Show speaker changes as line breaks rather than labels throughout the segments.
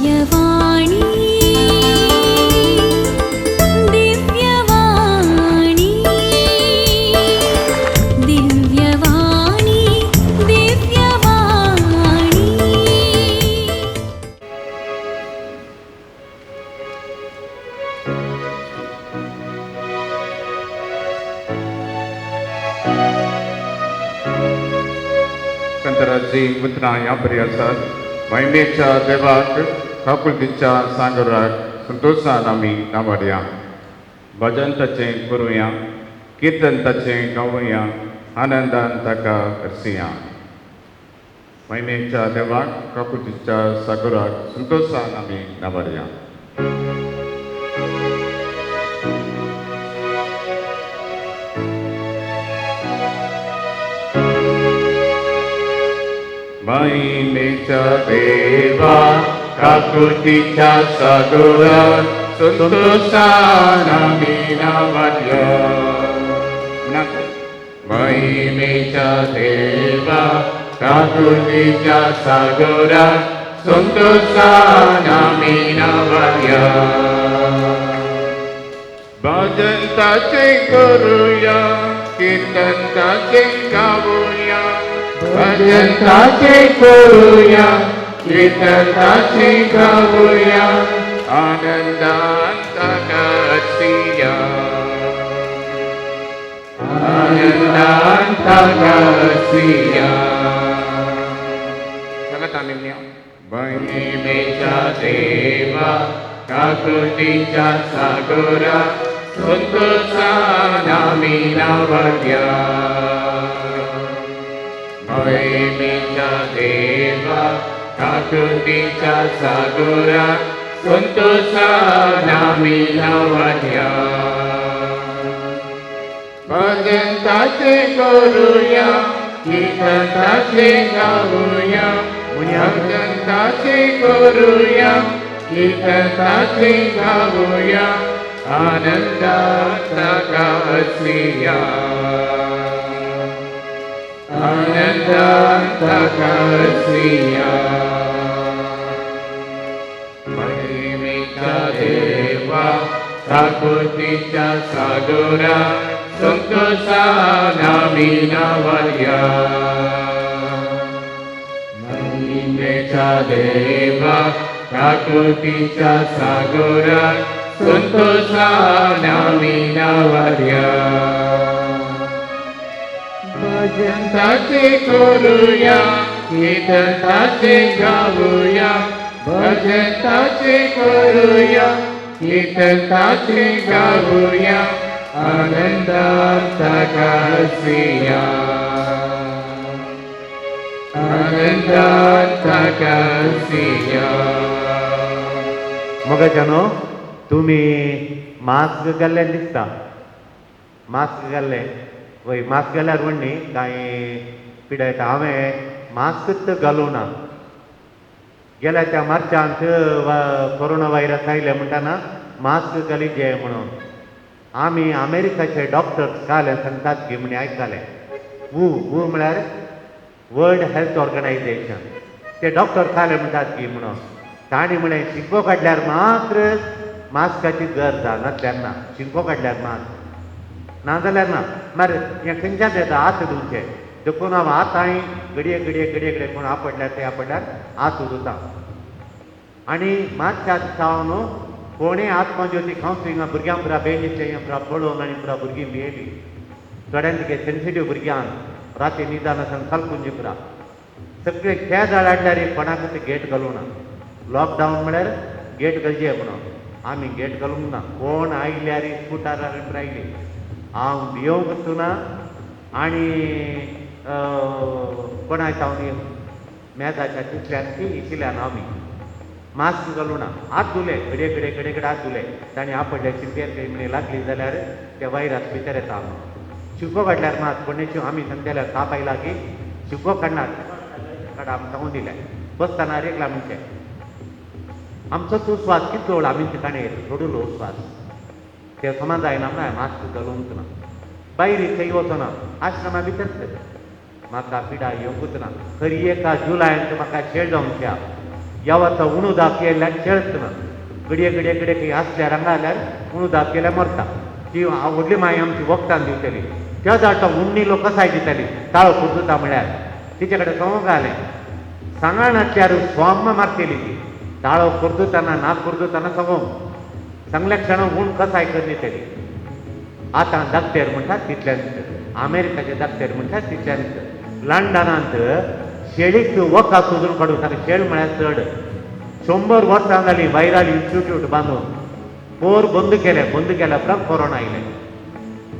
दिव्यवाणी दिव्यवाणी दिव्यवाणी दिव्यवाणी.
संतराची उतरां ह्या बरी आसात. महिमेच्या देवाक काकुळतीच्या सांगराक संतोशान आमी नावाडया. भजन ताचें करुया, किर्तन ताचें गावया, आनंदान ताका हरसिया. महिमेच्या देवाक काकुळतीच्या सागराक संतोशान आमी नावाडया. महिमेच्या देवा काकुळतीच्या सागरा संतोषान आमी नावाडया. महिमेच्या देवा काकुळतीच्या सागरा संतोषान आमी नावाडया. भजन ताचें करुया, कीर्तन ताचें गावया, भजन ताचें करुया, कीर्तन ताचें गावया, आनंदान ताका हसिया, आनंदान ताका हसिया. सांगात आमी म्हणया. महिमेच्या देवा काकुळतीच्या सागरा संतोषान आमी नावाडया. महिमेच्या देवा काकुळतीच्या सागरा संतोषान आमी नावाडया. भजन ताचें करुया, कीर्तन ताचें गावया, भजन ताचें करुया, कीर्तन ताचें गावया, आनंदान ताका हसिया, आनंदान ताका हसिया. महिमेच्या देवा काकुळतीच्या सागरा संतोषान आमी नावाडया. महिमेच्या देवा काकुळतीच्या सागरा संतोषान आमी नावाडया. भजन ताचें करुया, कीर्तन ताचें गावया, भजन ताचें करुया, कीर्तन ताचें गावया, आनंदान ताका हसिया, आनंदान ताका हसिया.
मोगाच्या न्हू तुमी मास्क घाल्लें दिसता. मास्क घाल्लें वय, मास्क घाल्यार म्हण न्ही कांय पिडा येता. हांवें मास्कच घालूं ना. गेल्या त्या मार्चांत कोरोना व्हायरस आयले म्हणटाना मास्क घालीत जे म्हणून आमी अमेरिकाचे डॉक्टर्स काल सांगतात की म्हणी आयकले. वू वू म्हळ्यार वर्ल्ड हेल्थ ऑर्गनायझेशन. ते डॉक्टर काल म्हणटात की म्हणून तांणी म्हळें शिंको काडल्यार मात्र मास्काची गरज आसा, नासल्यार ना. शिंको काडल्यार मास्क ना जाल्यार ना. मागीर हें खंयच्यान येता हात धुवचे देखून हांव आतांय घडये घडये घडये घडये कोण आपडल्यार ते आपडल्यार हात धुता. आनी मार्चात सावन कोणें आत्मज्योती कावन्सिलिंगा भुरग्यां पुरा बेंडीचें हें पुरा पळोवन आनी पुरा भुरगीं भियेली. थोड्यांक कितें सेन्सिटीव भुरग्यांक राती निदान आसतना कालकुंजी पुरा सगळे खेळ हाडल्यार कोणाकूच गेट घालूं ना. लॉकडावन म्हळ्यार गेट घालचें म्हणून आमी गेट घालूंक ना. कोण आयल्यार स्कुटरार आयली हांव भियोवंक ना. आनी कोणाय सावन मेजाच्या तितल्यान ती इशिल्यान आमी मास्क घालूं ना. हात धुले घडये घडये घडये घडये हात धुले. तांणी आपडले शिंपेर खंय म्हणी लागली जाल्यार ते वायरस भितर येता म्हणून. शिंको काडल्यार मात कोणें आमी सांगताले ताप आयला की शिंको काडनात काडा आमी सांगून दिलें. बसतना रेगला म्हणचें आमचोच उस्वास कितलो आमी ठिकाणी सोडलो उस्वास ते समा जायना म्हणून मास्क घालूंक ना. भायर खंय वचना आश्रमा भितर म्हाका पिडा येवंकूच ना. खरी एका जुलायन म्हाका शेळ जावंक. ह्या वर्सा उणू दाप केल्यार शेळच ना, घडये घडये घडये खंय आसल्यार हांगा आल्यार उणू दाप केल्यार मरता. ती व्हडली माय आमची वखदान दिवतली, त्या जाणटा उण्णी लोक कसाय दिताली ताळो कुर्दुता म्हळ्यार. तिचे कडेन सांगूंक आलें सांगा नासल्यार स्वाम मारतली ती, ताळो कुर्दुताना नाक कुर्दुताना सांगूंक सांगल्या क्षणा उण कसाय करून दितली. आतां दाक्तेर म्हणटात तितल्यान, अमेरिकाचे दाक्तेर म्हणटात तितल्यान. लंडनांत शेळीक वखदां सोदून काडून ताका शेळ म्हळ्यार चड 100 वर्सां जालीं व्हायरल इन्स्टिट्यूट बांदून पोर बंद केलें, बंद केल्या उपरांत कोरोना आयलें.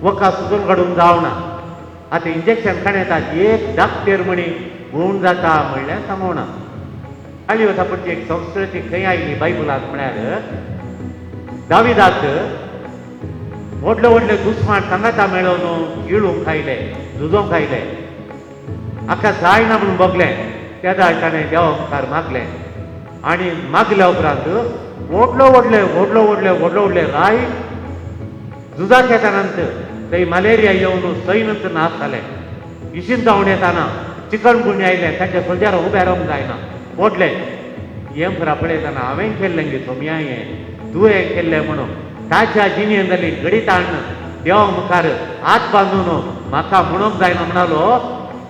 वखदां सोदून काडूंक जावना, आतां इंजेक्शन काण येतात. एक दाक्तेर म्हणी गूण जाता म्हणल्यार सांगना. आनी वता पडची एक संस्कृती खंय आयली बायबलांत म्हळ्यार दाविदाक व्हडले व्हडले दुस्मान सांगाता मेळोवन गिळूंक आयले, झुजोंक आयले, हाका जायना म्हणून बगलें. तेदा ताणें देवा मुखार मागलें आनी मागल्या उपरांत व्हडलो व्हडले व्हडलो व्हडले व्हडलो व्हडले राय झुजाक येतानांत थंय मलेरिया येवन सैन्य नाश जालें. इशीन जावन येताना चिकन गुणी आयलें, तांच्या सोल्जरां उबे रावंक जायना व्हडले. हें फुरा पळयतना हांवें केल्लें गे सोमया, हें तुवें केल्लें म्हणून ताच्या जिणेन जाली घडीत हाडून देवा मुखार हात बांदून म्हाका म्हणूंक जायना म्हणालो.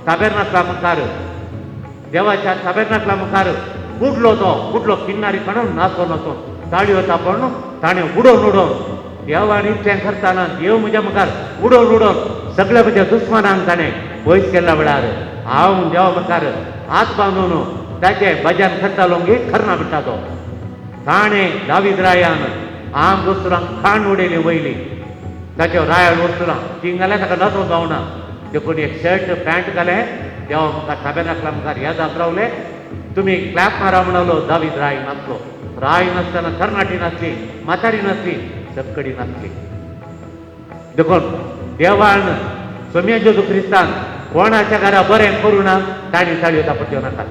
ताबेर्नाकला मुखार देवाच्या ताबेर्नाकला मुखार उडलो तो, उडलो किन्नारी काडून नाचो नाचो ताळयो तापण ताणें उडोवन उडोवन देवान इतलें करतना देव म्हज्या मुखार उडोवन उडोवन सगळ्या म्हज्या दुस्मानांक ताणें पयस केल्ल्या वेळार हांव देवा मुखार हात बांदून ताचें भजन करतालो गे खरना म्हणटा तो. ताणें दावीद रायान आम वस्तुरांक खाण उडयली वयली ताच्यो रायाळ वस्तुरां ती घाल्यार ताका नजो जावना. देखून एक शर्ट पॅन्ट घालें, देवा मुखार ताबेर्नाकला मुखार याद रावले. तुमी क्लॅप मारा म्हणालो. दावीद राय नासलो, राय नासतना तरणाटी नासली, म्हातारी नासली, सक्कडी नासली. देखून देवान सोम्या जेजू क्रिस्तान कोणाच्या घरा बरें करूं ना तांणी ताळयो तापट्यो नाका.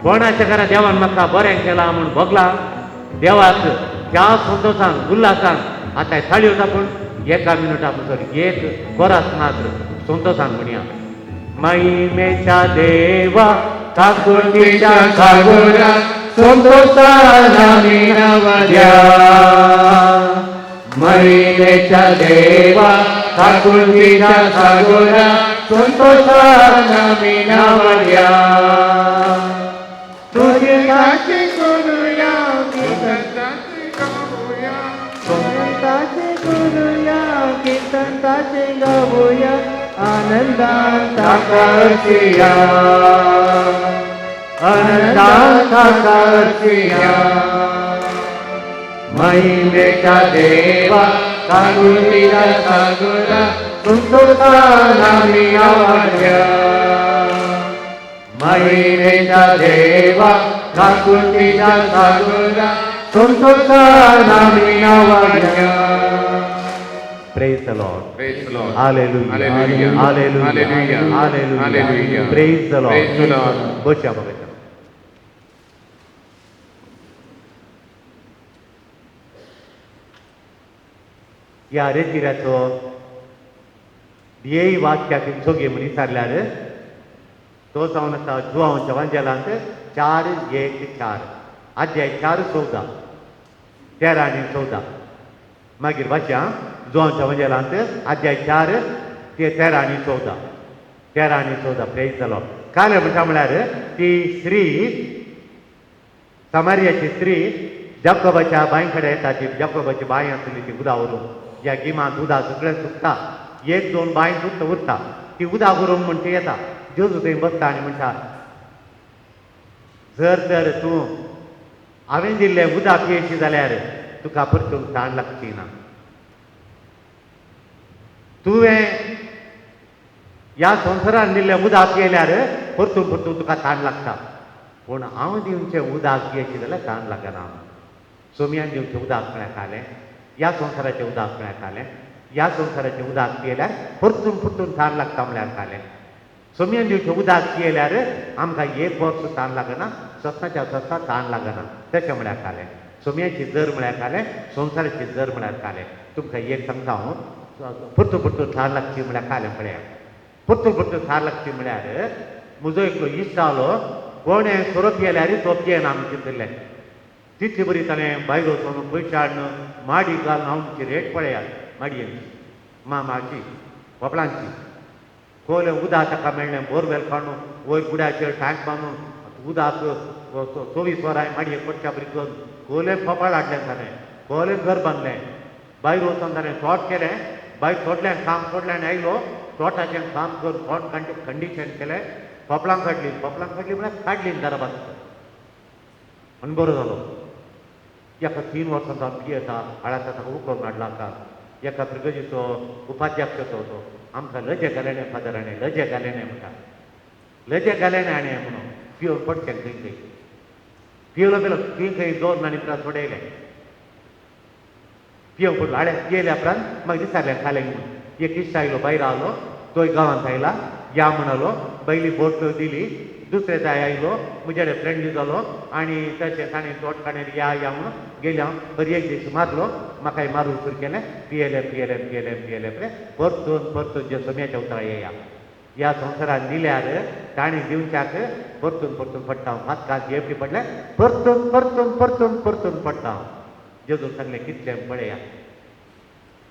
कोणाच्या घरा देवान म्हाका बरें केलां म्हूण भोगलां देवाक त्या संतोशान उल्हासान आतां ताळयो तापून एका मिनटा भितर एक कोरास मात्र संतोशान म्हणया. महिमेच्या देवा काकुळतीच्या सागोरा
संतोषान आमी नवद्या. महिमेच्या देवा काकुळतीच्या सागोरा संतोषान आमी नवद्या. तुझे
ताचे करुया, कीर्तन गावया,
ताचे करुया, कीर्तन ताचे गावया, आनंदान ताकासिया, आनंदान ताकासिया. महिमेच्या देवा काकुळतीच्या सागरा संतोषान आमी नवद्या. महिमेच्या देवा काकुळतीच्या सागरा संतोषान आमी नवद्या.
Praise the Lord.
Praise the Lord.
Hallelujah.
Hallelujah.
Hallelujah.
Hallelujah.
Hallelujah.
Hallelujah.
Praise the Lord.
Praise the Lord.
बसया बघा. ह्या रेतिराचो ध्येय वाक्याक सोगे म्हण विचारल्यार तो जावन आसा जुवांवच्या वांजेलांत 4:1-4 अध्याय 4:14 13 आनी 14. मागीर वाचया जुवांवच्या वांजेलांत अध्याय 4 ते 13 आनी 14, 13 आनी 14. प्रेज जालो. काल म्हणटा म्हळ्यार ती स्त्री समारियाची स्त्री जाकोबाच्या बांय कडेन येता. ती जाकोबाची बांय आसली ती उदा व्हरूंक, ह्या गिमांत उदा सगळें सुकता, 1-2 बांय सुकता उरता, ती उदा व्हरूंक म्हण ती येता. जेजू थंय बसता आनी म्हणटा, जर तर तूं हांवें दिल्लें उदक पियेशी जाल्यार तुका परतून ताण लागची ना. तुवें ह्या संवसारान दिल्लें उदक पियेल्यार परतून परतून तुका ताण लागता, पूण हांव दिवचें उदक पियेशी जाल्यार ताण लागना. सोमयान दिवचें उदक म्हळ्यार खालें, ह्या संवसाराचें उदक म्हळ्यार खालें, ह्या संवसाराचें उदक पियेल्यार परतून परतून ताण लागता म्हळ्यार खालें. सोमयान दिवचें उदक पियेल्यार आमकां एक वर्स ताण लागना, सस्नाच्या सस्ना ताण लागना, तशें म्हळ्यार खालें. सोमयाची जर म्हळ्यार खालें, संवसाराची जर म्हळ्यार खालें. तुमकां एक सांगता हांव, परतून परतून थार लागची म्हळ्यार खालें पळया. परतून परतून थार लागची म्हळ्यार म्हजो एकलो इश्ट आलो, कोणें सोरो पियेल्यार तो पियेना आमी चिंतिल्लें. तितली बरी ताणें भायर वचून पयशे हाडून माडी घालून आमची रेट पळयात माडयेची मामाची कोपलांची कोले उदक ताका मेळ्ळें बोरवेल काडून वयर गुड्याचेर टँक बांदून उदक 24 वरां माडये पडच्या बरी करून कोले फोपाळ हाडलें ताणें, कोले घर बांदलें. भायर वचून ताणें तोट केलें, भायर सोडलें काम सोडलें आनी आयलो तोटाचें काम करून तोट कंडिशन केलें. फोपलां काडलीं, फोपलां काडलीं म्हळ्यार काडलीं घरा बाजू आनी बरो जालो. एका 3 वर्सां जावन पियेता हाळाचा ताका उखलून हाडला आतां. एका प्रिगजीचो उपाध्यक्ष तो आमकां लजे घालें न्ही फादर हाणें लजे घालें न्ही म्हणटा, लजे घालें न्ही हाणें म्हणून पिवन पडचें खंय खंय पियलो पिलो खंय खंय 2 आनी उपरांत सोडयलें पिवंक पडलो. हाणें पियेल्या उपरांत मागीर विचारलें खालें म्हणून. एक इश्ट आयलो भायर आयलो तोय गांवांत आयला या म्हणालो, पयली बोट दिली. दुसरे जाय आयलो म्हजे कडेन फ्रेंडली जालो आनी तशें ताणें तोट काडून या या म्हणून गेले हांव. बरी एक दीस मारलो म्हाकाय मारून सुरू केलें. पियेलें पियेलें पियेलें पियेलें पियेलें परतून परतून जे सोम्याच्या उतरां येया ह्या संवसारान दिल्यार ताणें दिवच्याक परतून परतून पडटा हांव. हात एपी पडलें परतून परतून परतून परतून पडटा हांव. जेजून सांगलें कितलें पळया.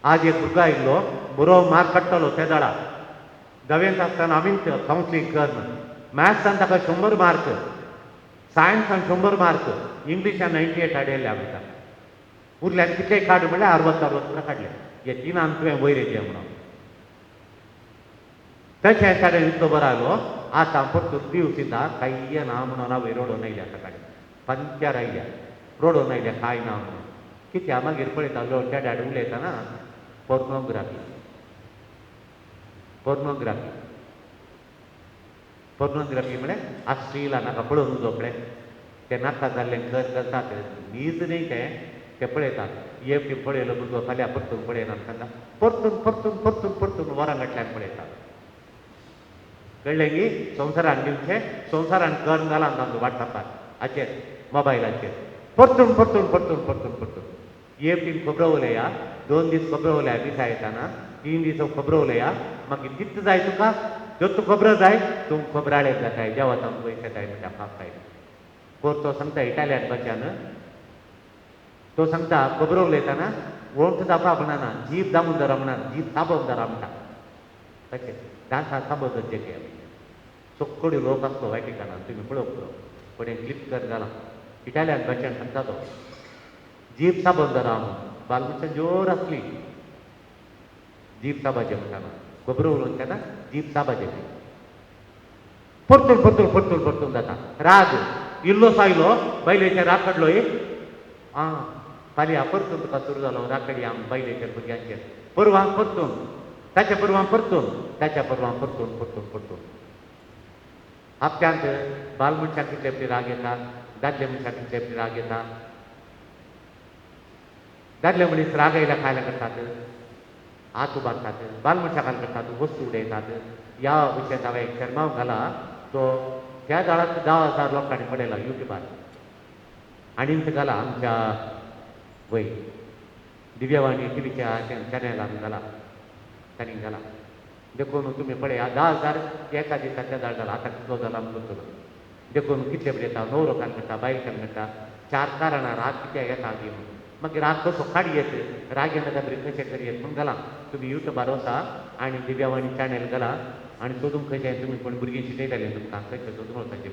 आज एक भुरगो आयिल्लो बरो मार्क काडटलो त्या दाडा धावेंत आसतना आमीच कावन्सिलींग करून मॅथ्सान ताका 100 मार्क, सायन्सान 100 मार्क, इंग्लिशान 98 हाडिल्ले आमी. उरल्यान कितले काड म्हणल्यार 60 काडले. हे तिनान तुवें वयर येतलें म्हणून तशें ताणें इतलो बरो आयलो. आतां परतून दिवसिता कांय ना म्हणून हांवें रडोवन आयल्या सकाळीं पंचार आयल्या रडोवन आयल्या कांय ना म्हणून. कित्याक मागीर पळयता चेड्याड उलयतना पोर्नोग्राफी पोर्नोग्राफी पोर्नोग्राफी म्हळ्यार अश्लील नाका पळोवन जोपलें तें नाका जाल्लें कर करतात नीज न्ही तें ते पळयतात. एक पळयलो भुरगो फाल्यां परतून पळयना सांगता परतून परतून परतून परतून वरां फाटल्यान पळयतात. कळ्ळें की संवसारान दिवचें संवसारान कर घाला तांचो वॉट्सॅपार हाचेर मोबायलाचेर परतून परतून परतून परतून परतून. एक दीस खबरो उलया, 2 दीस खबरो उलया दिसा येताना 3 दीस खबरो उलया मागीर कितें जाय तुका जो तूं खबरो जाय तूं खबराळे जाताय देवात आमकां पयशे जाय म्हणटा पापाय. कोर तो सांगता इटालियन भाशेन तो सांगता खबरो उलयतना ओंठ दापा म्हणना जीभ दामून धरा म्हणा जीभ ताबोवन धरा म्हणटा. तशें दांता ताबो धरचे ते सोक्कोडी लोक आसतो वायटिकानान तुमी पळोवंक पुरो कोणें क्लिप कर घाला इटालियन भाशेन सांगता तो जीभ साबोवन धरा म्हणून. बाल मनशां जोर आसली जीभ साबाचें म्हणटाना खबरो उलोवन तेन्ना जीभ साबाचें परतून परतून परतून परतून जाता. राग इल्लोसो आयलो बायलेचेर राग काडलो एक आं फाल्यां परतून तुका सुरू जालो राग काडया बायलेचेर भुरग्यांचेर परवां परतून ताच्या परवां परतून ताच्या परवां परतून परतून परतून. हप्त्यांत बाल मनशाक कितले फावटी राग येता, दादले मनशाक कितले फावटी राग येता. दादले मनीस राग आयल्यार खायला करतात, हात उबारतात, बाल मनशाक खायला करतात, वस्तू उडयतात. ह्या विशयांत हांवें एक शेरमांव घाला तो त्या दाळाक 10,000 लोकांनी पळयला युट्यूबार आनी घाला आमच्या वय दिव्यवाणी टिवीच्या चॅनलान घाला तांणी घाला. देखून तुमी पळया 10,000 एका दिसा त्या दाळ जाला. आतां कितलो जाला आमकां करतलो. देखून कितले पळयता येता न्हवरो काल करता बायल काल करता 4 कारणां राग कित्याक येता ती म्हणून. मागीर राग कसो काड येत राग येना बरी कशें कर येत म्हूण घाला. तुमी युट्यूबार वचा आनी दिव्यवाणी चॅनल घाला आनी सोदूंक कशें तुमी कोण भुरगीं शिकयतालीं तुमकां कशें सोदून वचपाचें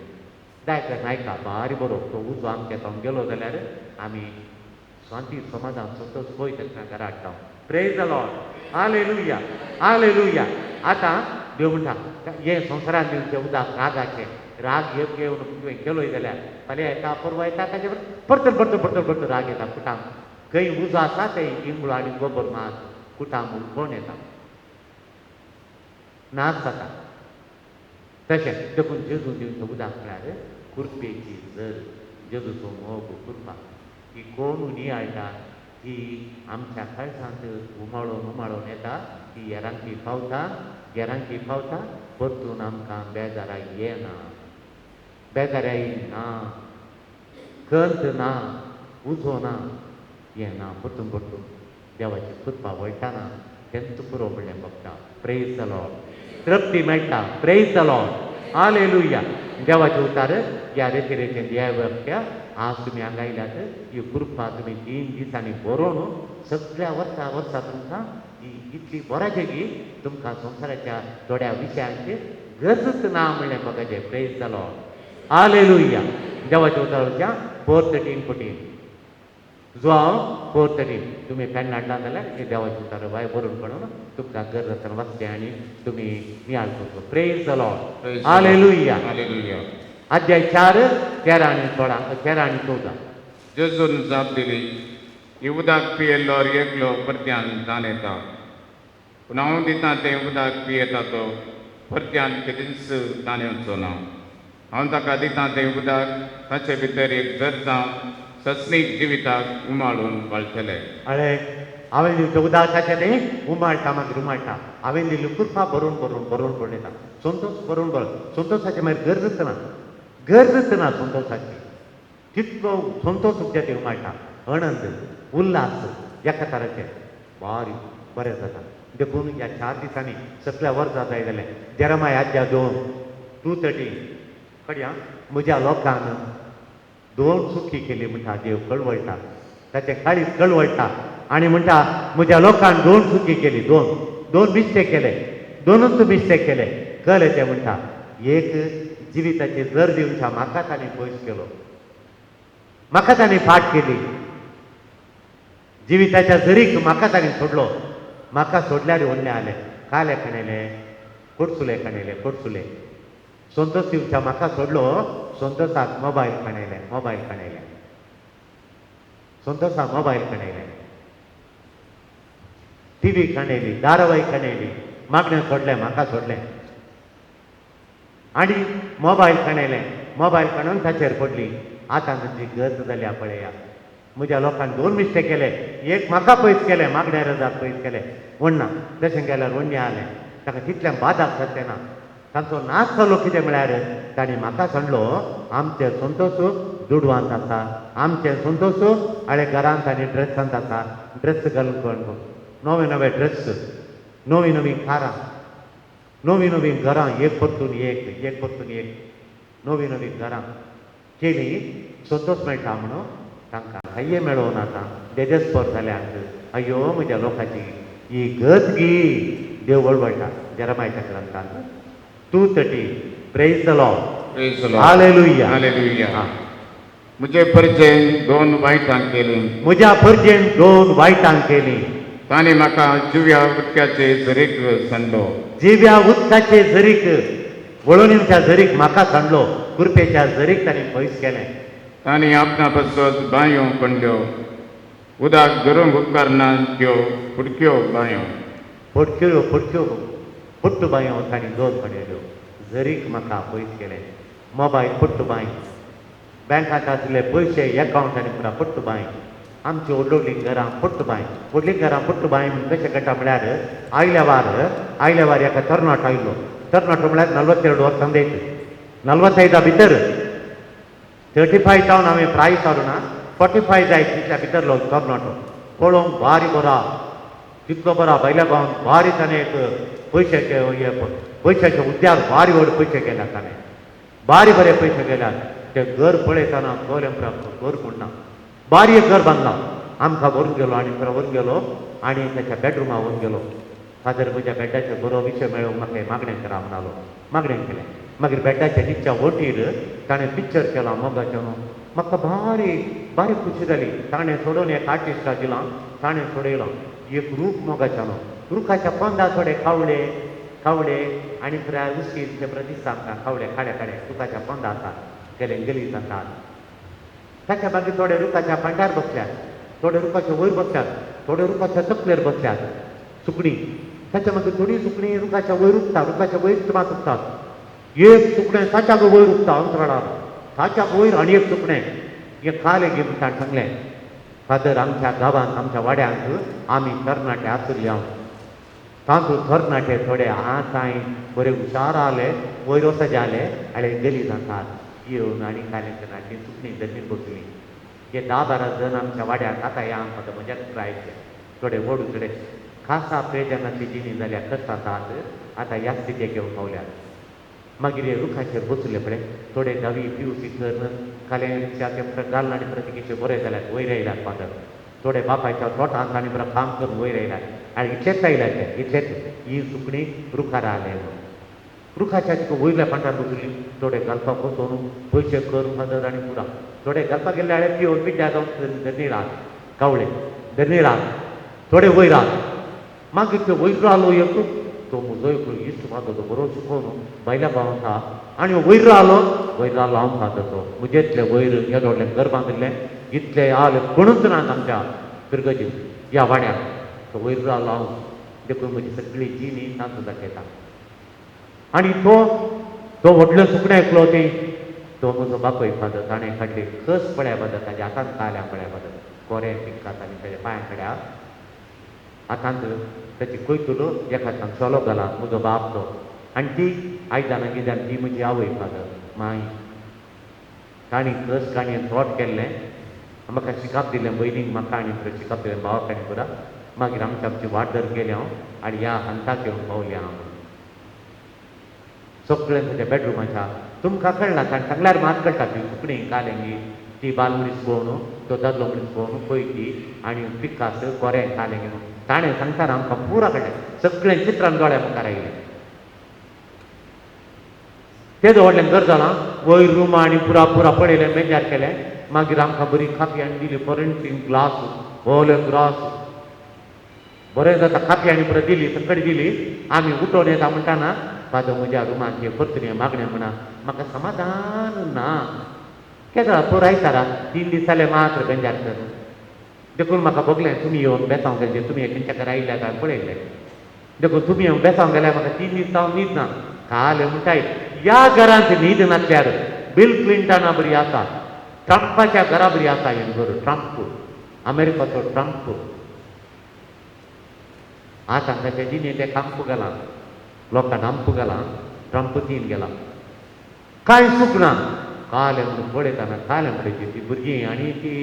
दाय कर आयका भारी बरो तो उजो आमच्या जावन गेलो जाल्यार आमी शांती समाधान संतोष पळय तांकां घरा हाडटा. Praise the Lord, hallelujah, hallelujah. आतां देव म्हणटा हें संवसारान दिवचें उदक रागाचें राग एक घेवन तुवें केलोय जाल्यार फाल्यां येता परवां येता ताचे परतून परतून परतून परतून राग येता. कुटाम खंय उजो आसा थंय इंगळो आनी गोबर मास कुटाम कोण येता नाच जाता. तशें देखून जेजून दिवचें उदक म्हळ्यार कुरपेची जर जेजूचो मोग कुरपा ही कोण नियाळटा ती आमच्या काळजांत उमाळोन उमाळोन येता ती हेरांकी पावता हेरांकी पावता परतून आमकां बेजाराय येना बेजाराय ना खंत ना उजो ना येना परतून परतून देवाची कृपा वळटाना तेंच पुरो म्हणलें बघता. प्रेज the Lord, तृप्ती मेळटा. Praise the Lord, hallelujah. देवाचे उतार ह्या रेतिरेचें देवाक्य आज तुमी हांगा आयल्यात, ही कृपा तुमी 3 दिसांनी बरोवन सगळ्या वर्सा वर्सा तुमकां ही इतली बराचें की तुमकां संवसाराच्या थोड्या विशयांची गरजच ना म्हणलें म्हाका. प्रेज जालो, हालेलुया. देवाच्या उतराच्या 4:13 14 जुवांव 4:13 तुमी पेन हाडला जाल्यार हे देवाचें उतर बाय बरोवन पडून तुमकां गरज आसतना वाचचें आनी तुमी नियाळ करचो. Praise the Lord, hallelujah. अध्याय 4 13 आनी 16, 13 आनी 14.
जेजून जाप दिली, ही उदक पियेल्लो एकलो परत्यान ताण येता, पूण हांव दितां तें उदक पियेता तो परत्यान केदींच ताण येवचो ना. हांव ताका दितां तें उदक ताचे भितर एक जर जावं सस्नीक जिविताक उमाळून वाळटलें.
अरे हांवें दिवचें उदक ताचें तें उमाळटा, मागीर उमाळटा. हांवें दिल्ली कृपा बरोवन बरोवन बरोवन बरोवन येता. संतोष बरोवन बरोवन संतोषाची मागीर गरजच ना, गरजच ना संतोषाची. तितलो संतोष तुमच्या ते उमाळटा, आनंद उल्हास एका तराचें भारी बरें जाता. देखून ह्या 4 दिसांनी सगळ्या वर्सां जाय जालें. जेरमाय आद्या 2 2:13 कडया म्हज्या लोकांक 2 चुकी केली म्हणटा. देव कळवळटा, ताचें काळीज कळवळटा आनी म्हणटा म्हज्या लोकांक 2 चुकी केली, 2 मिस्टेक केले, 2च मिस्टेक केले. कळ्ळें तें म्हणटा, एक जिविताची जर दिवच्या म्हाका तांणी पयस केलो, म्हाका तांणी फाट केली, जिविताच्या जरीक म्हाका तांणी सोडलो. म्हाका सोडल्यार व्हडलें आलें, काले खणेले, कोडसुले खणेले, कोडसुले. संतोष दिवच्या म्हाका सोडलो, संतोषाक मोबायल खणयले, मोबायल खणयले, संतोषाक मोबायल खणयले, टिवी खणयली, धारावाही खणयली, मागणें सोडलें, म्हाका सोडलें आनी मोबायल खणयलें. मोबायल खणून ताचेर पडली. आतां तांची गत जाल्या पळया. म्हज्या लोकांक 2 मिस्टेक केले, एक म्हाका पयस केलें, मागण्या रजाक पयस केलें. वण्णा तशें केल्यार वण्णी आलें, ताका तितलें बादाक जातलें ना. तांचो नाश जालो. कितें म्हळ्यार तांणी म्हाका सांगलो, आमचें संतोष दुडवांत आसा, आमचें संतोष हाळे घरांत आनी ड्रेसांत आसा. ड्रेस घालून कोण नवे नवे ड्रेस, नवीं नवीं कारां, नवीं नवीं घरां, एक परतून एक, एक परतून एक, नवीं नवीं घरां केली. संतोष मेळटा म्हणून तांकां हय्ये मेळोवन आतां देदेस्पर जाल्यात. अय्यो म्हज्या लोकांची ही गत गी. देव वळवळटा. जेरमायच्या ग्रंथांत 2:30. Praise the Lord, hallelujah.
Hallelujah. म्हजे परजेन 2 वायटां केलीं,
म्हज्या परजेन 2 वायटां केलीं.
तांणी म्हाका जिव्या उदकाचे झरीक सांडलो,
जिव्या उदकाचे झरीक, वळोणीच्या झरीक म्हाका सांडलो, कुरपेच्या झरीक तांणी पयस केलें.
तांणी आपणा पासत बांयो खणल्यो, उदक धरूंक उपकारना त्यो फुडक्यो बांयो.
फटक्यो फटक्यो फुट्टू बांयो तांणी 2 खणयल्यो. झरीक म्हाका पयस केलें. मोबायल फुट्टू बांय, बँकांत आसले पयशे एकावंट आनी पुरा फुट्टू बांय, आमची व्हडली घरां फुट्टू बांय, व्हडली घरां फुट्टू बांय म्हण कशें कळटा म्हळ्यार आयल्या वार एका तरणाटो आयलो. तरणाटो म्हळ्यार 42 वर्सां जायत, 45 भितर, 35 जावन हांवें प्रायस हाडूना, 45 जायत तितल्या भितरलो तरणाटो. पळोवंक भारी बरो, तितलो बरो भायल्या गांवांत भारी ताणें एक पयशाचे हे पयशाचे उद्याग भारी व्हड पयशे केल्यात ताणें, भारी बरे पयशे केल्यात. ते घर पळयतना गोरें घर म्हणना, भारी एक घर बांदलां. आमकां व्हरून गेलो आनी खरो व्हरून गेलो आनी ताच्या बेडरुमा व्हरून गेलो. फादर म्हज्या बेडाचेर बरो विशय मेळोवंक म्हाका मागणें करा म्हणालो. मागणें केलें. मागीर बेडाच्या निच्या वटीर ताणें पिक्चर केलां मोगाचें. म्हाका भारी भारी खुशी जाली. ताणें सोडोवन एक आर्टिस्टाक दिलां, ताणें सोडयलां एक रूख मोगाचें. रुखाच्या पोंदा थोडे कावळे कावळे आनी पुराय उशीर ते दिसता आमकां. कावळे काळे काळे रुखाच्या पोंदा आसा, गेले गलीज जातात. ताच्या मागीर थोडे रुखाच्या फांट्यार बसल्यात, थोडे रुखाच्या वयर बसल्यात, थोडे रुखाच्या तकलेर बसल्यात सुकणीं. ताच्या मागीर थोडी सुकणीं रुखाच्या वयर उगता, रुखाच्या वयर मात उगतात. एक सुकणें ताच्या वयर उगता अंतराळार, ताच्या वयर आनी एक सुकणें. हें काल एक ताणें सांगलें, फादर आमच्या गांवांत आमच्या वाड्यांत आमी तरणाटे आसुल्ले हांव, तातूंत तरणाटे थोडे आतांय बरे हुशार आले, वयर वचचे आले आनी गली जातात येवन आनी काले तरणाटी सुकणीं जमनीर बसली. हे 10-12 जण आमच्या वाड्याक आतां हे आमकां म्हज्याच प्रायचे थोडे व्हड थोडे खासा प्रेजनाची जिणी जाल्यार कश्टांत आतां ह्या स्थितीक येवन पावल्यात. मागीर हे रुखाचेर बसले पळय थोडे दावी पिवसी करून काल्याच्या ते घालून आनी परत कितें बरें जाल्यार वयर आयल्यात फादर. थोडे बापायच्या तोटांत आनी बरें काम करून वयर आयल्यात आनी इतलेच आयल्यात ते इतलेच ही सुकणीं रुखार आयले. रुखाच्या तुका वयल्या पांठार बसली थोडे घालपाक वचून पयशे कर फादर आनी पुरा थोडे घालपाक गेल्ले हाडे पिवन पिड्ड्या जावन धरणीर आहात कावळे धरणीर आहात थोडे वयर आहात. मागीर ते वयर आलो एक तो म्हजो एकलो इश्ट फादर तो बरो शिकोवन भायल्या भावांक आहा आनी वयर आलो वयर आलो हांव फादर तो म्हजेतले वयर येदो व्हडलें घर बांदिल्लें इतले आले कोणूच ना आमच्या फिरगजीन ह्या वाड्याक तो वयर आलो हांव देखून म्हजी सगळी जिणी तांचो दाखयता. आनी तो तो व्हडलो सुकणें एकलो ती तो म्हजो बापूय फादर ताणें काडली कस पळया फादर ताज्या हातान काल्या पळया फादर कोरें पिकात आनी ताज्या पांया कड्या हातांत ताची कोयतुलो एका हातान चलो घाला म्हजो बाप तो. आनी ती आयदनां गिदान ती म्हजी आवय फादर माय तांणी कस काणयेन तोट केल्लें म्हाका शिकाप दिलें भयणीक म्हाका आनी शिकाप दिलें भावाक आनी पुरा. मागीर आमची आमची वाट गेली हांव आनी ह्या हंताक येवन पावली हांव. सगळें ताच्या बेडरुमाच्या तुमकां कळना कारण सांगल्यार मात कळटा ती सुकणीं कालेंगी ती बाल मनीस पळोवन तो दादलो मनीस पळोवन पळयती आनी पिकास कोरें कालेंगी म्हणून ताणें सांगतना आमकां पुरा कळ्ळें सगळें चित्रान दोळ्या मुखार आयलें. तेदो व्हडलें घर जालां वयर रुमां आनी पुरा पुरा पळयलें बेजार केलें. मागीर आमकां बरी कापी आनी दिली फॉरेन ग्लास व्हडले ग्लास बरें जाता कापी आनी पुरा दिली सकट दिली. आमी उठोवन येता म्हणटाना फादर म्हज्या रुमांत परतून मागणें म्हणा म्हाका समाधान ना केदळा पोर आयतारा 3 दीस जाले मात्र बेंजार करून देखून म्हाका भोगलें तुमी येवन बेसांव गेले तुमी खंयच्या घरा आयल्या काय पळयलें देखून तुमी येवन बेसांव गेल्यार म्हाका 3 दीस जावन न्हीद ना. काल म्हणटाय ह्या घरांत न्हीद नासल्यार बिल क्लिंटना बरी आसा ट्रंपाच्या घरा बरी आसा हें घर ट्रंप अमेरिकाचो ट्रंप आतां ताच्या जिणें तें कामपू घालां लोकांक आमपू घालां ट्रंप तीन गेला कांय चूक ना. काल म्हणून पळयतना काल म्हणटाची ती भुरगीं आनी ती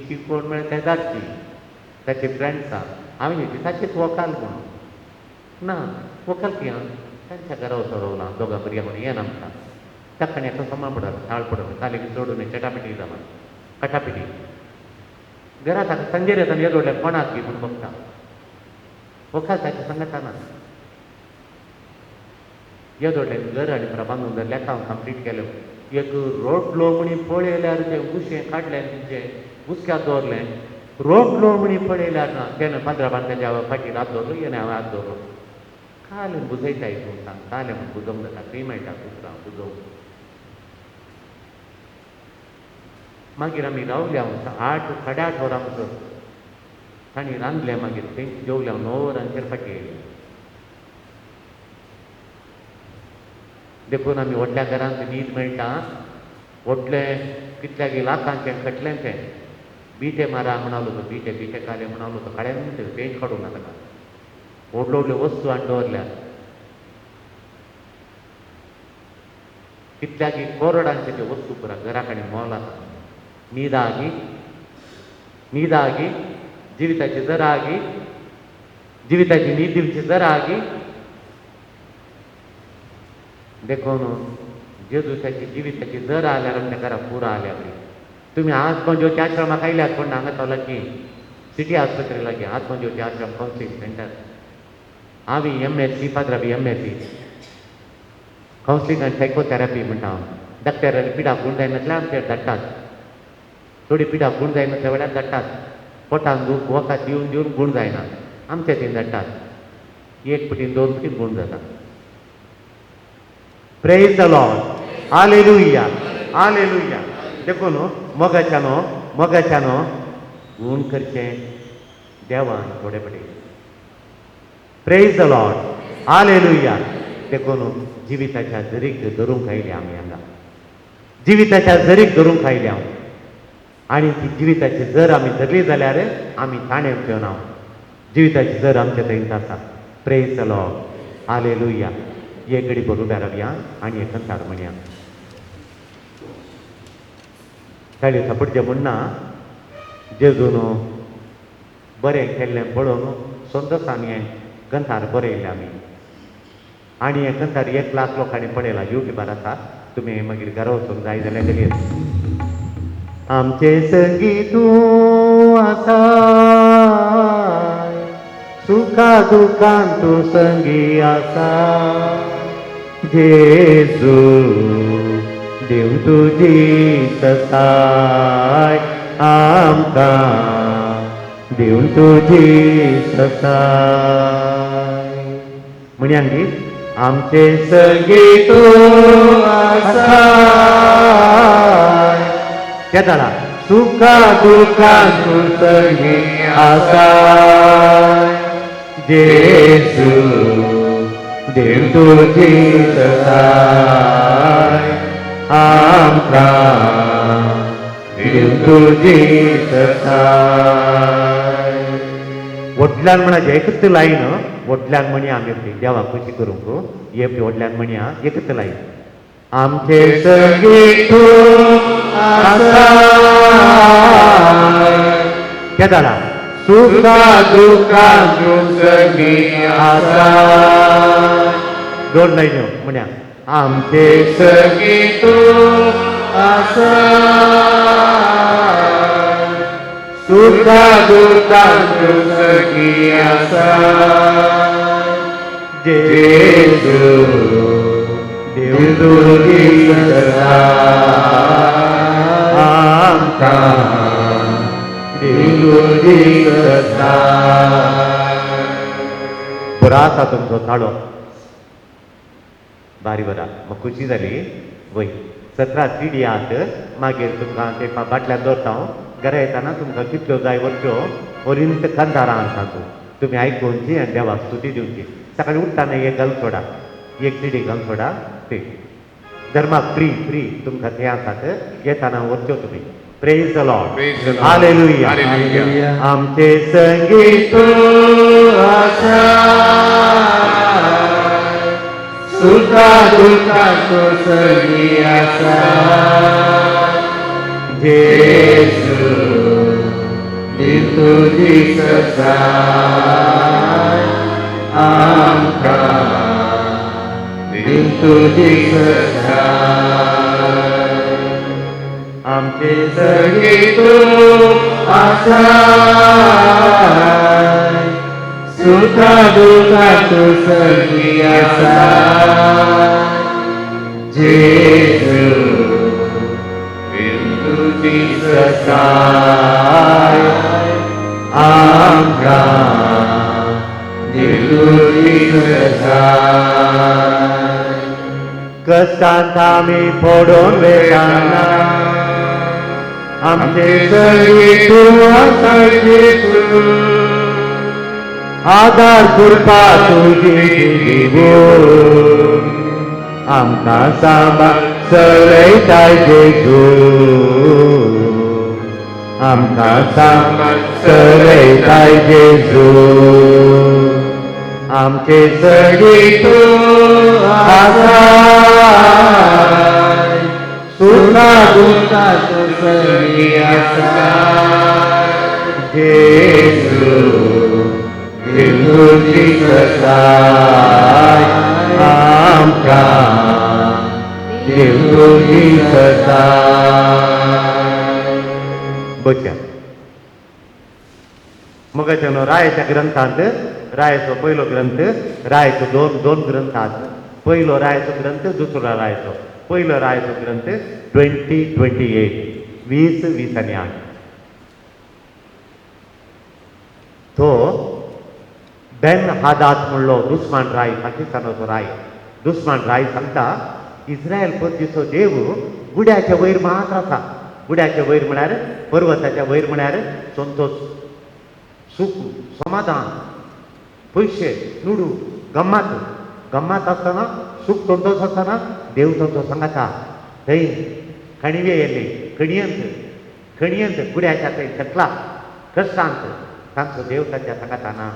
ती कोण म्हळ्यार तेजाची ताची फ्रेंड्सां हांवें ती ताचीच वकाल म्हणून ना वकाल की हांव तांच्या घरा वचून रावलां दोगां भुरग्यां म्हणून येना आमकां ताका एका समा पडत ताळ पडत कालीक चडून चटापिटी जाला कटापिटी घरा ताका सांजेर येतना येदो व्हडल्या कोणाक बी म्हूण बघता वकाल ताच्या सांगता ना. येदो व्हडलें घर आनी पुरा बांदून धरलें हांव कंप्लीट केलें. एक रोटलो म्हणी पळयल्यार तें उशें काडलें तेंचें उस्क्याक दवरलें रोटलो म्हणी पळयल्यार ना तेणें पाद्रा ताच्या फाटीर हात दवरलो येणें हांवें हात दवरलो. कालें बुजयता तूं सांग कालें म्हूण बुजोवंक जाता खंय मेळटा उतरां बुजोवंक. मागीर आमी रावले हांव 8 साडे 8 वरां म्हणसर तांणी रांदलें मागीर थंय जेवलें हांव 9 वरांचेर फाटीं येयलें. देखून आमी व्हडल्या घरांत न्हीद मेळटा व्हडलें कितल्यागी लाखांचें खटलें तें बिटे मारा म्हणालो तो बिटे बिटे काले म्हणालो तो काळ्यान पेंट काडूंक ना ताका व्हडल्यो व्हडल्यो वस्तू हाडून दवरल्यात कितल्यागी करोडांचे त्यो वस्तू पुरा घरा कडेन मोल आसा. न्हीद आगी न्हीद आगी जिविताची जरा आगी जिविताची न्हीद दिवची जरा आगी. देखून जेजूची जिविताची जर आल्यार आमच्या घरा पुरा आल्या बरी. तुमी आत्मज्योती आश्रमाक आयल्यात कोण हांगा तो लागीं सिटी आस्पत्रे लागीं आत्मज्योती आश्रम कावन्सिलींग सेंटर. हांव MSc Padre B MSc counselling आनी सायकोथेरपी म्हणटा हांव. डॉक्टरान पिडाक गूण जायनासल्यार आमचेर धाडटात थोडी पिडाक गूण जायनासल्या वेळार धाडटात पोटान दूख वखद दिवन दिवन गूण जायना आमचे थंय धाडटात 1 पटीन 2 पटीन गूण जाता. Praise the Lord hallelujah hallelujah. देखून मोगाच्यानो मोगाच्यानो गूण करचें देवान थोडे पटी. Praise the Lord hallelujah. देखून जिविताच्या जरीक धरूंक आयले आमी हांगा जिविताच्या जरीक धरूंक आयले हांव आनी ती जिविताची जर आमी धरली जाल्यार आमी ताणें घेवन जिविताची जर आमच्या थंय आसा. Praise the Lord hallelujah. एक घडी भरून उब्या रावया आनी एक कंतार म्हणया. ताळयो थापडचे म्हणना जेजून बरें केल्लें पळोवन संतोशान हें कंतार बरयलें आमी. आनी एकंदर 1 लाख लोकांनी पळयला युट्यूबार आसा. तुमी मागीर घरा वचूंक जाय जाल्यार करीत. आमचे संगी तूं आसा, सुखा दुखान तूं संगी आसा, जेजू देव तुजी सताय आमकां, देव तुजी सताय. म्हणया न्ही, आमचे संगी तूं आसा, केदाळा सुखा दुखान तूं संगी आसा, जेजू देव तुजी सताय आमकां, देव तुजी सताय. व्हडल्यान म्हणा एकच लायन, व्हडल्यान म्हणया आमी देवाक खोशी करूंक हे व्हडल्यान म्हणया एकच लायन. आमचे संगी तूं आसा, केदाळा सुखा दुखान तूं संगी आसा. दोन लायन्यो म्हणया. आमचे
संगी तूं आसा, सुखा दुखान तूं संगी आसा,
जेजू देव तुजी सताय आमकां, देव तुजी सताय. बरो आसा तुमचो ताळो, बारी बरा. म्हाका खुशी जाली. वय 17 सीडी आहात, मागीर तुमकां ते बाटल्यान दवरता हांव. घरा येताना तुमकां कितल्यो जाय व्हरच्यो. ओरिंत कांतारां आसा तुमी आयकुची आनी देवाक स्तुती दिवची. सकाळी उठ्ठाना एक घालून सोडा, एक सीडी घालून सोडा. ते धर्माक फ्री फ्री तुमकां ते आसात, येताना व्हरच्यो तुमी. Praise the Lord.
Praise the Lord.
Hallelujah.
Hallelujah.
आमचे संगी
तूं आसा, सुखा दुखान तूं संगी आसा, जेजू देव तुजी सताय आमकां, देव तुजी सताय.
आमचे
संगी तूं आसा, सुखा दुखान तूं संगी आसा, जेजू देव तुजी सताय आमकां, देव तुजी सताय.
कष्टांत आमी पडून वेताना, आमचे
संगी तूं आसा जेजू,
आदार कृपा तुजी दिवून आमकां सांबाळ चलयताय जेजू, आमकां सांबाळ चलयताय जेजू. आमचे
संगी तूं आसा, सुखा दुखान तूं संगी आसा,
जेजू देव तुजी सताय आमकां, देव तुजी सताय. बच्या मगाच्यानो रायाच्या ग्रंथांत, रायाचो पयलो ग्रंथ, रायाचो दोन दोन ग्रंथ आसात. पयलो रायाचो ग्रंथ, दुसरो रायाचो. पयलो रायाचो ग्रंथ 20:28, 20 20 आनी 8. तो बेन हादाद म्हणलो दुस्मान राय, पाकिस्तानाचो राय. दुस्मान राय सांगता इस्रायल पद्दीचो देव गुड्याच्या वयर मात्र आसा. गुड्याच्या वयर म्हळ्यार पर्वताच्या वयर म्हळ्यार संतोष, सुख, समाधान, पयशे, नुडू, गम्मात. गम्मात आसतना सुख संतोष आसतना देव तांचो सांगाता. थंय खणवे येयले, खणयंत खणयंत गुड्याच्या थंय थकला कश्टांत तांचो देव तांच्या सांगाता ना.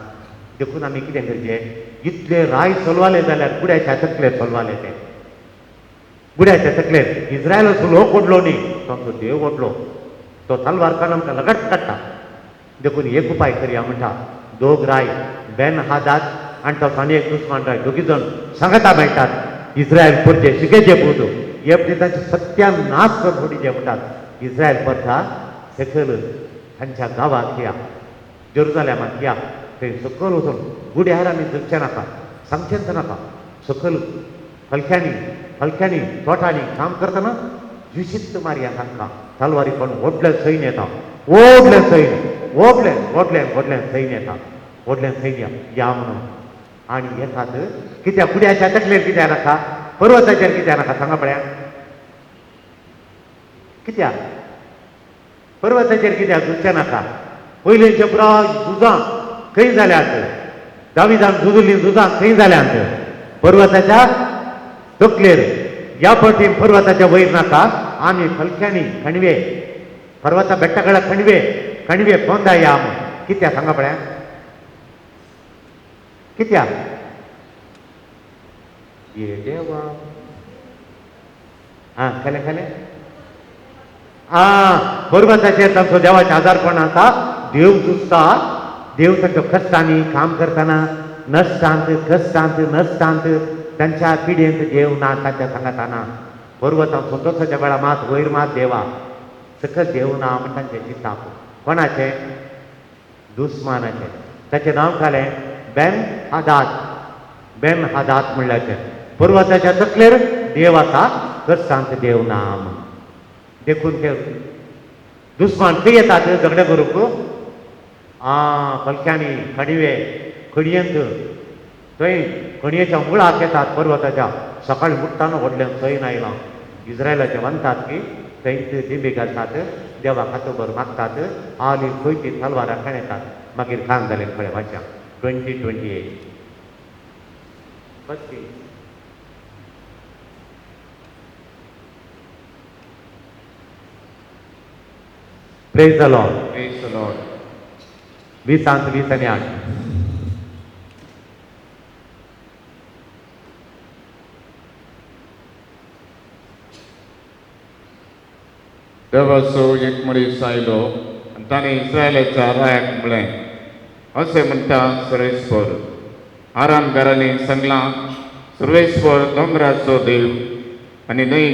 देखून आमी कितें करचें, इतले राय चलवाले जाल्यार गुड्याच्या तकलेर चलवाले ते गुड्याच्या तकलेर. इस्रायलाचो लोक ओडलो न्ही, तांचो देव ओडलो. तो तलवार काडून आमकां लगट काडटा. देखून एक उपाय करया म्हणटा, दोग राय बेन हादाद आनी तो आनी एक दुस्मान राय दोगी जाण सांगता मेळटात. इस्रायल परजे शिकेचे पूत हे तांचे सत्यानाश कर थोडी जे म्हणटात. इस्रायल परथा सकयल तांच्या गांवाक या, जेरुजालेमाक या, थंय सकयल वचून गुड्यार आमी जगचें नाका, सांगचेंच नाका. सकयल हलक्यांनी हलक्यांनी तोटांनी काम करतना जुशीत मारया तांकां तलवारी पण व्हडलें सैन्य येता, व्हडलें सैन्य, व्हडलें व्हडलें व्हडलें सैन्य येता, व्हडलें सैन्य या म्हणून. आनी येतात कित्याक गुड्याच्या तकलेर कित्याक नाका, पर्वताचेर कित्याक नाका सांगा पळया, कित्याक पर्वताचेर कित्याक झुजचें नाका. पयलींचे पुराय झुजां खंय जाल्यात, दाविदान झुजलीं झुजां खंय जाल्यांत, पर्वताच्या तकलेर. ह्या पटी पर्वताच्या वयर नाका, आमी फलक्यांनी खणवे पर्वता बेट्टाकड खणवे खणवे पोंदा या म्हूण. कित्याक सांगा पळया, कित्याक ये देवा. आं खालें खालें आं पर्वताचेर तांचो देवाचें आदारपण आसा. देव झुजता, देव तांच्या कश्टांनी काम करतना नश्टांत कश्टांत नश्टांत तांच्या पिडयेंत देव ना तांच्या सांगाताना. पर्वतां संतोषाच्या वेळा मात वयर मात देवा, सकल देव ना म्हण तांचें चिंताप. कोणाचें? दुस्मानाचें. ताचें नांव घालें बेन हादात. बेन हादात म्हणल्याचें पर्वताच्या तकलेर देव आसा, कश्टांत देव ना म्हण. देखून ते दुस्मान खंय येतात झगडें करूंक? आं फलक्यांनी खणवे खडयेंत थंय खणयेच्या मुळाक येतात पर्वताच्या. सकाळीं उठ्ठाना व्हडलें सैन आयलां इस्रायलाचें वंतात की थंयच दिंबी घालतात, देवाक हातभर मागतात, आनी खंय ती तलवारां खणेतात. मागीर काम जालें पळय वाच्या 2028 बस. Praise the Lord.
Praise the Lord.
20 आनी 8.
देवाचो एक मनीस आयलो आनी ताणें इस्रायलाच्या रायाक म्हणलें, अशें म्हणटा सर्वेस्पर, आराम घरांनी सांगलां सर्वेस्पर दोंगराचो देव आनी न्हय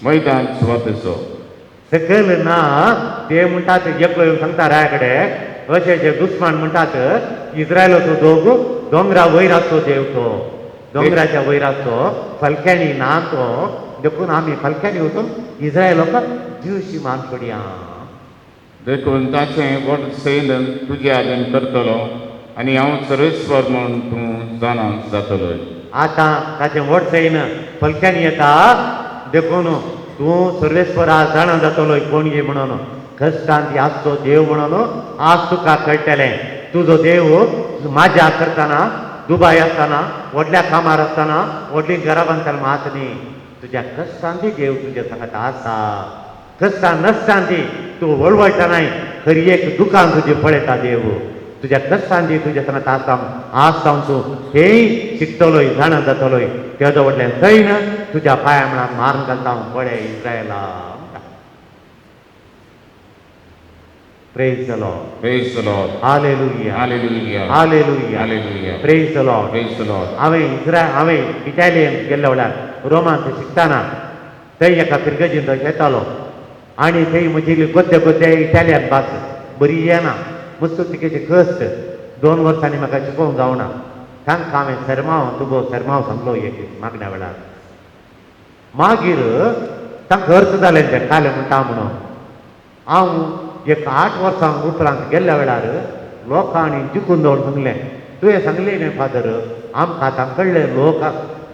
मैदान सुवातेचो.
सकयल ना ते म्हणटात एकलो येवन सांगता राया कडेन, अशे जे दुस्मान म्हणटात इस्रायलाचो दोग दोंगरा वयर आसचो देव, तो दोंगराच्या वयर आसचो, फलक्यांनी ना तो, देखून आमी फलक्यांनी वचून इस्रायलाक जिवशी मान सोडया.
देखून ताचें व्हड सैन्य तुजे आदीन करतलो आनी हांव सर्वेस्पर म्हूण तूं जाणा जातलो.
आतां ताचें व्हड सैन्य फलक्यांनी येता, देखून तूं सर्वेस्पर जाणा जातलो कोण गे म्हणून. कश्टांत आसचो देव म्हणून आज तुका कळटलें. तुजो देव माझ्या करतना, दुबाय आसतना, व्हडल्या कामार आसतना, व्हडलीं घरां बांदतना मात न्ही, तुज्या कश्टांती देव तुज्या सांगात आसा. कश्टां नश्टांती तूं वळवळटनाय खरी एक दुकान तुजें पळयता देव. तुज्या कश्टांती तुज्या सांगात आसा. आज सावन तूं हेय शिकतलोय, जाणा जातलोय. तेजो व्हडलें सैन तुज्या पांया म्हणान मारून घालता हांव पळय इस्रायला. Praise the Lord.
Praise the Lord.
Hallelujah.
Hallelujah.
Hallelujah.
Hallelujah.
Praise the Lord.
Praise the Lord.
हांवें इस्रायल हांवें इटालियन गेल्ल्या वेळार रोमांत शिकतना थंय एका फिरगजीन तो येतालो आनी थंय म्हजी गोद्दे गोद्दे इटालियन भास बरी येना, मस्त तिकेचे कश्ट 2 वर्सांनी म्हाका शिकोवंक जावना. तांकां हांवें सरमाव तुगो सरमाव सांगलो एक मागण्या वेळार. मागीर तांकां अर्थ जालें तें कालें म्हणटा म्हणून. हांव एक 8 वर्सां उपरांत गेल्ल्या वेळार लोकांनी जिखून दवरून सांगलें, तुवें सांगलें न्ही फादर, आमकां आतां कळ्ळें लोक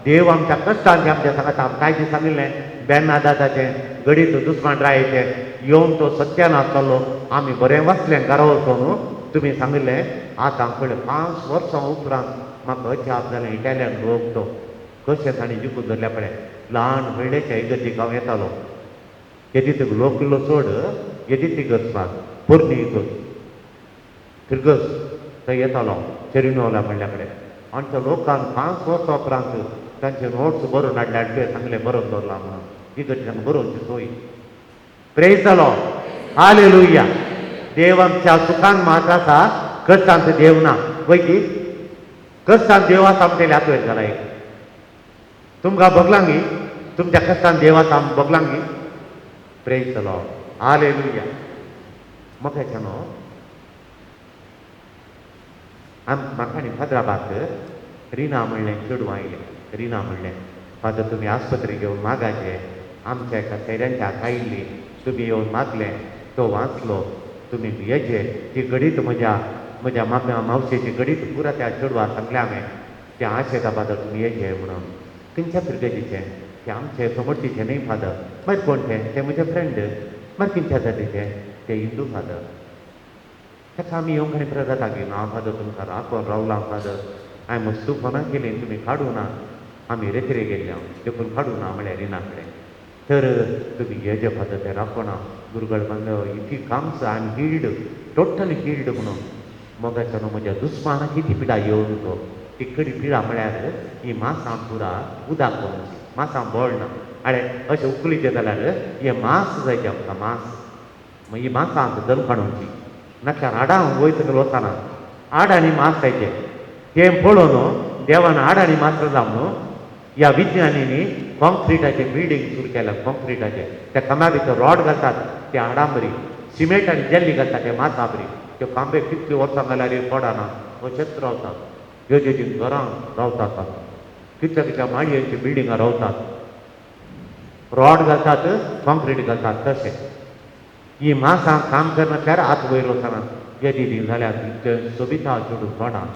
देव आमच्या कश्टांचे आमच्या सांगाता. आमकां कांय दीस सांगिल्लें बेन्नादादाचें गडीत दुस्मान रायाचें येवन तो सत्यानाश जालो, आमी बरें वाचलें घरा वचून तुमी सांगिल्लें. आतां कळ्ळें 5 वर्सां उपरांत म्हाका अजाप जालें इटालियन लोक तो कशें तांणी जिखून धरल्या पळय. ल्हान व्हडलेच्या इगर्जीक हांव येतालो, येदी तुका लोक इल्लो चड येदी ती गरज पोरणी इगर्ज फिरगज थंय येतालो चेरिनोला म्हणल्या कडेन. आनी त्या लोकांक 5 वर्सां उपरांत तांचे नोट्स बरोवन हाडले आनी तुवें सांगलें बरोवन दवरलां म्हणून इगर्जी तांकां बरोवची सोय. प्रेज जालो. हालेलुया. देव आमच्या सुखान मात आसा, कश्टांत देव ना. वय की कस्तान देव आसा म्हणटले हातवेर जाला एक तुमकां भोगलांगी तुमच्या कस्तान देव आसा भोगलांगी. Praise the Lord, hallelujah. मोगाच्या न्हू आम म्हाका आनी फादराबाक रिना म्हणलें चेडूं आयलें. रिना म्हणलें फादर तुमी आस्पत्रे घेवन मागाचे आमच्या एका सैऱ्यांच्या हात आयिल्ली तुमी येवन मागलें तो वाचलो तुमी येचे ती घडीत म्हज्या म्हज्या माम्या मावशेची घडीत पुरा त्या चेडवा सांगलें हांवें त्या आशेता फादर तुमी येचे म्हणून. खंयच्या फिरगजीचें तें आमचें समर्तीचें न्हय फादर. मागीर कोण तें? तें म्हजें फ्रेंड. मागीर खंयच्या जातीचें? तें हिंदू फादर. ताका आमी येवंक आनी परत जाता की ना फादर तुमकां राखोन रावलां फादर हांवें मस्तू फोनां केली तुमी काडूं ना आमी रेत्रे गेल्ले हांव देखून काडूं ना म्हळ्यार रिना कडेन. तर तुमी येजे फादर तें राखोना गुरगळ बांद if he comes I am healed totally healed म्हणून. मोगाच्या न्हू म्हज्या दुस्मानाक कितें पिडा येवन तो ती कडी पिडा म्हळ्यार ही मासां पुरा उदक पळोवची मासां बोळ ना आळे अशें उकलीचें जाल्यार हें मांस जायचें आमकां मांस मागीर ही मासां आमकां दम काडूची नाका हाडां वयता वचना आडांनी मांस जायचें तें पळोवन देवान आडांनी मांस जावन न्हू ह्या विज्ञानींनी कॉन्क्रिटाचें बिल्डींग सुरू केलां. कॉन्क्रिटाचें त्या खांब्या भितर रॉड घालतात ते हाडां बरी सिमेंट आनी जेल्ली घालतात ते मासां बरी त्यो खांबे कितले वर्सां घाल्यार पडना अशेंच रावतात. ह्यो जेजी घरां रावतात कितल्या कितल्या माळयेची बिल्डिंगां रावतात रॉड घालतात कॉन्क्रीट घालतात तशें ही मासां काम करनासल्यार हात वयर वचना येदी जाल्यार इतलें सोबिता चेडूं तोंडां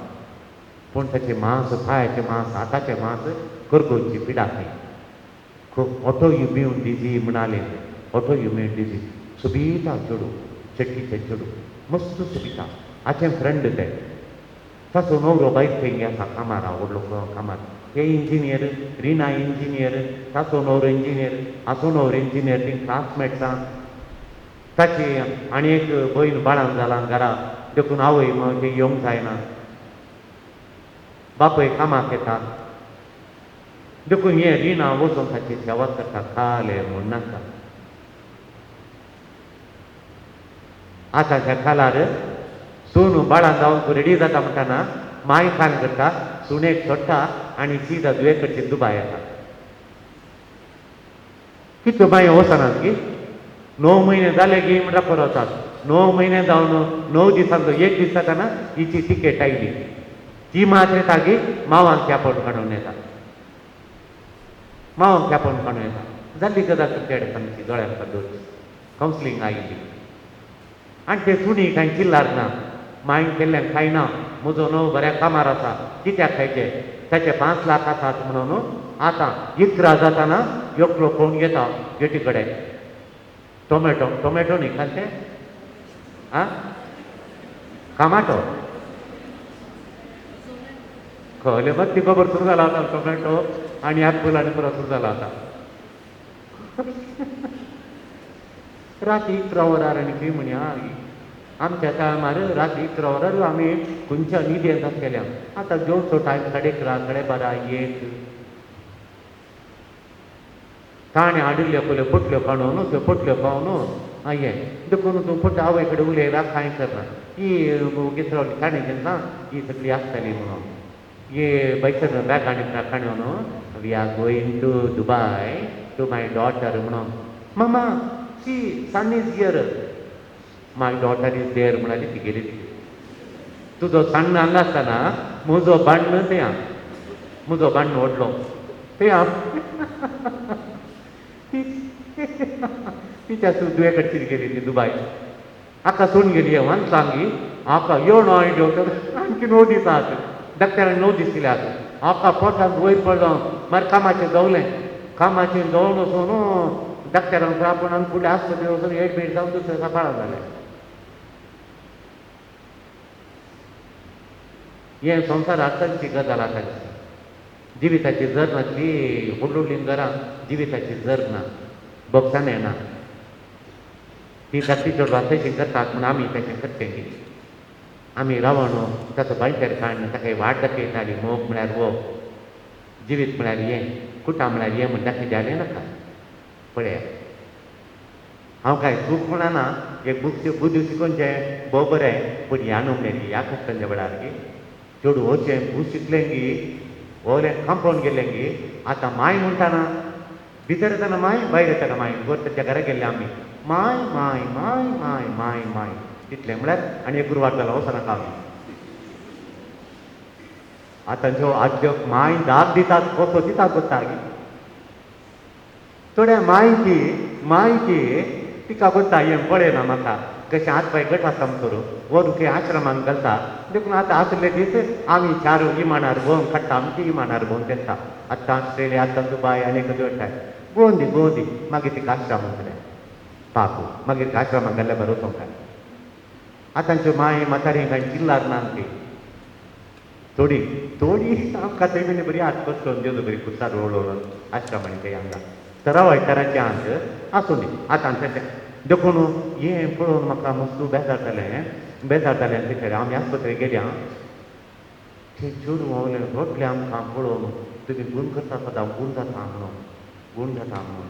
पूण ताचें मांस पांयाचें मांस हाताचें मांस करगोवची पिडा खंय खूब ऑटो इम्यून डिजीज म्हणाले. ऑटो इम्यून डिजीज सोबिता चेडूं चेड्डीचें चेडूं मस्त सोबिता हाचें फ्रेंड तें. ताचो न्हवरो भायर खंय आसा कामार व्हडलो कामार हे इंजिनियर रिना इंजिनियर ताचो न्हवरो इंजिनियर हाचो न्हवरो इंजिनियर तीं क्लासमेट्सां. ताची आनी एक भयण बाळान जालां घरा देखून आवय मग तें येवंक जायना बापूय कामाक येता देखून हें रिना वचून ताची सेवा करता खाले म्हणनाका. आतांच्या खालार सून बाळान जावन रेडी जाता म्हणटाना माय खान करता सुनेक सोडटा आनी सीधा दुये कडची दुबाय येता. कितल्यो बांयो वचनात की 9 म्हयने जाले की म्हणटा परत 9 म्हयने जावन 9 दिसांचो एक दीस जाताना हिची तिकेट आयली ती मात्र येता की मावांक कॅपोट काडून येता मावांक कॅपोट काडून येता जाल्ली गजाल तुमच्या सामकी दोळ्यांक दवरची कावन्सिलींग आयिल्ली. आनी ते सुणी कांय चिल्लार ना मायन केल्ल्यान खायना म्हजो न्हव बऱ्या कामार आसा कित्याक खायचें ताचे 5 लाख आसात म्हणून आतां 11 जाताना एकलो कोण घेता गेटी कडेन टोमॅटो टोमॅटो न्ही खाते आं कामाटो कळ्ळें मग ती खबर सुरू जाला आतां टोमॅटो आनी एप्पल आनी परत सुरू जाला आतां. राती 11 वरार आनी खंय म्हणया आमच्या टायमार राती 11 वरार आमी खंयच्या न्हिदेंत आसलेल्या. आतां जेवचो टायम 11:30 12:30 1 ताणें हाडिल्ल्यो पयल्यो पोटल्यो काडून त्यो पोटल्यो खावन हें देखून तूं पोट आवय कडेन उलयला कांय करना ही घेतली ताणें घेतना ही सगळी आसतली म्हणून हे बायचर बॅग आनी काडून we are going to Dubai to my daughter म्हणून. मामा see son is here my daughter is there म्हणाली ती गेली. तुजो सण हांगा आसतना म्हजो बाण्ण तें म्हजो बाण्ण व्हडलो तें तिच्या दुये कडची गेली ती दुबाय. आका सोडून गेली वांचांगी आका येवन हांव आणखी 9 दीस आहात डॉक्टरान 9 दीस दिले आहात. आका पोटांत वयर पडलो मागीर कामाचें जावलें कामाचें जावन वचून डॉक्टरान आपूण फुडले आस्पत्रेक वचून एडमीट जावन दुसऱ्या दिसा बाळां जालें. हें संवसारांत तांची गजाल आसा जिविताची जर नासली व्हडली व्हडली घरां जिविताची जर ना बक्षान येना ती धाकटी चेडवां तशें करतात म्हूण आमी तशें करचें की आमी रावण ताचो बांयचेर काडून ताका वाट दाखयताली. मोग म्हळ्यार हो जिवीत म्हळ्यार हें कुटां म्हळ्यार हें म्हूण दाखयतालें नाका. पळया हांव कांय चूक म्हणना एक बुद्ध शिकोवचें भोव बरें पूण ह्या न्हू म्हणलें ह्या कश्टांच्या वेळार की चेडूं वचें भूस शिकलें गी ओलें कंपावंड गेलें गी आतां माय म्हणटाना भितर येताना माय भायर येताना माय गोर घरा गेल्ले आमी माय माय माय माय माय माय तितलें म्हळ्यार आनी एक गुरवार जालो वचनाका आमी. आतां ज्यो आदल्यो माय दाग दितात कसो दितात कोत्ता गी थोड्या मायची मायची तिका कोत्ता हें पळयना म्हाका कशें हात पांय गट आसा करूं व्हरून खंय आश्रमांत घालता. देखून आतां आसले दीस आमी चार इमानार भोंवन काडटा आमची इमानार भोंवन तेंता आतां ऑस्ट्रेलिया आतां दुबाय आनी खंय वयताय भोंवन दी भोंवन दी मागीर तिका आश्रमांत घातलें पाकू मागीर तिका आश्रमांत घाल्ल्या बरो वचोंक काय. आतांच्यो माय म्हातारी कांय चिल्लार ना ती थोडी थोडी आमकां थंय बीन बरी हात करून जेजू बरी कुसार रोळ आश्रमांनी थंय हांगा तरावय तराचे आंत आसूं दी आतां तशें. देखून हें पळोवन म्हाका मस्त बेजार जालें बेजार जालें तेचेर आमी आस्पत्रेक गेल्या थंय चेडूं व्हांवलें रडलें आमकां पळोवन तुमी गूण करता सदां गूण जाता म्हणून गूण जाता म्हणून.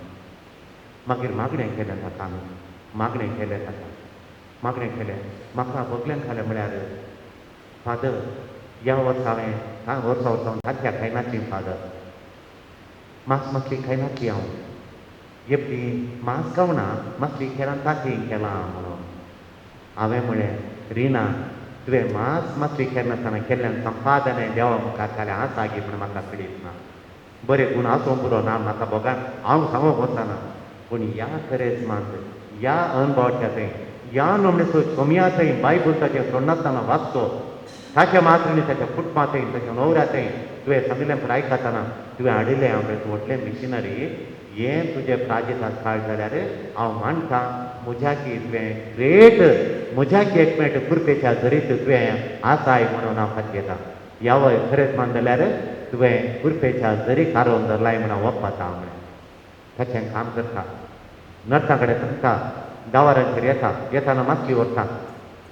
मागीर मागणें केलें ताका आमी मागणें केलें ताका मागणें केलें म्हाका बगल्यान खालें म्हळ्यार फादर ह्या वर्सा हांवें वर्सा वर्सा तांतयां खायनासली फादर मांस मासली खायनासली हांव एकटी मांस खावना मासली खेळान तांती केलां म्हणून. हांवें म्हळें रिना तुवें मांस मासली खेळनासतना केल्ल्यान संपादन देवा मुखार खालें आसा गी म्हण म्हाका कळीत ना बरें गूण आसूं पुरो ना म्हाका भोगान हांव सांगूंक वचना पूण ह्या करेजमांत ह्या अणभवाच्या थंय ह्या नमणेचो सोमया थंय बायबल ताचें सोडनासतना वाचतो ताच्या मात्रेनी ताच्या कुटुंबा थंय ताच्या न्हवऱ्या थंय तुवें सांगिल्लें पळय आयकतना तुवें हाडिल्लें हांव तूं व्हडलें मिशनरी हें तुजें प्राजिता काळ जाल्यार हांव मानता म्हज्याकी तुवें ग्रेट म्हज्याकी एक मेट कृपेच्या जरीत तुवें आसाय म्हणून हांव खातीर येता ह्या वय खरेंच मान जाल्यार तुवें कृपेच्या जरी कारोवन धरलाय म्हणून वपाता हांव म्हळें. ताचें काम करता नर्सां कडेन सांगता दावारांचेर येता येताना मासली व्हरता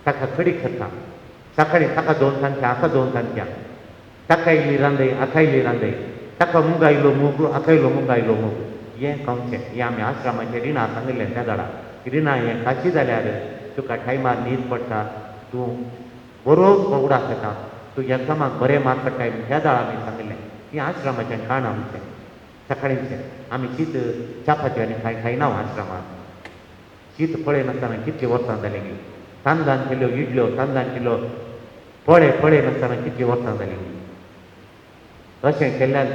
ताका कडी करता सकाळी ताका दोन तांतयां हाका दोन तांतयां ताका इल्ली रांदय हाका इल्ली रांदय ताका मुग आयलो मूग हाका इल्लो मुग आयलो मूग हें खावचें हें आमी आश्रमाचें रिणां सांगिल्लें त्या जाणा रिणां हें खाशी जाल्यार तुका टायमार न्हीद पडटा तूं बरो उगडास येता तूं एग्जामाक बरें मार्क पडटाय त्या जाणा आमी सांगिल्लें हें आश्रमाचें खाण आमचें सकाळींचें आमी शीत चापाती आनी कांय खायना आश्रमांत शीत पळयनासतना कितलीं वर्सां जालीं गी तांदळान केल्यो इडल्यो तांदळान केल्यो पळय पळयनासतना कितलीं वर्सां जालीं गी. अशें केल्ल्यान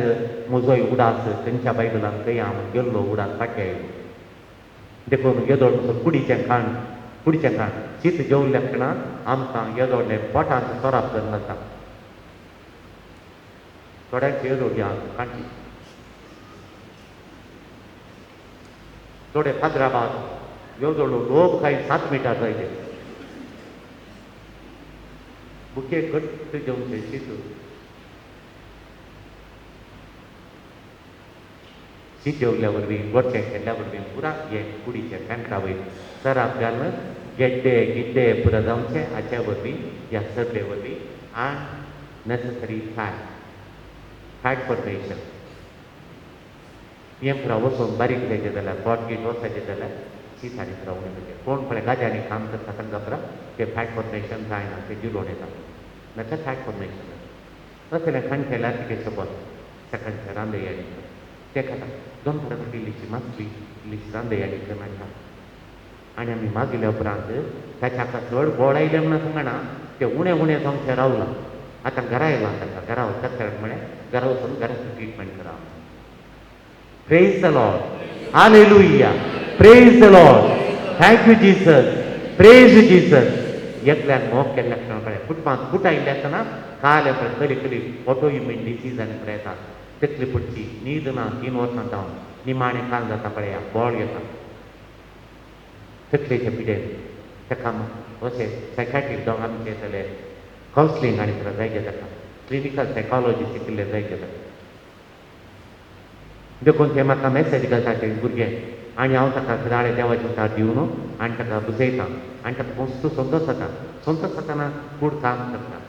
म्हजोय उडास तेंच्या बायबलान खंय हांव गेल्लो उडास फाटीं आयलो. देखून येदोळ कुडीचें खाण कुडीचें खाण शीत जेवल्या खिणां आमकां येदोळलें पोटांत सोराप करून घालता थोड्यांक येदोळ कांची थोडे फादराबाद येदोळ लोक कांय 7 मिटर जायते बुके घट्ट जेवचें शीत शीत जेवल्या वरवीं गोडचें केल्ल्या वरवीं पुरा हें कुडीचें पॅन्टा वयर सराप घालून गेड्डे गिड्डे पुरा जावचें हाच्या वरवीं ह्या सरले वरवीं अननेसेसरी फॅट फॅट फॉर्मेशन हें पुरा वचून बारीक जायचें जाल्यार पोट गीट वचायचें जाल्यार शीत आनी पुरा उणें जायचें कोण पळय गाज्यांनी काम करता तांकां पुरा तें फॅट फॉर्मेशन जायना तें जिरोवन येता नातर फॅट फॉर्मेशन असलें खाण केल्यार तिगे शपथ सकाळचें रांदय आनी ते खाता दोन फावट इल्लीशी मासली इल्लीशी रांदय आनी मेळटा आनी आमी मागिल्ल्या उपरांत ताच्या आतां चड गोड आयलें म्हणून सांगना तें उणें उणें जावचें रावलां आतां घरा येयलां ताका घरा डॉक्टरान म्हळें घरा वचून घराची ट्रिटमेंट करा. Praise the Lord. Hallelujah. Praise the Lord. Thank you Jesus. Praise you Jesus. एकल्यान मोग केल्ल्या क्षणा कडेन कुटुंबांत कुट आयिल्लें आसतना काल पळय कली कली ऑटो इम्यून डिसीज आनी पळय येता तकली पडची न्हीद ना 3 वर्सां जावन निमाणें काल जाता पळया बोळ येता तकलेचे पिडेन ताका अशें सायकाट्रीक दोगांचे येतले कावन्सिलींग आनी तुका जायचे ताका क्लिनिकल सायकोलॉजी शिकिल्लें जायचे ताका. देखून ते म्हाका मॅसेज घालता ते भुरगें आनी हांव ताका सदाळे देवाचे उतार दिवन आनी ताका बुजयता आनी ताका मस्त संतोश जाता संतोश जातना कूड काम करता.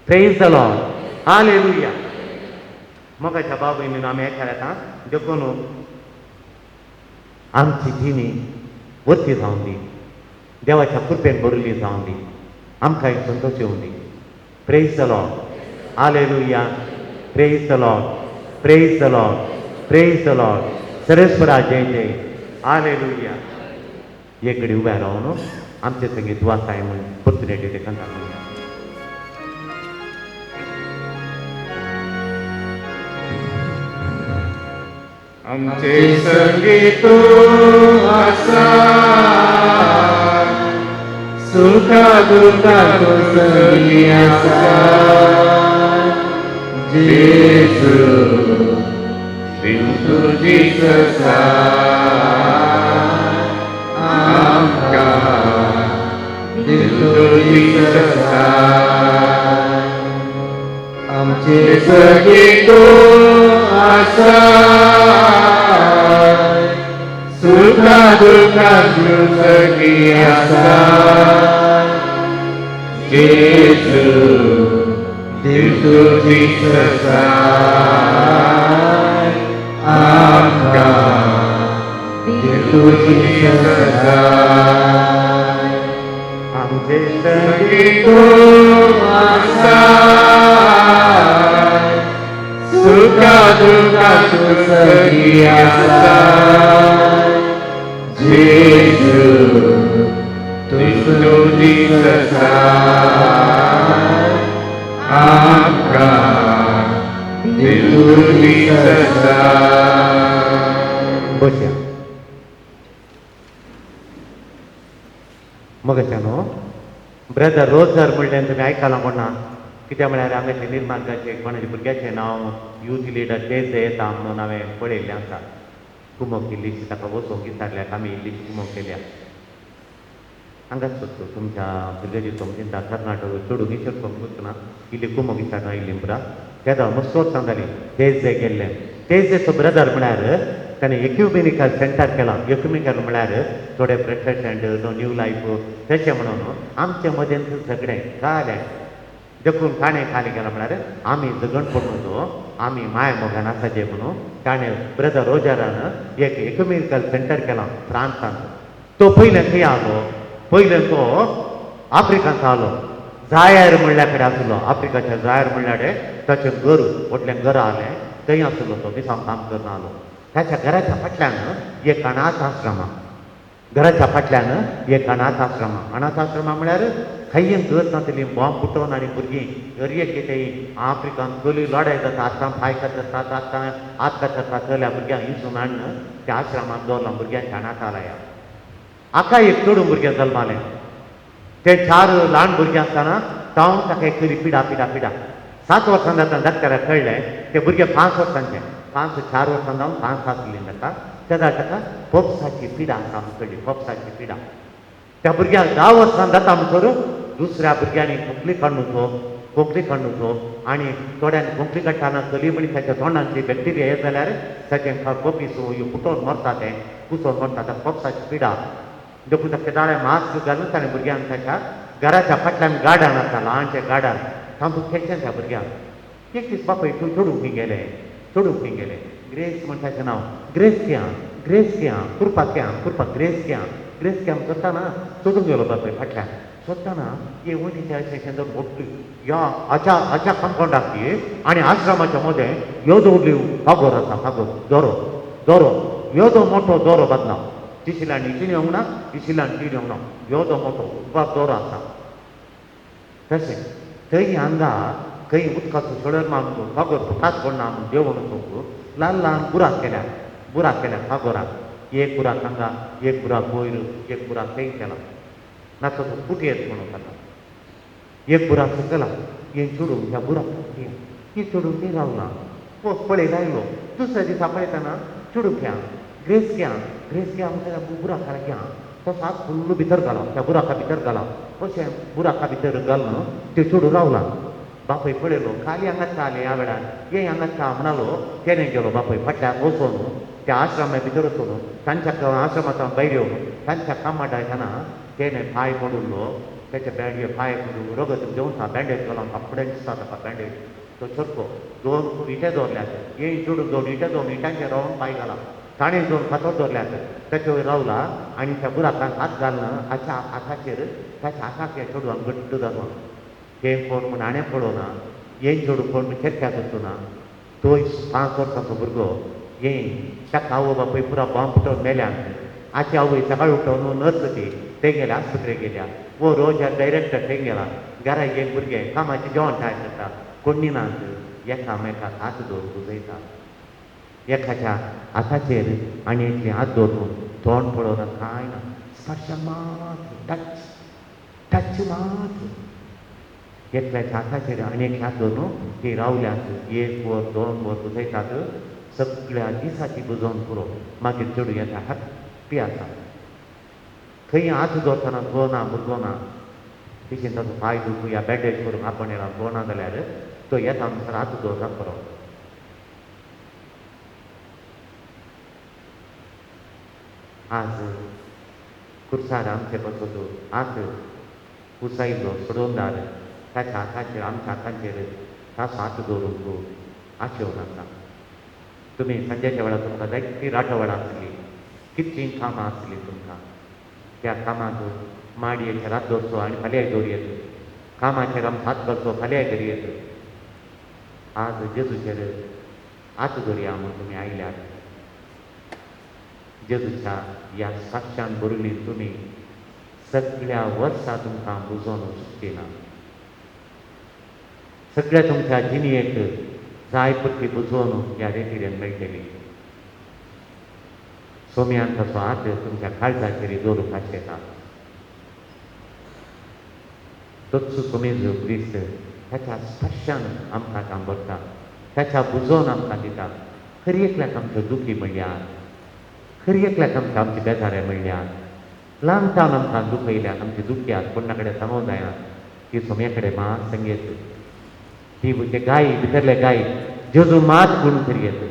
Praise the Lord. Hallelujah. मोगाच्या भाव भयणीनो आमी एका येता देखून आमची जिणी वरती जावन दी देवाच्या कृपेन भरिल्ली जावन दी आमकां एक संतोश येवन दी. Praise the Lord. Hallelujah. Praise the Lord, praise the Lord, praise the Lord. सरेस्वरा जय जय. हालेलुया. एक घडी उब्या रावन आमचे संगी तूं आसाय म्हूण परतून एकदां ते कांता करुया.
आमचे संगी तूं आसा,
सुखा दुःखा तूं संगी आसा. जेजू
दिव तुजी ससा आमकां,
दिव
तुजी
तुजी
ससा.
आमचे
सगी तूं आसा, सुखा दुःखा तूं सगी आसा. जेजू
दिव
तुजी ससा आमकां,
दिव तुजी ससा.
आमचे
सगी तूं आसा, सुखा दुःखा तूं सगी आसा. जेजू तुजी ससा आमकां, तुजी ससा.
बसया. मगाच्या न्हू ब्रदर रोजर म्हणलें तुमी आयकलां कोण ना? कित्याक म्हळ्यार हांगाचे निर्मार्गाचे कोणाच्या भुरग्याचें नांव यूथ लिडर तेज येता म्हणून हांवें पळयल्लें आसा. कुमोक इल्लीशी ताका वचोंक विचारल्याक आमी इल्लीशी कुमोक केल्या. हांगाच सोदतो तुमच्या भुरग्याची समजिंता कर्नाटक चडूंक विचार समजूंक ना, इल्ली कुमोक विचारना इल्ली पुरा. तेदा मस्तोच सांगताली तेज जे गेल्लें. तेज ब्रदर म्हळ्यार ताणें एक्युमेनिकल सेंटर केलां. एक्युमेनिकल म्हळ्यार थोडे प्रेसिडेंट न्यू लायफ तशें म्हणून आमचे मदें सगळें कळ्ळें. देखून ताणें खाली केलां म्हळ्यार आमी झगण पडून तो आमी माय मोगान आसाचे म्हणून ताणें ब्रदर रोजरान एक एक्युमेनिकल सेंटर केलां फ्रांसांत. तो पयलें खंय आलो? पयलें तो आफ्रिकांत आलो. जायर म्हणल्या कडेन आसलो. आफ्रिकाच्या जायर म्हणल्या कडेन ताचें घर व्हडलें घर आलें, थंय आसलो तो दिसांक काम करून आलो. ताच्या घराच्या फाटल्यान एक अनाथ आश्रमा, घराच्या फाटल्यान एक अनाथ आश्रमा. अनाथ आश्रमा म्हळ्यार खंय घर नासली बॉम्ब फुटोवन आनी भुरगीं घर एक कितें आफ्रिकान चली लडाय जाता, आतां पांय कातरतात, आतां हात कातरतात, चल्या भुरग्यांक हिसून हाडून त्या आश्रमांत दवरलां भुरग्यांच्या अनाथालया. हाका एक चेडूं भुरगें जल्मालें. ते 4 ल्हान भुरगीं आसतना तावन ताका एक तरी पिडा पिडा पिडा. 7 वर्सां जातना डॉक्टराक कळ्ळें ते भुरगे 5 वर्सांचे, 5 4 वर्सां जावन 5 आसलीं ताका. तेन्ना ताका पोपसाची पिडा आसा म्हूण कळ्ळी, पोपसाची पिडा. त्या भुरग्याक 10 वर्सां जाता म्हणसर दुसऱ्या भुरग्यांनी खोंकली काडून खोंकली काडून आनी थोड्यांनी खोंकली काडटाना चली मनशाच्या तोंडांतली बॅक्टेरिया येत जाल्यार ताचें कोपीस फुटोवन मरता, तें कुसोवन मरता. ताका पोपसाची पिडा. देखून ताका दाळे मास्क घालून ताणें भुरग्यांक ताच्या घराच्या फाटल्यान गार्डन आसा, ल्हानशें गार्डन, तांतूत खेळचें त्या भुरग्यांक. एक दीस बापूय चडूंक खंय गेले, चडूंक खंय गेले. ग्रेस म्हणटाचें नांव, ग्रेस क्या, ग्रेस क्या, कृपा क्या, कृपा ग्रेस क्या, ग्रेस क्या सोदताना सोदूंक गेलो बापूय फाटल्यान. सोदताना हे वणीच्या अशें दोन व्हडली ह्या हाच्या हाच्या कंपाउंडाक आनी आश्रमाच्या मदें ह्यो दवरली फागोर आसा, फागोर दोरो दोरो ह्यो दो मोठो दोरो बांदला. तिशिलान इशीन येवंक ना, तिशिलान ती येवंक ना, ह्यो दो मोठो उपास दोरो आसा. तशें थंय हांगा खंय उदकाचो सळर मारून फागोर फुटात पडना म्हूण देवण वचूंक ल्हान ल्हान बुराक केल्या, बुराक केल्या फागोराक. एक बुराक हांगा, एक बुराक वयर, एक बुराक थंय केला, नातर तो फूट येत म्हणून ताका. एक बुराक सकला हें चडूंक ह्या बुराक ही चडूंक थंय रावला. पळयत आयलो. दुसऱ्या दिसा पळयतना चडूंक ह्या ग्रेस घ्या, ग्रेस घ्या म्हणटा बुराका घ्या. तो हात फुल्ल भितर घाला, त्या बुराका भितर घाला. अशें बुराका भितर घालून ते चडूं रावला. बापूय पळयलो खाली हांगाच आले ह्या वेळार, हे हांगाच म्हणालो. तेणें गेलो बापूय फाटल्यान वचोन त्या आश्रमा भितर वचून तांच्या आश्रमांत भायर येवन तांच्या कामाटा येतना तेणें पांय मोडिल्लो. ताच्या बँड पांय रगत देंवता, बँडेज घालून कपडे दिसता ताका बँडेज. तो चरको 2 इटे दवरल्यात, हे चडून 2 इटे, 2 इटांचेर रावन पांय घाला. ताणें 2 फातर दवरल्यात, ताचे वयर रावला आनी त्या बुराकान हात घालून हाच्या हाताचेर ताच्या हाताक ह्या चेडवान घट्ट धरला. तें कोण म्हूण हाणें पळोवना, हें चेडूं कोण चर्चा करचो ना, तो 5 वर्सांचो भुरगो हें ताका आवय बापूय पुरा बॉम्ब फुटोवन मेल्यान. आची आवय सकाळी उठोवन नर्स ती थंय गेल्या, आस्पत्रेक गेल्या. वो रोज डायरेक्टर थंय गेला. घरा एक भुरगें कामाचें जेवण तयार करता, कोणी ना एकामेकाक हात दवरून बुजयता. एकाच्या हाताचेर आनी एकले हात दवरून तोंड पळोवना, कांय ना, स्पर्श मात, टच टच मात. एकल्याच्या हाताचेर आनी एक हात दवरून ती रावल्यात 1 वर 2 वर बुजयतात. सगळ्या दिसाची बुजोवन पुरो. मागीर चेडूं येता, हॅप्पी आसा. खंय हात दवरतना तो ना भुरगो ना, तिशेन ताचो पांय दुखू या बॅडेज करूंक आपण येला तो ना जाल्यार तो येता म्हणसर हात दवरता बरो. आज खुर्सार आमचे पासत हात उसायलो सोडोवदार ताच्या हाताचेर आमच्या हातांचेर ताचो हात दवरूंक आशेवन आसा. तुमी सांजेच्या वेळार तुमकां जायती राटवळां आसली, कितलीं कामां आसलीं तुमकां. त्या कामांत माडयेचेर हात दवरचो आनी फाल्यां दवरयेत, कामाचेर आमचो हात घालचो फाल्यां दवरयेत. आज जेजूचेर हात दवरया म्हूण तुमी आयल्यात. जेजूच्या ह्या साक्षान भरिल्ली तुमी सगळ्या वर्सा तुमकां बुजोवन सुटची ना. सगळ्या तुमच्या जिणेक जाय पुरती बुजोवन ह्या रेतिरेन मेळटली. सोम्यान ताचो हात तुमच्या काळजाचेर दवरूंक आशेता. तोच सोमेजो क्रिस्त ताच्या स्पर्शान आमकां काम भरता, ताच्या बुजोवन आमकां दिता. खरी एकल्याक आमच्यो दुखी म्हणल्यार, खरी एकल्याक आमकां आमची बेजारे म्हणल्यार, ल्हान तावन आमकां दुखयल्यात, आमची दुखयात कोणा कडेन सांगूंक जायना. ती सोम्या कडेन मात सांगयत, ती ते गाय भितरले गाय जेजू मात गुण करी येत.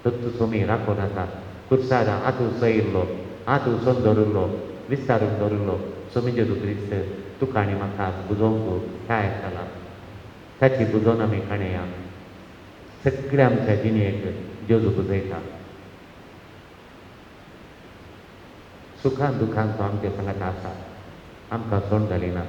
तोच सोमी राखून आसा. खुर्सार हात उसयिल्लो, हात उसोवन दवरिल्लो, विस्तारून दवरिल्लो सोमी जेजू क्रिस्त तुका आनी म्हाका बुजोवंक तयार जाला. ताची बुजोवन आमी काणया. सगळ्या आमच्या जिणेक जेजू बुजयता. सुखान दुखान तो आमच्या सांगात आसा, आमकां सोंड घालिना.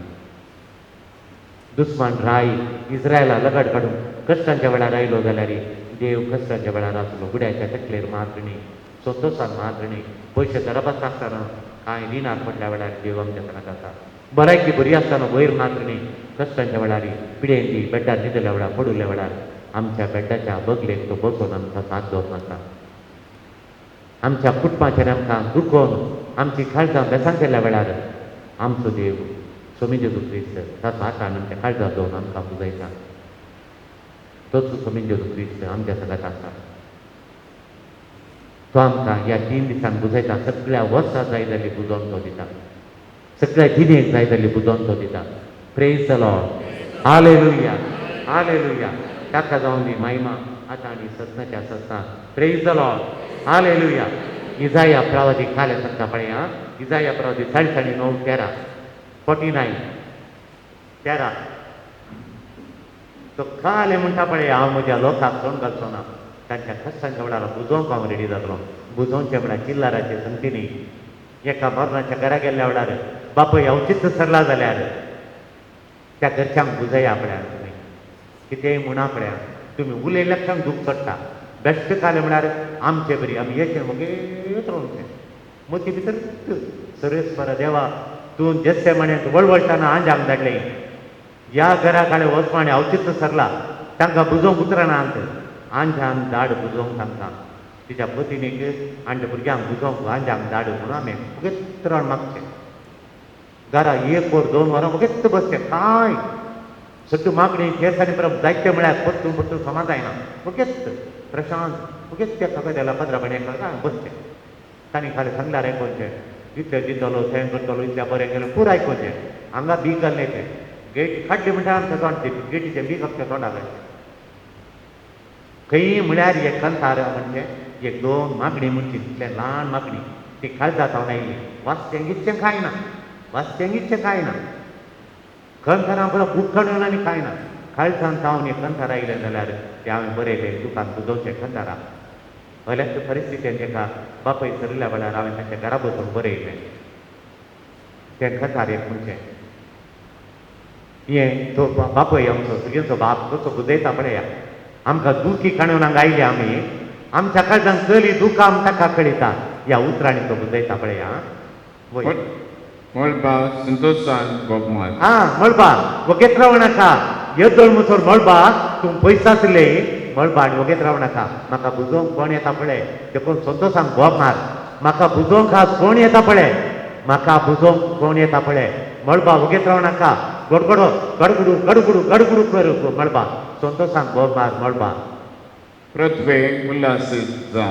दुस्मान राय इस्रायला लगड काडून कश्टांच्या वेळार आयलो जाल्यार देव कश्टांच्या वेळार आसलो. गुड्याच्या तकलेर मात न्ही, संतोशान मात न्ही, पयशे दराबास आसतना कांय रिणाक पडल्या वेळार देव आमच्या सांगात आसा. बऱ्याकी बरी आसतना वयर मात न्ही, कश्टांच्या वेळार पिडेन ती बेड्डार न्हिदल्या वेळार पडुल्ल्या वेळार आमच्या बेड्डाच्या बगलेक तो बसून आमकां साथ दवरून आसा. आमच्या कुटुंबाचेर आमकां दुखोवन आमची काळजां बेसां केल्ल्या वेळार आमचो देव सोमी जेजू क्रिस्त ताचो हातान आमच्या काळजां दवरून आमकां पुजयता. तोच सोमी जेजू क्रिस्त आमच्या सांगात आसा. तो आमकां ह्या 3 दिसांक बुजयता. सगळ्या वर्सां जाय जाली बुजोवन तो दिता, सगळ्या जिणेक जाय जाली बुजोवन तो दिता. Praise the Lord, hallelujah, hallelujah. ताका जावन दी महिमा आतां आनी सदनाच्या सदना. Praise the Lord, hallelujah. इजाया प्रवादी खाले सांगता पळया, इजाया प्रवादी 49 13 49 13. तो खाले म्हणटा पळया, हांव म्हज्या लोकांक सोंड घालचो ना, तांच्या कश्टांच्या वेळार बुजोवंक हांव रेडी जातलो. बुजोवचें म्हळ्यार चिल्लाराचे संगतीनी एका मरणाच्या घरा गेल्ल्या वेळार बापूय अवचित सरला जाल्यार त्या घरच्यांक बुजया पळया, तुमी कितेंय म्हणा पळया, तुमी उलयल्ल्या क्षण दूख चडटा. बेश्ट खालें म्हळ्यार आमचे बरी आमी येचें मगेर रावचें मती भितर सर्वेस्पर देवा तूं जसे म्हणे वळवळटाना आंजांक धाडलें, ह्या घरा कडेन वचपा आनी अवचित सरला, तांकां बुजोवंक उतरना आंत आंजान धाड बुजोवंक तांकां, तिच्या पतिनीक आनी भुरग्यांक बुजोवंक आंजांक धाड म्हणून आमी वगेत रावन मागचें. घरा 1 वर 2 वरां वगेत बसचें, कांय सट्टू मागणी केसांनी परत जायते म्हळ्यार परतून परतून समा जायना, वगेत प्रशांत वगेत त्या कागदाला पदरा बणे बसचें. तांणी खाली सांगल्यार आयकोवचें, इतलें दितलो थंय करतलो इतल्या बरें केलें पुरो आयकोवचें. हांगा बीग घाल्लें तें गेट काडली म्हणटा आमच्या तोंड गेटीचें बीग आमच्या तोंडाक घालचें. खंय म्हळ्यार एक कंतार म्हणजे 1 2 मागणी म्हणची, तितलें ल्हान मागणी ती काळजा जावन आयली. वाचचें गितचें कांय ना, वाचचें गितचें कांय ना, कंतारां पुरो बुकण आनी कांय ना. काळजान जावन एक कंतार आयलें जाल्यार तें हांवें बरयलें दुकान बुजोवचें कंतारां. हल्याच परिस्थितीन एका बापूय सरिल्ल्या वेळार हांवें तांच्या घरा बसून बरयलें तें कंतार एक म्हणचें, हें तो बापय आमचो सगळ्यांचो बाप कसो बुजयता पळया. आमकां दुखी काणून हांगा आयली आमी, आमच्या काळजान चली दुखां आम ताका कळयता. ह्या उतरांनी तो बुजयता पळया. वय
मळबा संतोशान बोब मार.
आं मळबा वगेत रावं नाका, येदोळ मुसोर मळबा तूं पयस आसले मळबा आनी वगेत रावं नाका. म्हाका बुजोवंक कोण येता पळय, देखून संतोशान बोब मार. म्हाका बुजोवंक आज कोण येता पळय, म्हाका बुजोवंक कोण येता पळय. मळबा वगेत रावं नाका, गडगडो गडगडू गडगडू गडगडू कर मळबा, संतोशान बोब मार मळबा.
पृथ्वे उल्हासीत जा.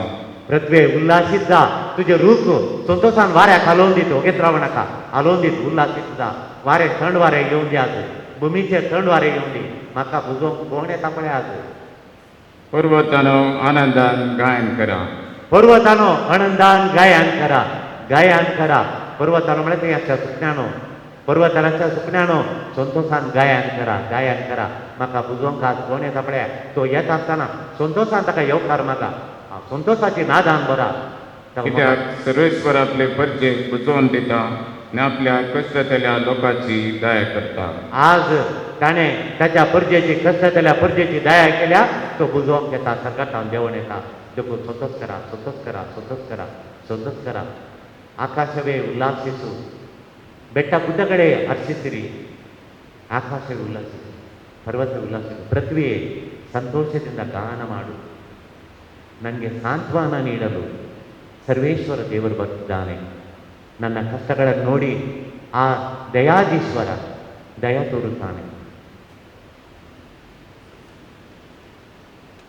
पृथ्वे उल्हासीत जा, तुजे रूख संतोशान वाऱ्याक हालोवन दीत, वगेत रावं नाका, हालोवन दीत, उल्हासीत जा. वारें थंड वारें येवन दी आज, भुमीचेर थंड वारें येवन दी. म्हाका बुजोवंक कोण येता पळय आज.
पर्वतानो आनंदान गायन करा.
पर्वतानो आनंदान गायन करा, गायन करा. पर्वतानो म्हळ्यार थंय आसच्या सुकण्यानो, पर्वताच्या सुकण्यानो संतोशान गायन करा, गायन करा. म्हाका बुजोवंक आज कोण येता पळय. तो येता आसतना संतोशान ताका येवकार मागा, संतोशाची नादान बरा.
कित्याक सर्वेश्वर आपले परजेक बुजोवन दिता आनी आपल्या कश्टांतल्या लोकांची दया करता.
आज ताणें ताच्या परजेची कश्टांतल्या परजेची दया केल्या, तो बुजोवंक येता, सरकारान देवण येता. देखून संतोष करा, संतोष करा, संतोष करा, संतोष करा. ಆಕಾಶವೇ ಉಲ್ಲಾಸಿಸು, ಬೆಟ್ಟ ಗುಡ್ಡಗಳೇ ಹರ್ಷಿಸಿರಿ. ಆಕಾಶವೇ ಉಲ್ಲಾಸಿಸು, ಪರ್ವತ ಉಲ್ಲಾಸಿಸು, ಪೃಥ್ವಿಯೇ ಸಂತೋಷದಿಂದ ಗಾನ ಮಾಡು. ನನಗೆ ಸಾಂತ್ವನ ನೀಡಲು ಸರ್ವೇಶ್ವರ ದೇವರು ಬರ್ತಿದ್ದಾನೆ. ನನ್ನ ಕಷ್ಟಗಳನ್ನು ನೋಡಿ ಆ ದಯಾಧೀಶ್ವರ ದಯ ತೋರುತ್ತಾನೆ.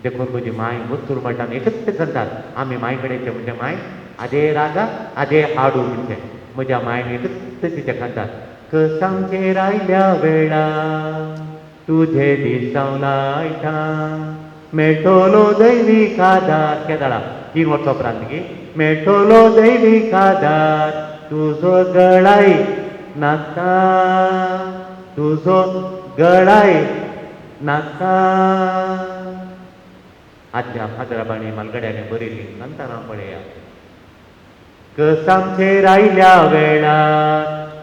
देखून म्हजी माय मुत्तूर म्हणटा एकच करतात आमी माय कडेन म्हणजे माय आदे रागा आदे हाडू म्हणजे म्हज्या मायन एकच तिचे करतात. कसांचेर आयल्या वेळा तुझे दिसांव लायता मेळटलो दैवीक आदार. केदाळा 3 वर्सां उपरांत की मेळटलो दैवीक आदार, तुजो गळाय नाका, तुजो गळाय नाका. आद्या फादराबाणी मालगड्याने बरयली नंतर पळया. कसांचेर आयल्या वेळा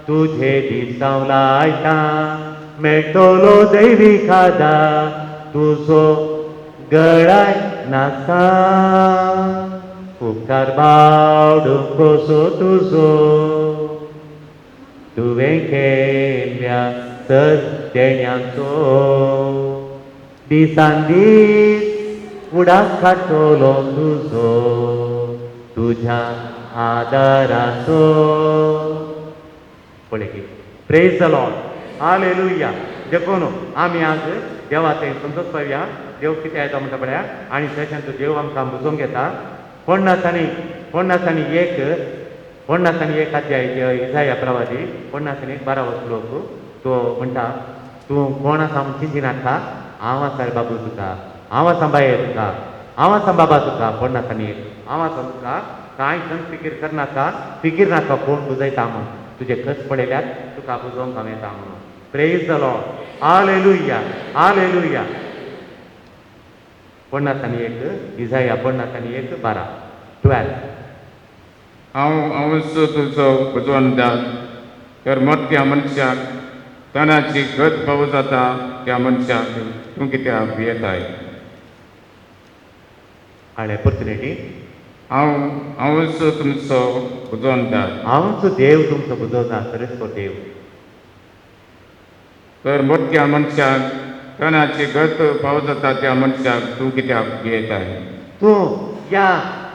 तुझे दिसांव लायता मेळटलो दैवीक आदार, तुजो गळाय नाका. उपकार बावडूंक कसो तुजो तुवें केल्ल्या तर देण्याचो, दिसान दीस उडास काडटलो तुजो तुज्या आदाराचो. पळय की प्रेज the Lord, hallelujah. देखून आमी आज देवा थंय संतोष पावया. देव कितें येता म्हणटा पळया, आनी तशेंच देव आमकां बुजोवंक येता. 51 अध्याय इजाया प्रवादी 51:12 श्लोक तो म्हणटा, तूं कोण आसा म्हूण चिंती नाका, हांव आसा रे बाबू तुका, हांव आसा बाये तुका, हांव आसा बाबा तुका. 51 हांव आसा तुका, कांय खंय फिकीर करनाका, फिकीर नाका कोण बुजयता म्हूण, तुजे कस पळयल्यार तुका बुजोवंक हांव येता म्हणून. Praise the Lord, hallelujah, hallelujah. 51 इजाया 51:12 12.
हांव हांवूच तुजो बुजवणदार, तर मोठ्या मनशाक तणाची गत पावो जाता त्या मनशाक तूं कित्याक भियेताय?
हाणें परतुनेटी
हांव हांवूच तुमचो बुजवणदार,
हांवच देव तुमचो बुजवणार, सरस्वर देव.
तर मोठ्या मनशाक तणाची गत पावो जाता त्या मनशाक तूं कित्याक भियेताय?
तूं या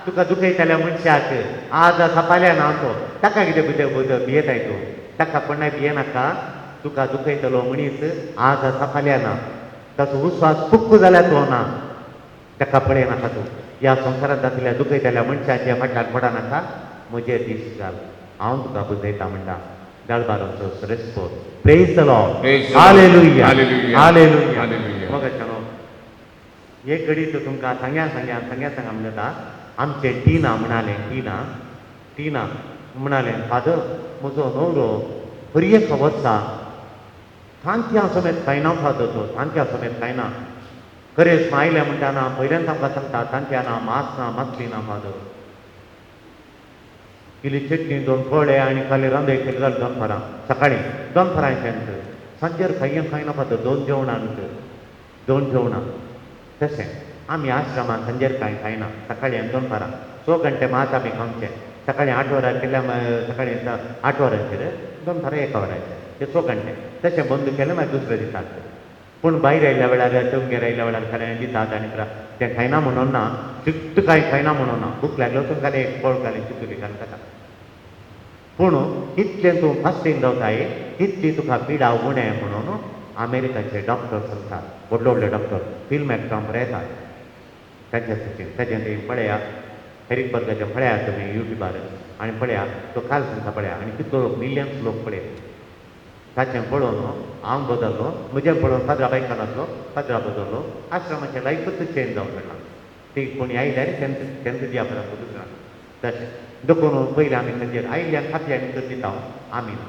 तुका दुखयतल्या मनशाक आज आसा फाल्यां ना तो, ताका कितें भियेताय तूं? ताका कोणाय भियेनाका. तुका दुखयतलो मनीस आज आसा फाल्यां ना, ताचो विस्वास पुक्क जाल्यार तो ना, ताका पळयनाका तूं. ह्या संवसारांत जातल्या दुखयतल्या मनशाच्या फाटल्यान पडनाका, म्हजेर दीस घाल, हांव तुका बुजयता म्हणटा दळबारांचो सरस्पोर. Praise the Lord,
Praise the Lord.
Hallelujah,
hallelujah.
Hallelujah.
Hallelujah.
मोगाच्यानो, एक घडी तर तुमकां सांग्या सांग्या सांग्या सांगा म्हणटा. आमचें टिना म्हणालें, टिना टिना म्हणालें, फादर म्हजो न्हवरो हर एक वर्सा तांतयां समेत खायना फादर, तो तांतयां समेत खायना. खरेंच आयलें म्हणटा ना, पयल्यान आमकां सांगता तांतयां ना, मास ना, मासली ना फादर. इल्ली चटणी 2 पोळे आनी खाली रांदय केली जाल्यार दनपारां, सकाळीं दनपारां शेंत सांजेर खायन खायना फादर, दोन जेवणां भितर दोन जेवणां. तशें आमी आश्रमांत सांजेर कांय खायना, सकाळीं आनी दनपारां 6 घंटे मात आमी खावचें. सकाळीं 8 वरां केल्यार सकाळीं 8 वरांचेर, दनपारां 1 वरांचेर, ते 6 घंटे. तशें बंद केलें मागीर दुसरे दिसाक. पूण भायर आयल्या वेळार तुमगेर आयल्या वेळार खालें दितात आनी तें खायना म्हणून ना, स्ट्रिक्ट कांय खायना म्हणून ना, भूक लागलो वचून खालें एक फळ खालें चितुली घालून खाता. पूण इतलें तूं फास्टींग रावताय तितली तुका पिडा उणें म्हणून अमेरिकाचे डॉक्टर सांगतात, व्हडले व्हडले डॉक्टर फिल्म एक्टरां येतात ताच्या सचीन ताजें ते पळया एरीक बर्गाचें पळया तुमी युट्यूबार आनी पळया तो काल सांगता पळया आनी कितलो लोक मिलियन्स लोक पळयता. ताचें पळोवन हांव बदल्लो, म्हजें पळोवन फादरा बायकान आसलो फादरा बदल्लो, आश्रमाचें लायफूच चेंज जावंक पडलां. ती कोणी आयल्यार तेंच दिया पडटा दुसऱ्या. तशें देखून पयलीं आमी तांचेर आयिल्ल्यान खातली आनी तर दिता आमी ना.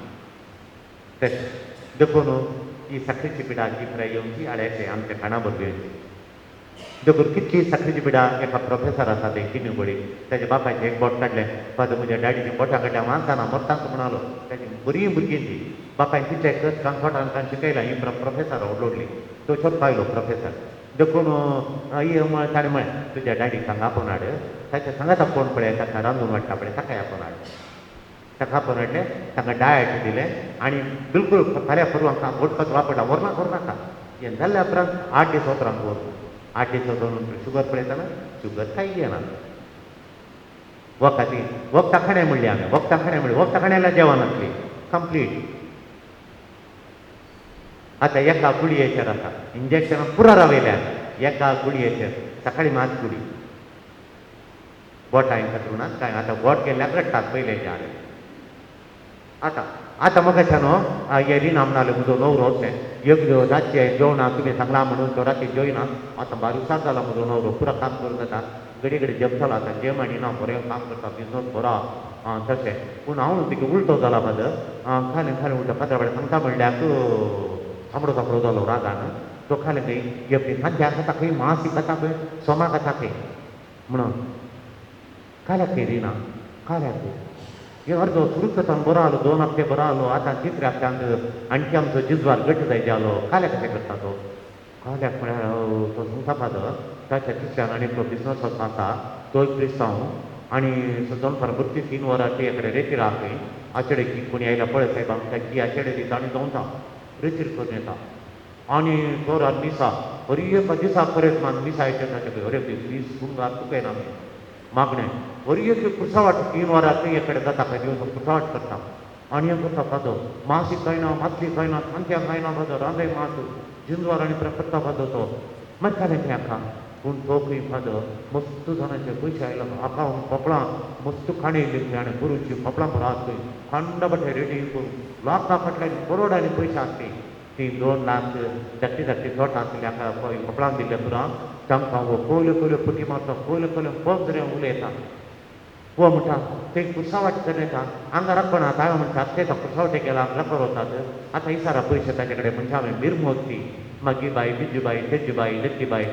तशें देखून ही साखरेची पिडा जी फ्राय येवची आळ्याचें आमच्या खाणा बरोबर येवची. देखून कितली साखरेची पिडा एका प्रोफेसर आसा तें किन्नी बडी ताच्या बापायचें एक बोट काडलें, फादर म्हज्या डॅडीचें बोटां काडलें वांचना मरतांच म्हणालो. ताची बरी भुरगीं ती बापायन तितले कस कान कान शिकयला ही प्रोफेसर व्हडली तो सोदपा आयलो प्रोफेसर. देखून ताणें म्हळें तुज्या डॅडीक हांगा आपोवन हाड, ताच्या सांगाता कोण पळय ताका रांदून वाडटा पळय ताकाय आपोवन हाड. ताका आपोवन हाडलें, ताका डायट दिलें आनी बिलकूल फाल्यां परवां बोटपाचो वापरला व्हरना व्हरनाका हें जाल्ल्या उपरांत 8 दीस उपरांत व्हर. 8 दीस वचून शुगर पळयतना शुगर कांय येना. वखदां वखदां खाणें म्हणली आमी, वखदां खाणें म्हणली, वखदां खाण्याला जेवण आसली कंप्लीट. आतां एका गुळयेचेर आसा इंजेक्शनां पुरा रावयल्यार एका गुळयेचेर सकाळीं मात गुळी बोटां कातरुणात कांय आतां बोट गेल्ल्याक रडटात पयलें आडे. आतां आतां म्हाका न्हू हे रिना म्हणाले म्हजो नवरो अशें एक रातचें जेवणा तुमी सांगलां म्हणून तो राती जेवना. आतां बारीक जाला म्हजो नवरो पुरा काम करून जाता घडी घडी जमतालो आतां जेम आनी ना बरें काम करता बिजनस बरो आं तशें. पूण हांव तिका उलटो जाला फादर खालें खालें उलटो फादरा कडेन सांगता म्हणल्यार तांबडो तांबडो जालो रागान. तो खालें खंय एकटी सांज्या खाता खंय मासी खाता खंय सोमा खाता खंय म्हणून काल्याक खंय रिना काल्याक खंय हे अर्दो सुरू करता बरो आलो 2 हप्ते बरो आलो. आतां तिसऱ्या हप्त्यांत आणखी आमचो जिजवार घट जाय जालो काल्याक कशें करता तो काल्याक म्हळ्यार तो सांगता फादर ताच्या तिसऱ्यान आनी एकलो बिजनस आसा तोय क्रिस्तांव आनी दोनपार भरती 3 वरां ते कडेन रेतीर आहा खंय आचेडे की कोणी आयल्या पळय सायबा म्हणटा की आचेडे दिता आनी दवता रेतीर करून येता आनी तोरार मिसा हर एका दिसा खरेंच मान मिसा येता ताचे हर एक दीस मीस गुंगार चुकयना आमी मागणें हर एक कुर्सावाट 3 वरां थंय कडेन जाता खंय दिवस कुर्सावाट करता आनी हें करता फादर मासी खायना मातली खायना सांत्या खायना फादर रांदय मास जिंजवार आनी करता फादर तो मागीर खालें खंय आका. पूण तो खंय फादर मस्त जाणांचे पयशे आयलो आका कपळां मस्त खाणी येयली खंय आनी गुरूची कपळां बरो आसा खंय खांडा बटे रेडी करून लाखां फाटल्यान करोडांनी पयशे आसली ती 2 लाख धाकटी धाकटी तोटां आसली आका कपळां दिल्ले पुरां तांकां हो कोयल्यो कोयल्यो पुटी मारता कोयल्यो कोयल्यो पोजरे उलयता हो म्हणटा थंय कुर्सावाट करून येता हांगा राखण आतां हांवें म्हणटा ते कुर्सावटे गेला राखण वतात आतां इसारा पयशे ताचे कडेन म्हणजे हांवें मिरमोती मागीर बाई बिजूबाई तेजूबाई लत्तीबाई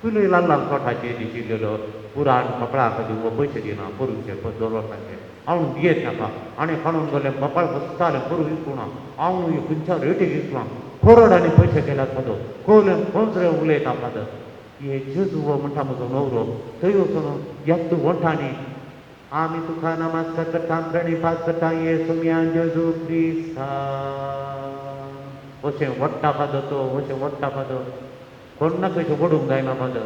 तुलय ल्हान ल्हान तोटाचे दिशिल्लो पुराण कपळा खातीर पयशे दिना पोरूचे 2 वर्सांचे हांव दियेत नाका आनी काडून गेलें कपाळ बसतालें पोरू विकूना हांव खंयच्या रेटीक विकना करोडांनी पयशे केल्यात फादर कोयले कोंजरे उलयता फादर हे जेजू म्हणटा म्हजो नवरो थंय वचून येत वंठांनी आमी तुका नमस्कार करता प्रणिपात करता येसुम्या जेजू क्रिस्ता अशें वट्टा फादर तो अशें वट्टा फादर कोण कशें ओडूंक जायना फादर.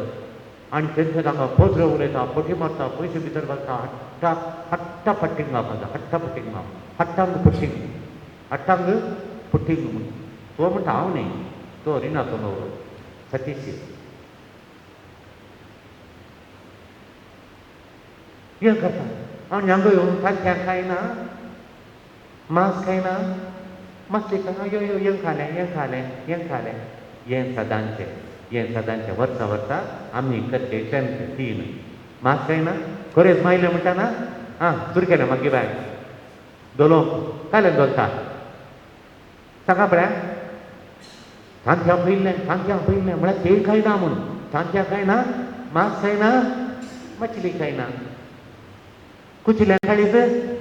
आनी तेंचे तांकां पोजरे उलयता पटी मारता पयशे भितर घालता हट्टा हट्टा पट्टिंगा फादर हट्टा पट्टिंगा हट्टांग पुट्टिंग हट्टांग पुट्टिंग म्हूण तो म्हणटा हांव न्ही तो रिनाचो नवरो सतीश हें करता आनी हांगा येवन तांतयां खायना मांस खायना मातशें खायना यो यो हें खालें हें खालें हें खालें हें सदांचें हें सदांचें वर्सां वर्सां आमी करचें तेंच 3 मांस खायना खरेंच मायलें म्हणटा ना आं सुरू केलें मागीर बाय दोलो कालें दोलता सांगा पळया तांतयां पयलें तांतयां पयलें म्हळ्यार तें खायना म्हूण तांतयां खायना मांस खायना मछली खायना कुचिलें खाळीच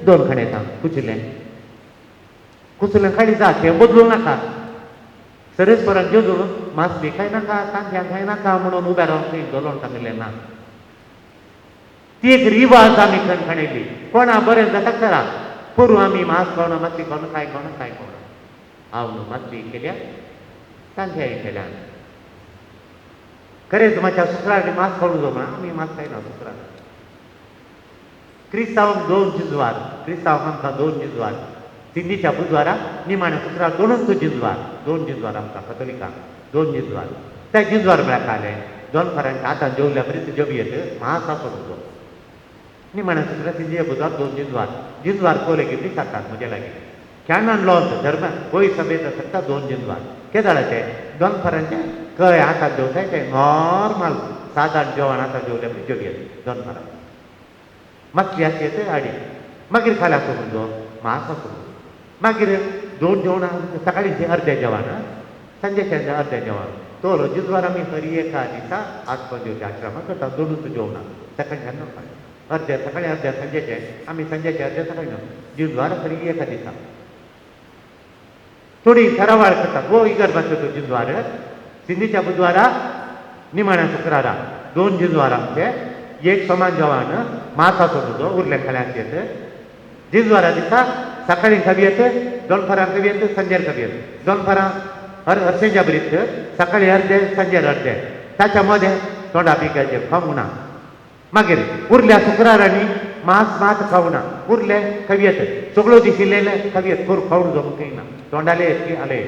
2 खाण येता कुचिलें कुचलें खाळी जा तें बदलूं नाका. सरेस्परान जेजून मासली खाय नाका तांतयां खाय नाका म्हणून उबे रावन थंय दलोन सांगिल्लें ना. ती एक रिवाज आमी खणखणयली. कोणा बरें जाता करा, पोरू आमी मास खावना मासली खावना काय खावना काय खावना. हांव न्हू मासली केल्या तांतयां केल्या. खरेंच म्हाज्या शुक्रार मास खावून जावं आमी मास खायना शुक्रार. क्रिस्तांवांक दोन जिजवार, क्रिस्तांवांक आमकां दोन जिजवार, सिंधीच्या बुधवारा निमाण्या शुक्रार दोनूच जिजवार, दोन जिजवार आमकां कथोलिकांक दोन जिजवार. त्या जिजवार म्हळ्यार काले दोन फारांच्या आतां जेवल्या बरीच जेवी येत मास आसून तो निमाण्या शुक्रार सिंधीच्या बुधवार दोन जिजवार. जिजवार कोले की जातात म्हजे लागीं कॅनन लॉज धर्म गोंय सभेत आसता दोन जिजवार. कितें जालें तें दोन फारांचें कळ्ळें आतां जेवताय तें नॉर्मल सादारण जेवण आतां जेवल्या बरी जेवी येत दोन फारां मातली आस येत हाडी मागीर खाल्या सोडून जो मास आसून मागीर दोन जेवणां सकाळीं अर्दें जेवण सांजेचें अर्दें जेवण. तो जिजवार आमी हरी एका दिसा आत्मज्योती आश्रमा करता दोनूच जेवणां सकाळीं अर्दें सकाळीं अर्दें सांजेचें आमी सांजेचें अर्दें सकाळीं जिजवार हरी एका दिसा. थोडी सरावाळ करतात गो इगर भाशेचो जिजवार सिंधीच्या बुधवारा निमाण्या शुक्रारा दोन जिजवार आमचे, एक समान जेवण मासा सोडून उरलें खाल्याच येत. जिजवारा दिसा सकाळीं खबी येत, दोनफारां खबी येत, सांजेर खबी येत. दोनफारां हरशेंच्या बरीत सकाळीं अर्दे सांजेर अर्दे ताच्या मदें तोंडा पिकाचें खावंक ना. मागीर उरल्या शुक्रारांनी मास मात खावना, उरले खबी येत सगळ्यो दीस इल्लेले खबी येत करून खावन जमूंक ना तोंडाले येत की आले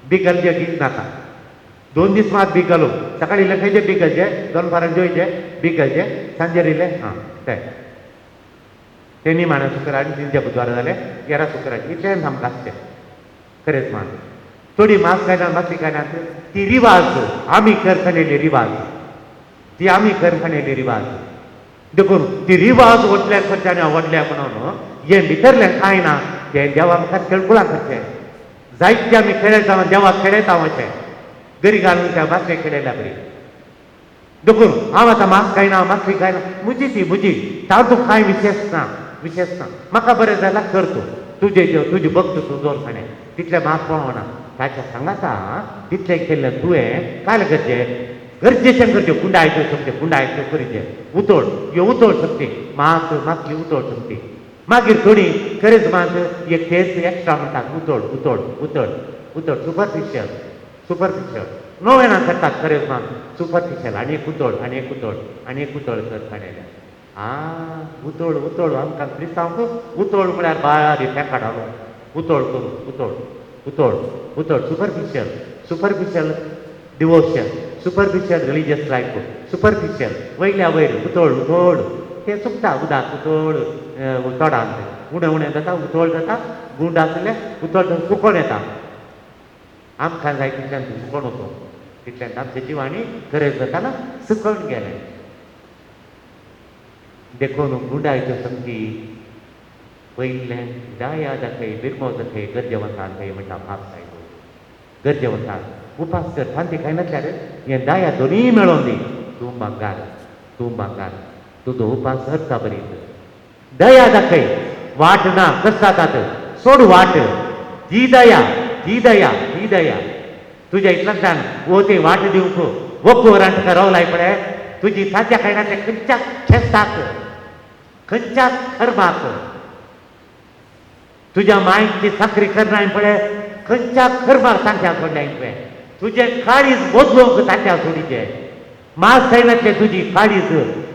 बिगलचे गीत नाका. दोन दीस मात बिगलो सकाळी इल्लें खंयचे बिगलचे दोन फारां जेवचे बिगलचे सांजेर इल्लें हां तें ते निमाण्या शुक्रार आनी तिनच्या बुधवार जालें गेरा शुक्रार इतलें आमकां आसचें खरेंच मान. थोडी मास खायना मातली खायना ती रिवाज आमी करखणेली रिवाज, ती आमी करखणेली रिवाज. देखून ती रिवाज व्हडल्या खर्चाने व्हडल्या म्हणून हें भितरलें कांय ना तें देवा मुखार खेळकुळां करचें. जायते आमी खेळयता देवाक खेळयता अशें गरी घालून त्या बासले खेळयल्या बरी. देखून हांव आतां मास खायना मासली खायना म्हजी ती म्हजी तातूंत कांय विशेश ना, विशेश ना. म्हाका बरें जाल्यार कर तूं तुजें जेव तुजी भक्त तूं जोर खाणें तितलें मास पळोवना ताच्या सांगाता तितलें केल्लें तुवें काल करचें गरजेचें करचें गुंडायच्यो शकते गुंडायच्यो करचें उतोळ ह्यो उतोळ शकते मास मासली उतोळ शकते. मागीर थोडी खरेंच मात एक तेच एक्स्ट्रा म्हणटात उतोळ उतोळ उतळ उतळ सुपरफिशियल सुपरफिशियल नोवेना करतात खरेंच मात सुपरफिशियल आनी एक उतळ आनी एक उतळ आनी एक उतळ कर खाणेल्या. आं उतळ उतळ आमकां क्रिस्तांवांक उतळ म्हळ्यार बाळारी फेकाडालो उतळ करूं उतळ उतळ उतळ superficial superficial devotion superficial religious life superficial वयल्या वयर उतळ उतळ तें चुकता उदक उतळ तोडांत उणें उणें जाता उतळ जाता गुंड आसले उतळ सुकोण येता. आमकां जाय तितल्यान सुकोण वचो तितल्यान आमच्या जिवांनी गरज जाताना सुकोवन गेलें. देखून गुंडायच्यो संगती पयलें दाया दाखय बिरमो दाखय गरजेवंतान थंय म्हणटा भाप सायब गरजेवंतान उपास कर तांती खायनासल्यार हें दाया दोनूय मेळोन दी तूं भांगार तूं भांगार तुजो उपास अर्था बरी. दया दाखय वाट ना कसतात सोड वाट ती दया ती दया ती दया तुज्या इतल्यान वो ते वाट दिवंक वोको रांटका रावलाय पळय तुजी ताच्या खायनातल्या खंयच्या खेस्ताक खंयच्या खरबाक तुज्या मायची चाकरी करनाय पळय खंयच्या खरबाक तांच्या सोडल्या तुवें तुजें काळीज बदलूंक तांच्या सोडीचें मास खायनातलें तुजी काळीज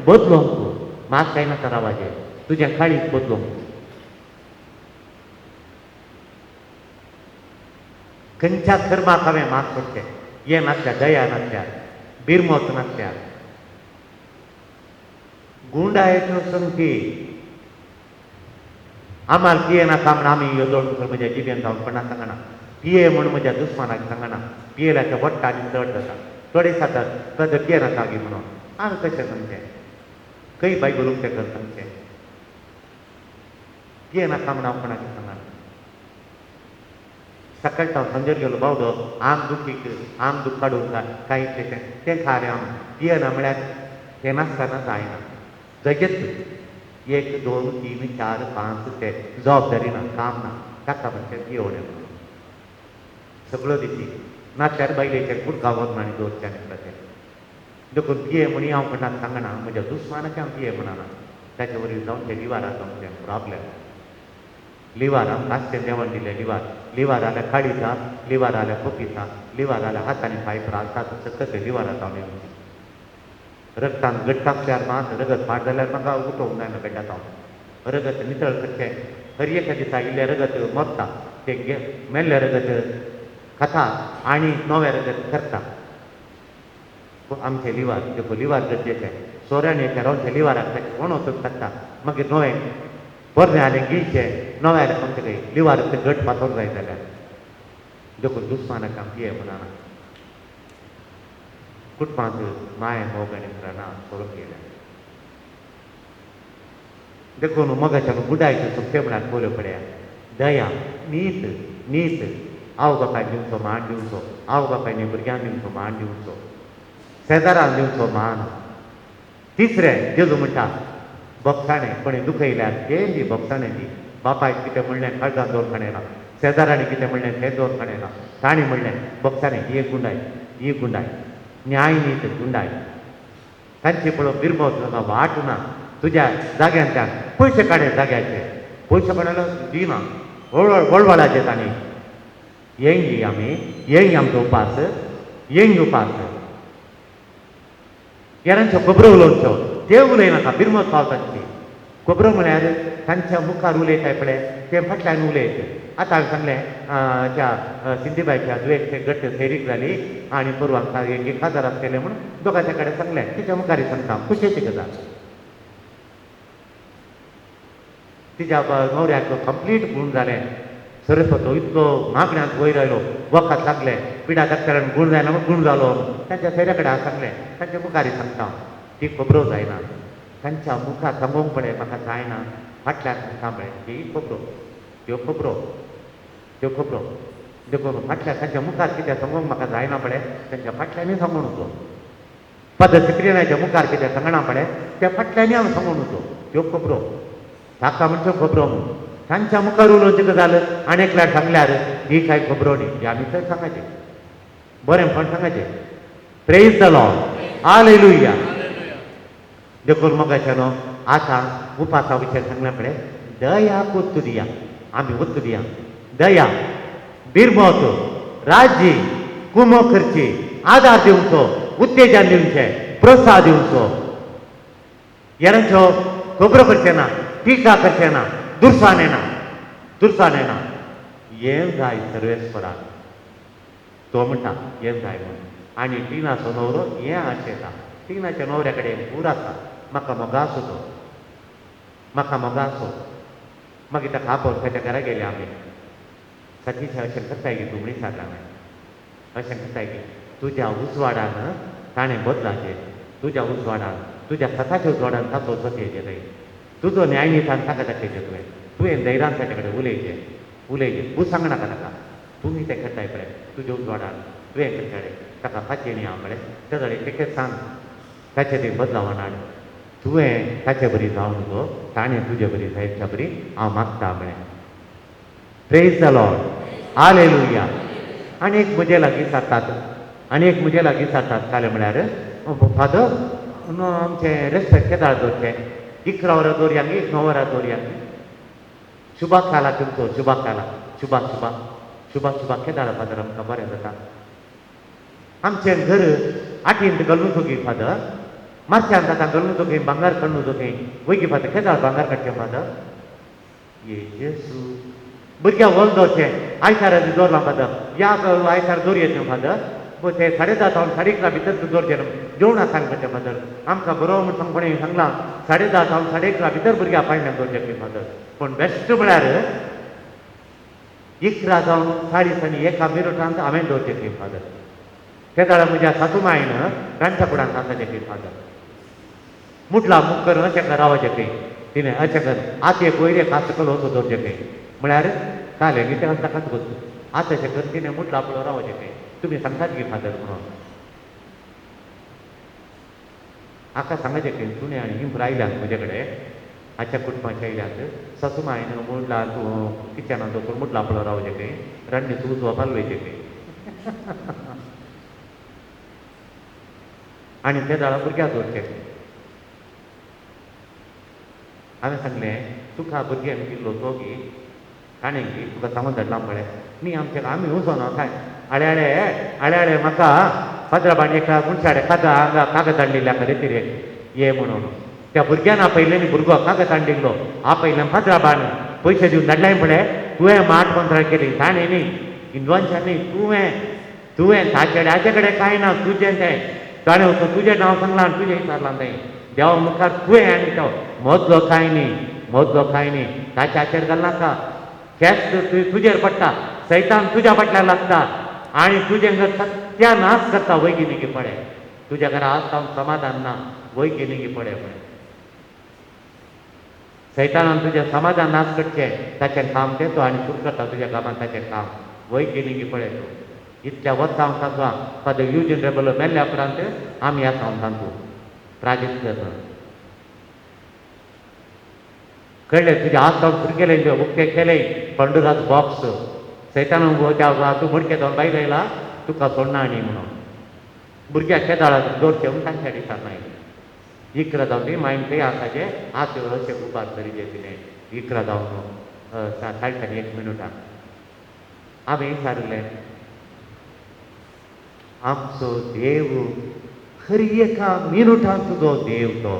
बदलूंक मास खायना रावाचें तुजें काळीज बदलूंक. खंयच्या कर्माक हांवें मास सोडचें हें नासल्या दया नासल्या बिरमोत नासल्या गुंडायच्यो संगती आम्हाला पिये नाका म्हण आमी येदोळ म्हज्या जिबेन जावन कोणाक सांगना पिये म्हूण म्हज्या दुस्मानाक सांगना पियेल्याच्या वट्टा आनी चड जाता थोडे जातात ब्रदर पिये नाका गी म्हणून हांवें कशें सांगचें खंय बायबल उक्तें कर सांगचें पिये नाका म्हण हांव कोणाक सांगना. सकाळीं हांव सांजेर गेलो बावडो आंग दुखीक आंग दुख काडूंक कांय इतलें तें खालें हांव पियेना म्हळ्यार हें नासतना जायना जगेच 1 2 3 4 5 ते जबाबदारी ना काम ना ताका म्हणचें पियोवणें म्हणून. सगळो दिती नासल्यार बायलेचेर गुडगांव आनी दवरचें आनी तें देखून पिये म्हणी हांव कोणाक सांगना, म्हज्या दुस्मानाक हांव पिये म्हणना. ताचे वरवीं जावचें लिवाराक जावचें प्रॉब्लेम. लिवार आमकां आसचें देवान दिलें लिवार. लिवार आल्यार काळीजा, लिवार आल्यार खोपीता, लिवार आल्यार हात आनी पांय त्रास सकत लिवारा जावन येवची. रगतान घट्ट आसल्यार मात रगत फाट जाल्यार म्हाका उठोवंक जायना बेड्डात हांव. रगत नितळ करचें. हर एका दिसा इल्लें रगत मरता, तें मेल्लें रगत खाता आनी नवें रगत करता. आमचें लिवार देखून लिवार गरजेचें. सोऱ्यान रावचें लिवाराक ताचें कोण वचून खाता मागीर नवें पोरणें आलें गिळचें, नवें आलें आमचें काही लिवार तें घट पातोवंक जाय जाल्यार. देखून दुस्मानाक आम पिये म्हणना. कुटुंबांत माया मोग आनी प्रणा सोडून गेल्या. देखून मोगाच्यान गुडायच्यो सोंपे म्हळ्यार बोल्यो पडया. दया, नीत, नीत, आवय बापायन दिवचो मान दिवचो, आवय बापायनी भुरग्यांक दिवचो मान दिवचो, शेजारान दिवचो मान. तिसरें जेजू म्हणटा बोगसाणें कोणी दुखयल्यार तें दी बोगसाणें दी. बापायक कितें म्हणलें काळजान दवरून खाणेना, शेजारांनी कितें म्हणलें तें दवरून खाणेना. तांणी म्हणलें बोगसाणें ही एक गुंडाय, ही गुंडाय, न्याय नीत गुंडाय. तांची पळोवन बिरमोत तुका वाट ना. तुज्या जाग्यांतल्यान पयशे काडे, जाग्याचे पयशे काडले दिना, वळवळाचे तांणी. येंगी आमी, येंगी आमचो उपास, येंगी उपास. हेरांच्यो खबरो उलोवच्यो ते उलयनाका, बिरमत पाव तांची खबरो म्हळ्यार तांच्या मुखार उलयताय पळय ते फाटल्यान उलयत. आतां हांवें सांगलें त्या सिंधीबायच्या दुयेक ते घट्ट सैरीक जाली आनी परवां एक काजार आसतलें म्हणून दोगांच्या कडेन सांगलें. तिच्या मुखार सांगता खुशेची गजाल. तिच्या न्हवऱ्याक कंप्लीट गूण जालें. सरस्वतो इतलो मागण्यांत वयर आयलो, वखद लागलें, पिडा डॉक्टरान गूण जायना म्हूण गूण जालो. तांच्या सोयऱ्या कडेन हांव सांगलें, तांच्या मुखार सांगता ती खबरो जायना. तांच्या मुखार सांगूंक पळय म्हाका जायना, फाटल्यान सांगता पळय ती खबरो, त्यो खबरो, त्यो खबरो. देखून फाटल्यान तांच्या मुखार कितें सांगूंक म्हाका जायना पळय तांच्या फाटल्यानूय सांगून वचो. फादर सिप्रियनाच्या मुखार कितें सांगना पळय त्या फाटल्यानूय हांव सांगून वचो त्यो खबरो. ताका म्हणच्यो खबरो म्हूण तांच्या मुखार उलोवचें गजाल आनी एकल्यार सांगल्यार ही कांय खबरो न्ही, ही आमी थंय सांगाचें बरें पण सांगाचें. Praise the Lord, hallelujah. देखून मोगाच्यानो आतां उपासा विशय सांगल्या पळय दया उत्तू दिया, आमी उत्तू दिया. दया, बिरमोत, राजी, कुमो करची, आदार दिवचो, उत्तेजन दिवचें, प्रोत्साह दिवचो. हेरांच्यो खबरो करचें ना, टिका करचें ना, दुर्सान येना, दुर्सान येना. हें जाय सर्वेस्पराक. तो म्हणटा हें जाय म्हणून. आनी टिनाचो न्हवरो हें आशेता. टिनाच्या न्हवऱ्या कडेन पूर आसा, म्हाका मोगासो तो, म्हाका मोगासो. मागीर ताका आपोवन ताच्या घरा गेले आमी. सतीश अशें करताय गी तूं म्हणी सांगलां हांवें, अशें करताय गी तुज्या उजवाडान ताणें बदलाचें, तुज्या उजवाडान, तुज्या सताच्या उजवाडान ताचो सतयेचें थंय तुजो न्यायनितान ताका दाखयचें. तुवें तुवें धैर्यान ताचे कडेन उलयचें, उलयचें, तूं सांगनाका ताका, तूं तें करताय पळय तुज्या उजवाडान तुवें करताय ताका फाचेणी हांव पळय तेजो एक सांग ताचें तें बदलावान हाड. तुवें ताचे बरी जावन गो, ताणें तुजे बरी जायच्या बरी हांव मागता म्हळें. Praise the Lord, hallelujah. आनी एक म्हजे लागीं सारतात, आनी एक म्हजे लागीं सारतात कालें म्हळ्यार फादर आमचें रेस्पेक्ट केदाळ दवरचें, 11 वरां दवरया गी 9 वरां दवरया गी. शुभा खाला तुमचो, शुभा खाला, शुभा शुभा शुभा शुभा केदाळ फादर आमकां बरें जाता. आमचें घर आठींत घालून तुगी फादर, मारच्यान आतां घालून तुगी भांगर काडून तुगी वयगी फादर, केदाळ भांगर काडचें फादर. ये जेसू भुरग्यां व्हल दवरचें आयतारा दवरलां फादर, ह्या आयतार दवरयेचें फादर, ते 10:30 जावन 11:30 भितर दवरचें जेवणां सांगपाचें फादर. आमकां बरो म्हूण सांग कोणें सांगलां 10:30 जावन 11:30 भितर भुरग्यां पाळण्यां दवरचें फादर. पूण बेश्ट म्हळ्यार 11 जावन 40 आनी 1 मिनटांत हांवें दवरचें फादर. ते वेळार म्हज्या सासूमायन रांदच्या कुडांत आसाचें फादर. मुटला मुख करून अशें कर रावचें खंय तिणें अशें कर आत एक वयर एक हात सकयल वचो दवरचें खंय म्हळ्यार कालें कितें आसा ताकाच गोत आत अशें कर तिणें मुटला पळोवन रावचें खंय. तुमी सांगतात की फादर म्हणून हाका सांगाचें खंय सुणें आनी हिंप आयल्यात म्हजे कडेन हाच्या कुटुंबाच्या आयल्यात. सासूमायन मुडला तूं किचनांत वचून मुटला पळोवन रावचें खंय, रांदणीचो उजवा पालवयचें खंय. आनी ते दाळा भुरग्याक दवरचे. हांवें सांगलें तुका भुरग्यान दिल्लो तो की ताणें की तुका सांगून धाडला म्हळें न्ही आमचे आमी वचोना काय आळे आळे आळे आळे म्हाका पाद्रा एका मनशाडे कागा हांगा कागद हाडलेली आहा रेतीर ये म्हणून त्या भुरग्यान आपयलें न्ही भुरगो कागद हाडिल्लो आपयलें पाद्रा पयशे दिवन धाडले म्हळें तुवें माठ मंत्रां केली ताणें न्ही हिंदवांच्या न्ही तुवें तुवें ताचे हाचे कडेन कांय ना तुजें तें ताणें वचून तुजें नांव सांगलां आनी तुजें विचारलां तें देवा मुखार तुवें आनी तो मदलो कांय न्ही मदलो कांय न्ही ताच्या हाचेर घालनाका केस तुजेर पडटा सैतान तुज्या फाटल्यान लागता आनी तुजें सत्यानाश करता वैगिनिकी पडे तुज्या घरा आज जावन समाधान ना वैगिनिकी पडे पळय सैतानान तुजें समाधान नाश करचें ताचें काम तें तो आनी सुरू करता तुज्या कामान ताचें काम वैगिनिकी पळय तूं इतल्या वर्सां हांव सांगता फादर युजीन रेबलो मेल्ल्या उपरांत आमी आसा हांव सांगू प्राजीत करता कळ्ळें तुजें हात जावन सुरू केलें उक्तें केलें पंडुराज बॉक्स सैतान त्या तूं मडके जावन भायर आयला तुका सोडना आनी म्हणून भुरग्याक केदाळाक दवरचें म्हूण तांच्या दिसांना आयलें 11 जावन ती मायन थंय आसाचे हात अशें उबार तरी तिणें 11 जावन 4:30 हांवें विचारलें आमचो देव हर एका मिनुटान तुजो देव तो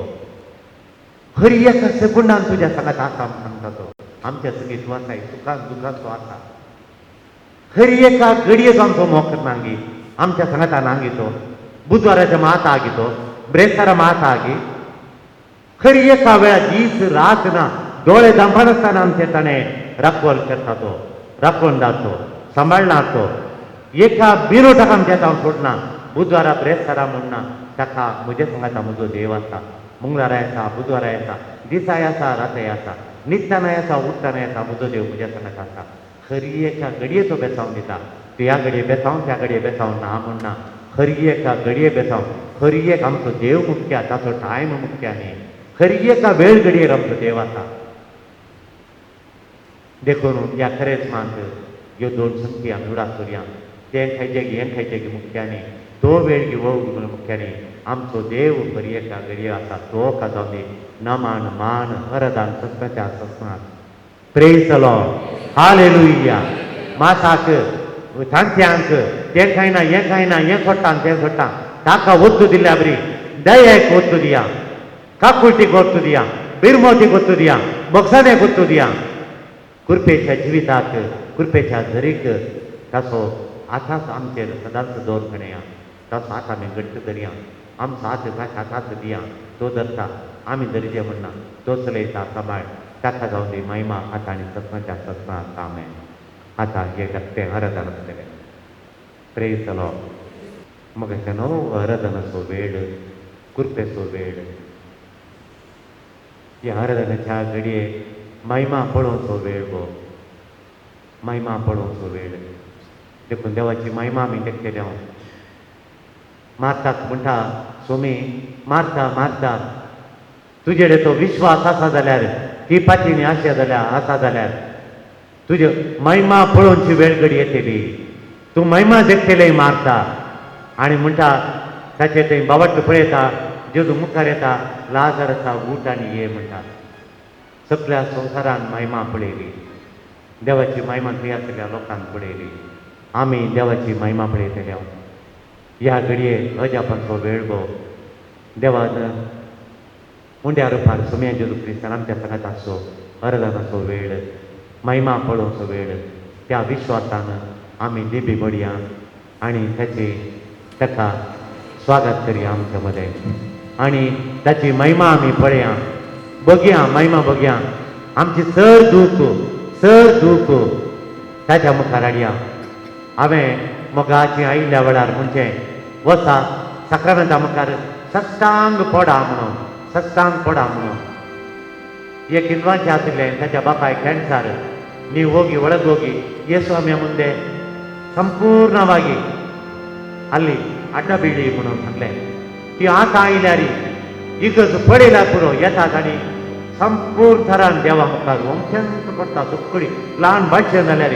हर एका सेकंडान तुज्या सांगात आसा म्हूण सांगता तो आमच्या संगीत तूं आसाय सुखान दुखान तो आसा हर एका घडयेक आमचो मोख नांगी आमच्या सांगाता नांगी तो बुधवाराच्या मात आगी तो ब्रेस्तारा मात आगी हर एका वेळा दीस रात ना दोळे दांपनासतना आमचे ताणें राखवण करता तो राखवण दातो सांबाळना तो एका मिनुटाक आमच्या हांव सोडना बुधवारा ब्रेस्तारा म्हणना ताका म्हज्या सांगाता म्हजो देव आसा मंगळारा आसा बुधवारा आसा दिसाय आसा रातय आसा न्हिदतानाय आसा उठतानाय आसा म्हजो देव म्हज्या सांगाता आसा हर एका घडयेचो बेसांव दिता ह्या घडये बेसांव त्या घडये बेसांव ना म्हणना हर एका घडये बेसांव हर एक आमचो देव मुख्य ताचो टायम मुख्य न्ही हर एका वेळ घडयेर आमचो देव आसा. देखून ह्या खरेंच मात ह्यो दोन संगती आमी उडास करुया तें खायचें की हें खायचें की मुख्यांनी तो वेळ घेवो म्हणून मुख्यांनी आमचो देव हर एका घडये आसा तो का जावं दी नमान मान Hardan सस्नाच्या सस्नात. Praise the Lord. Hallelujah. मासाक तांतयांक तें खायना हें खायना हें सोडटा तें सोडटा ताका ಒತ್ತು दिल्या बरी दयेक ಒತ್ತು दिया काकुळटीक ಒತ್ತು दिया बिरमोतीक ಒತ್ತು दिया बक्षानेक ಒತ್ತು दिया कृपेच्या जिविताक कृपेच्या झरीक ताचो आतांच आमचेर सदांच दवर खणया ताचो हात आमी घट्ट धरया आमचो हात ताच्या हातात दिया तो धरता आमी धरचे म्हणना तो चलयता सांबाळ ताका जावं दी महिमा आतां आनी सत्नाच्या सत्ना काम आतां हे धाकटें आराधन आसतलें. Praise the Lord. मग न्हू आराधनाचो वेळ कृपेचो वेळ ह्या आराधनाच्या घडये महिमा पळोवचो वेळ गो महिमा पळोवचो वेळ देखून देवाची महिमा आमी देखतले हांव मार्ताक म्हणटा स्वामी मारता मारता तुजेडे तो विश्वास आसा जाल्यार ती पातीनी आशा जाल्यार आसा जाल्यार तुजे महिमा पळोवची वेळ घडी येतली तूं महिमा देखतले मारता आनी म्हणटा ताचे थंय बाबट्ट पळयता जेजू मुखार येता लाजार आसा उठ आनी ये म्हणटा. सगळ्या संवसारान महिमा पळयली देवाची महिमा थंय आसल्या लोकांक पळयली आमी देवाची महिमा पळयतले. ह्या घडये अजापांचो वेळ गो देवान उंड्या रुपार सोम्या जेजू क्रिस्तान आमच्या सांगात आसचो अर्दानाचो वेळ महिमा पळोवचो वेळ त्या विश्वासान आमी लिबी पडया आनी ताची ताका स्वागत करया आमच्या मदें आनी ताची महिमा आमी पळया बघया महिमा बघया आमची सर दूख सर दूख ताच्या मुखार हाडया. हांवें मोगाची आयिल्ल्या वेळार म्हणजे वसा साक्रामेंता मुखार सत्सांग पडा म्हणून सत्सांग पडा म्हणून एक हिंदवांचें आशिल्लें ताच्या बापाय कॅन्सर नी ಹೋಗಿ ಒಳಗೆ ಹೋಗಿ ಯೇಸ್ವಾಮಿಯ ಮುಂದೆ ಸಂಪೂರ್ಣವಾಗಿ ಅಲ್ಲಿ ಅಡ್ಡ ಬೀಳಿ म्हणून सांगलें ती आतां आयल्यार इगर्ज पडयल्यार पुरो येतात आनी संपूर्ण थरान देवा मुखार अत्यंत पडटा सगळी ल्हान बाटशें जाल्यार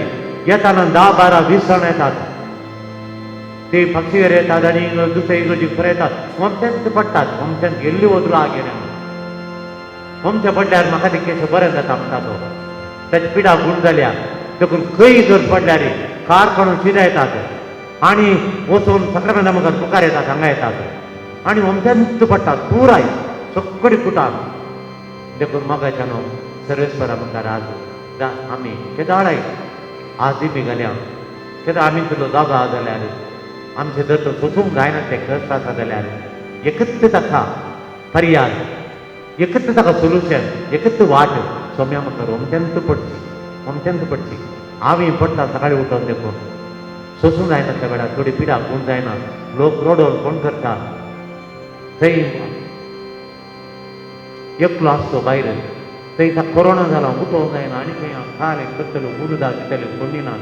येताना 10, 12, 20 जाण येतात. ते पक्षीवर येतात आनी दुसरे इगर्जीक फिरयतात, वमतेंच पडटात, वमतेंच गेल्ली वदलो आगेर वमचें पडल्यार म्हाका ते केश बरें जाता म्हणटा तो. ताची पिडा गूण जाल्या देखून खंय जर पडल्यार कार काडून शिजायतात आनी वचून सक्रमेंता मुखार मुखार येतात, हांगा येतात आनी वमतेंच पडटात पुराय सगळी कुटान. देखून म्हाका न्हू सर्वेस्परा मुखार आज आमी केदाळाय आजूय बी घालया केदा आमी तुजो जागो आसा जाल्यार आमचें जर तो सोसूंक जायना तें कश्ट आसा जाल्यार एकच ताका पर्याय, एकच ताका सोल्युशन, एकच वाट सोम्या मुखार ओमतेंत पडची, ओमतेंत पडची. आमी पडटा सकाळी उठोवन देखून सोसूंक जायना त्या वेळार थोडी पिडा कोण जायना, लोक रोडोवन कोण करता. थंय एकलो आसतो भायर, थंय ताका कोरोना जाला उठोवंक जायना आनी खंय खालें करतलो उदक दितले कोणी ना,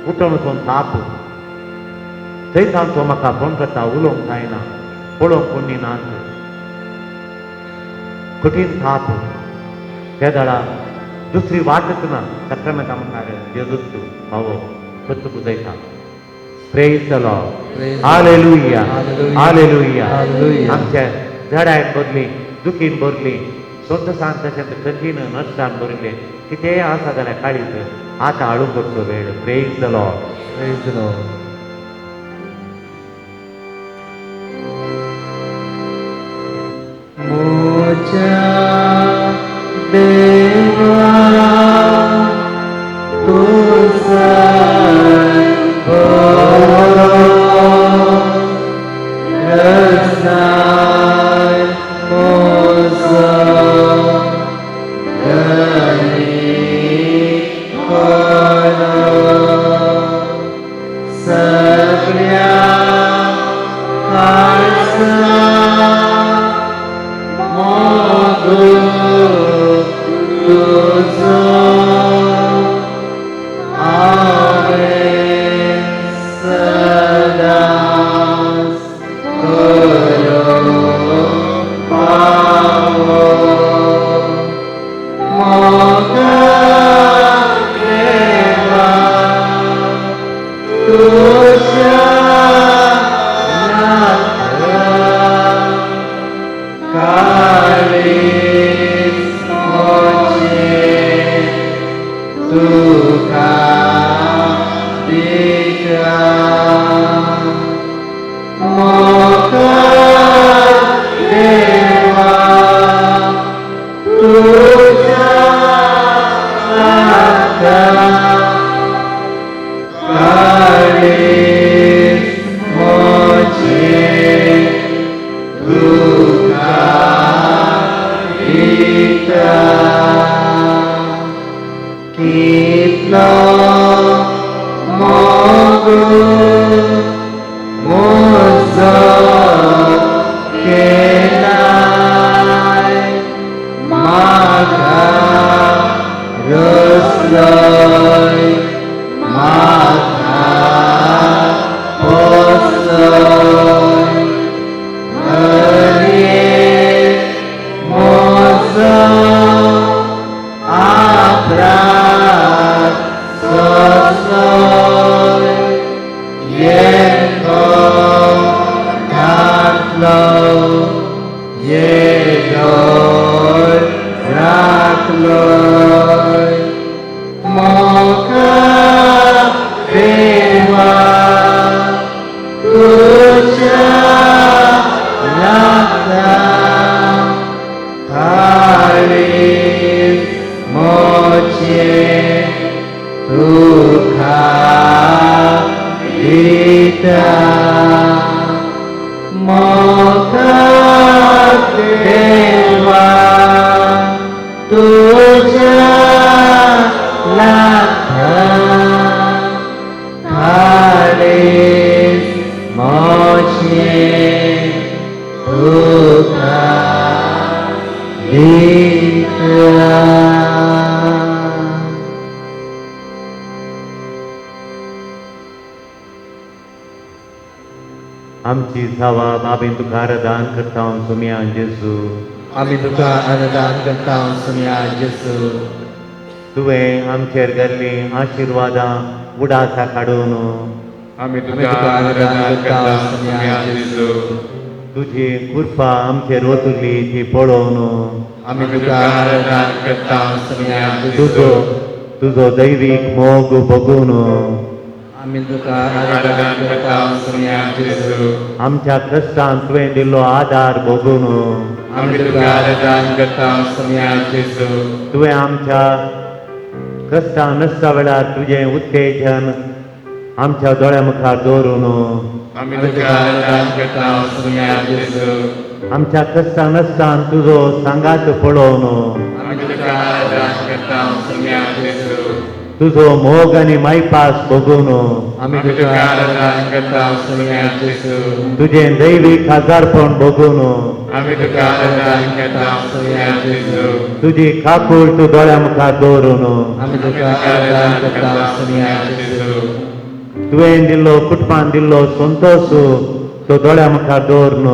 उठोवन वचून ताप थंय तांचो म्हाका फोन करता, उलोवंक जायना, पळोवंक कोणी ना, कठीण ताप. त्या वेळार दुसरी वाटच ना, सक्रमेंता मुखार जेजूच पावो सत्य पुजयता. Praise the Lord. Hallelujah, hallelujah. आमच्या जडायन भरली, दुखीन भरली, संतोसान तशें कठीण नश्टान भरिल्लें कितेंय आसा जाल्यार काळीज आतां हाडूंक करचो वेळ. Praise the Lord.
Praise the Lord. म्हज्या देवा तुजो बरो रसाय म्हजो धनी करो सगळ्या काळजा तुजो हांवें सदांच करूंक पावो मोगा देवा तुज्या नांवान काळीज म्हजें तुका दिता मोगा देवा तुज्या नांवान काळीज म्हजें तुका दिता. कितलो मोग म्हजो केलाय म्हाका रसलय म्हाका पोसलय हरये म्हजो आपराध सोंसलय येको घातलो येदोळ राखलोय मोगा देवा तुज्या नांवान काळीज म्हजें तुका दिता मोगा देवा तुज्या नांवान काळीज म्हजें तुका दिता.
आमची जावा बाबीन तुका आराधन करता सुमिया जेजू.
आमी तुका आराधन करता सुमिया जेजू.
तुवें आमचेर घाल्लीं आशिर्वादां उडासा काडून
आमी तुका आराधना करता सोम्या जेजू.
तुजी कृपा आमचेर वतली ती पळोवन
आमी तुका आराधना करता सोम्या
तुजो
जेजू.
तुजो दैवीक मोग बघून
आमी तुका आराधना करता सोम्या जेजू.
आमच्या कश्टान तुवें दिल्लो आदार बघून
आमी तुका आराधना करता सोम्या जेजू.
तुवें आमच्या कश्टां नसता वेळार तुजें उत्तेजन आमच्या दोळ्या मुखार दवरून
आमी तुका आराधना करता सोम्या जेजू.
आमच्या कश्टां नसतान तुजो सांगात पळोवन
आमी तुका आराधना करता सोम्या जेजू.
तुजो मोग आनी मायपास बघून
आमी तुका आराधना करता सोम्या जेजू.
तुजें दैवीक आजारपण बघून
आमी तुका आराधना करता सोम्या जेजू.
तुजी काकूळ तूं दोळ्या मुखार दवरून
आमी तुका आराधना करता सोम्या जेजू.
तुवें दिल्लो कुटुंबान दिल्लो संतोश तो दोळ्या मुखार दवरून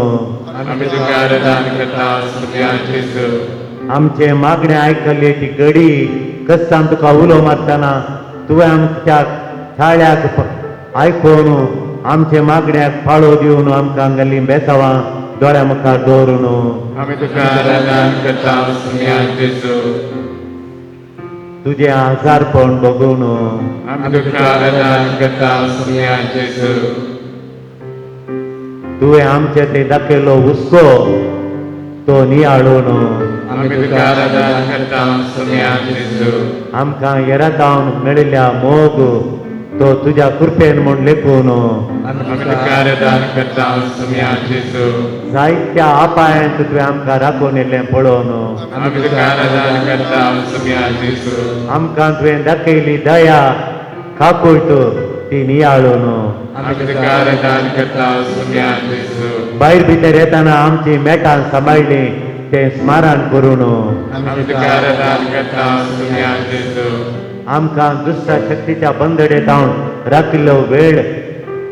आमी तुका आराधना करता सोम्या जेजू.
आमचे मागणें आयकल्ली ती घडी कश्टान तुका उलो मारतना तुवें आमच्या थाळ्याक आयकून आमचे मागण्याक पाळो दिवन आमकां हांगासरलीं बेसावां दोळ्या मुखार दवरून
आमी तुका आराधना करता सोम्या जेजू.
तुजें आजारपण बघून
आमी तुका आराधना करता सोम्या जेजू.
तुवें आमचे ते दाखयलो हुस्को तो नियाळून
आमी तुका आराधना करता सोम्या जेजू.
आमकां येरातावन मेळिल्ल्या मोग तो तुज्या कृपेन म्हूण लेखून
आमी तुका आराधना करता सोम्या जेजू.
जायत्या अपायांत तुवें आमकां राखून येयल्लें पळोवन
आमी तुका आराधना करता सोम्या जेजू.
आमकां तुवें दाखयली दया काकूट ती नियाळून
आमी तुका आराधना करता सोम्या जेजू.
भायर भितर येतना आमची मेटां सांबाळ्ळीं तें स्मरण करून
आमी तुका आराधना करता सोम्या जेजू.
आमकां दुसऱ्या शक्तीच्या बंदडेत हांव राखिल्लो वेळ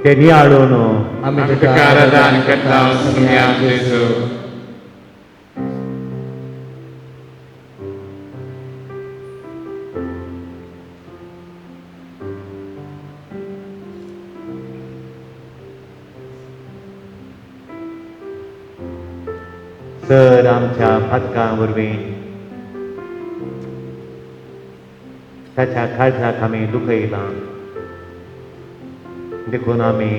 ते नियाळून
आमी
आमी
तुका
तुका
आराधना
आराधना करता सोम्या जेजू.
सर आमच्या पातकां वरवीं ताच्या काळजाक आमी दुखयलां देखून आमी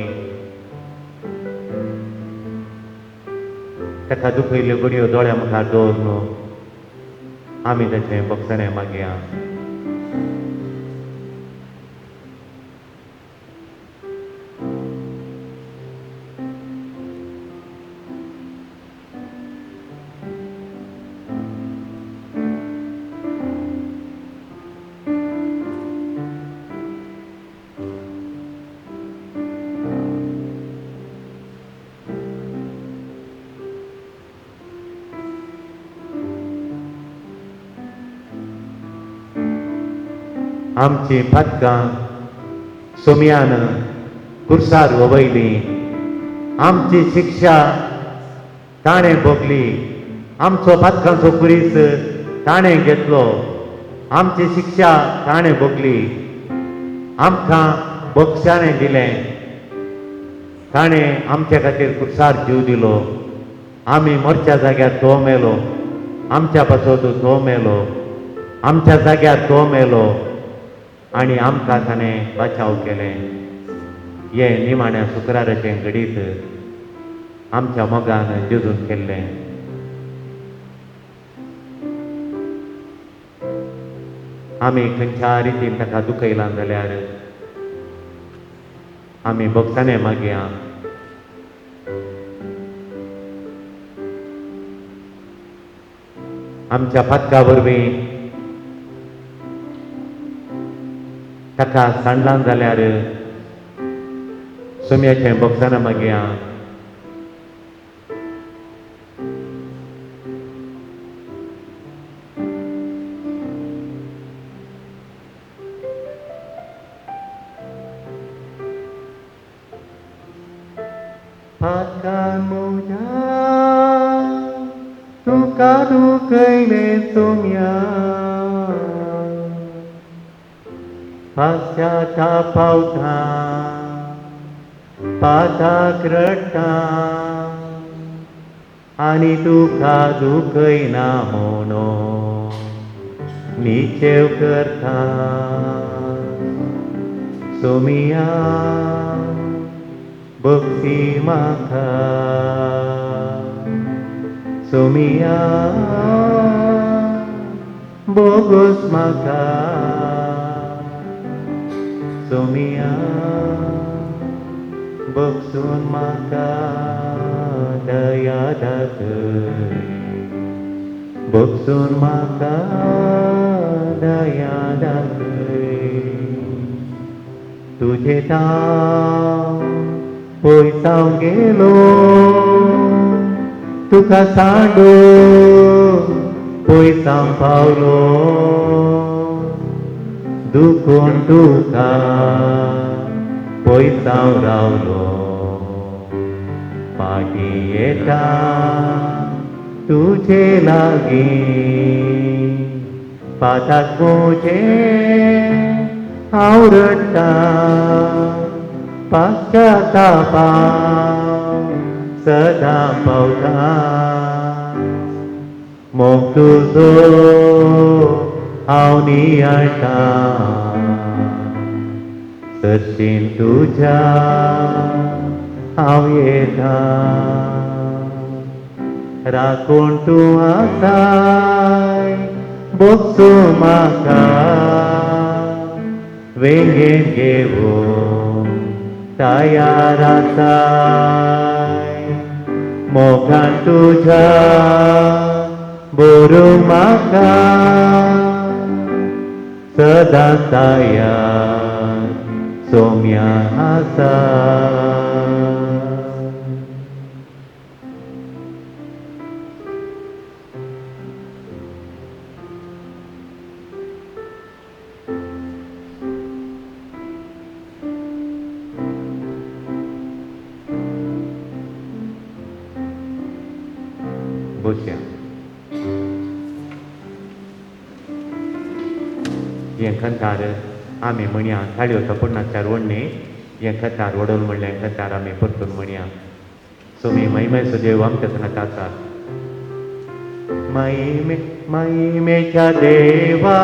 ताका दुखयल्ल्यो घडयो दोळ्या मुखार दवरून आमी ताचें भोगसणें मागया. आमची पातकां सोमयान कुर्सार वयली, आमची शिक्षा ताणें भोगली, आमचो पातकांचो पुरीस ताणें घेतलो, आमची शिक्षा ताणें भोगली, आमकां बक्षाणें दिलें, ताणें आमच्या खातीर कुर्सार जीव दिलो. आमी मरच्या जाग्यार तो मेलो, आमच्या पासत तो मेलो, आमच्या जाग्यार तो मेलो आनी आमकां ताणें बचाव केलें. हें निमाण्या शुक्राराचें घडीत आमच्या मोगान जेजून केल्लें. आमी खंयच्या रितीन ताका दुखयलां जाल्यार आमी भोगसाणें मागया. आमच्या पातका वरवीं ताका सांडलां जाल्यार सोम्याचें भोगसाणें मागया. पातकां म्हज्या तुका दुखयलें सोम्या, पाश्चाताप पावता. पाताक रडटा आनी तुका दुखयना म्हणून निचेव करता. सोमिया भक्ती म्हाका, सोमिया बोगोस म्हाका, सोमिया बगसून म्हाका दया दाखय, बगसून म्हाका दया दाखय. तुजें ताव पयस हांव गेलो, तुका सांडून पयस हांव पावलो, दुखून तुका पयस हांव रावलो. फाटीं येता तुजे लागीं, पाताक म्हजे हांव रडटा, पाश्चातापा सदां पावता. मोग तुजो हांव नियाळटा, सरशीन तुज्या हांव येता. राखून तूं आसाय बोगसू म्हाका, वेंगेन घेवन तयार आसाय. मोगान तुज्या बरो म्हाका, सदां तयार सोम्या आसा. बसया. हें खंतार आमी म्हणया, थाळयो थपडनाच्या वडणे हें खतार वडोल म्हणलें खतार आमी परतून म्हणया. सोमी महिमेचो देव आमच्या सांगात आसा. महिमे महिमेच्या देवा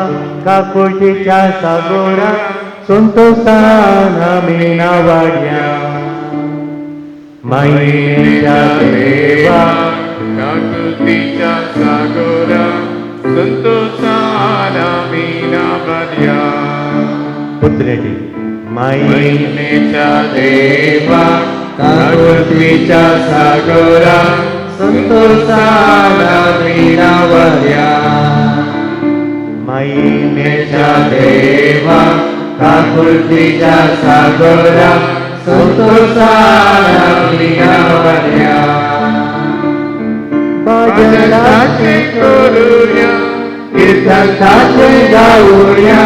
काकुळटीच्या सागोरा संतोषान आमी नावाड्या. महिमेच्या देवा
काकुळटीच्या सागोरा संतोषान आमी नावाड्या.
पुत्रेटी
महिमेच्या देवा काकुळटीच्या सागोरा संतोषान आमी नावाड्या.
महिमेच्या
देवा काकुळटीच्या सागोरा संतोषान आमी नावाड्या.
भजनाचे
करूया
कीर्तनाचे गाऊया,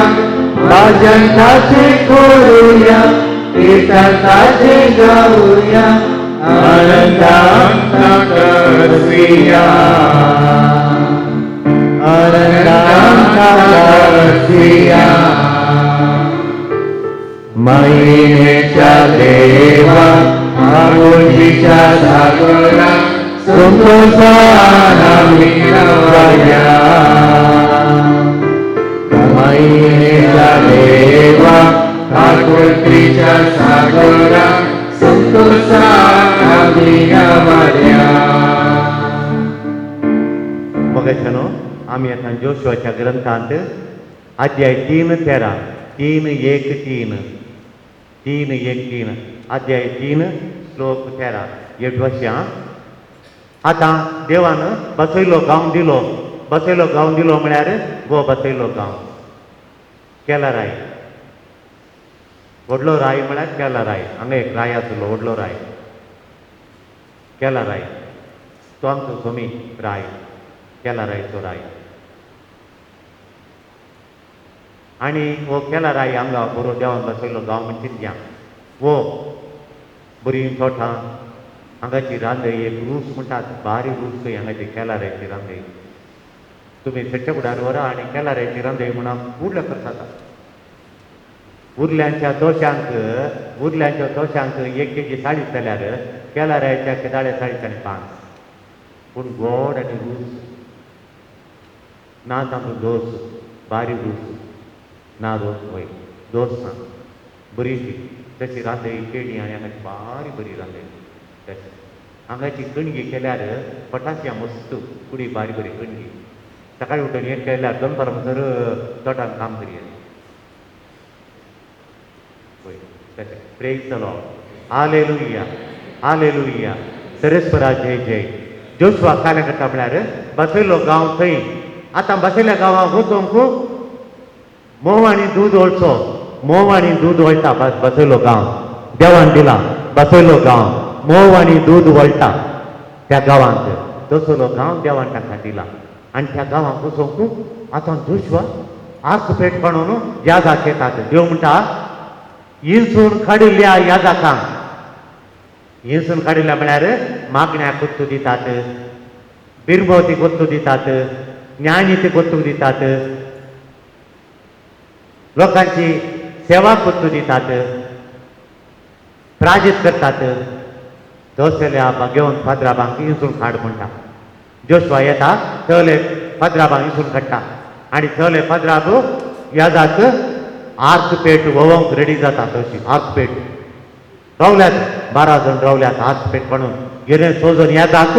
भजनाचे करूया, कीर्तनाचे गाऊया, आनंदांत
करसिया,
आनंदांत करसिया. महिमेच्या देवा काकुळटीच्या सागोरा संतोषान आमी नावाड्या. महिमेच्या देवा काकुळटीच्या सागोरा संतोषान आमी नावाड्या.
मोगाच्यानो आमी आतां जोशुआच्या ग्रंथांत अध्याय 3:13, 3:1-3, 3:1-3, अध्याय 3 श्लोक 13 एक वर्षां. आतां देवान बसयलो गांव दिलो, बसयलो गांव दिलो म्हळ्यार गो बसयलो गांव केला राय, व्हडलो राय म्हळ्यार केला राय. हांगा एक राय आसलो व्हडलो राय, केला राय, तो आमचो सोमी राय, केला रायचो राय. आनी हो केला राय हांगा बरो देवान बसयलो गांव म्हण चिंतया. हो बरी चोठां हांगाची रांदय एक रूस म्हणटात, बारी रूस खंय हांगाची केला रायची रांदय. तुमी सट्टे फुडार व्हरा आनी केला रायची रांदय म्हणून व्हडलो खर्च जाता, उरल्यांच्या दोशांक, उरल्यांच्या दोशांक 1 केजी 40 जाल्यार केलारायच्या दाळे 40 आनी 5. पूण गोड आनी रूच ना. तांचो दोस बारी रूच ना. रोस वय दोस ना, बरी ती तशी रांदय केणी आनी हांगाची बारी बरी रांदय. तशें हांगाची कणगी केल्यार पटासिया मस्त कुडी बारी बरी कणगी. सकाळी उठून एक केल्यार दनपार म्हणसर तोटान काम करी. वय तशें. Praise the Lord. Hallelujah, hallelujah. सरेस्वरा जय जय. जोशुआ कालें करता म्हळ्यार बसयलो गांव थंय. आतां बसयल्या गांवांक वचोंक मोव आनी दूद वळचो, मोव आनी दूद वळटा. बसयलो गांव देवान दिला, बसयलो गांव मोव आनी दूद वळटा त्या गांवांत. तसलो गांव देवान तांकां दिला. आनी त्या गांवांक वचोंक आतां जोशुआ आर्क पेट बाणून याजाक येतात. देव म्हणटा इन्सून काडिल्ल्या याजाकांक, इन्सून काडिल्ल्या म्हळ्यार मागण्याक कोत्तू दितात, बिरबोती कोत्तू दितात, ज्ञानीती कोत्तू दितात, लोकांची सेवा कोत्तू दितात, प्राजीत करतात. तसल्या घेवन फादराबांक इन्सून काड म्हणटा. जोशुआ येता, थंयले फादराबांक इन्सून काडटा आनी थंयले फादराब याजाक आर्क पेट व्होवंक रेडी जाता. तशी आर्क पेट रावल्यात 12 जण रावल्यात आर्क पेट म्हणून. गेले सोजून येतात,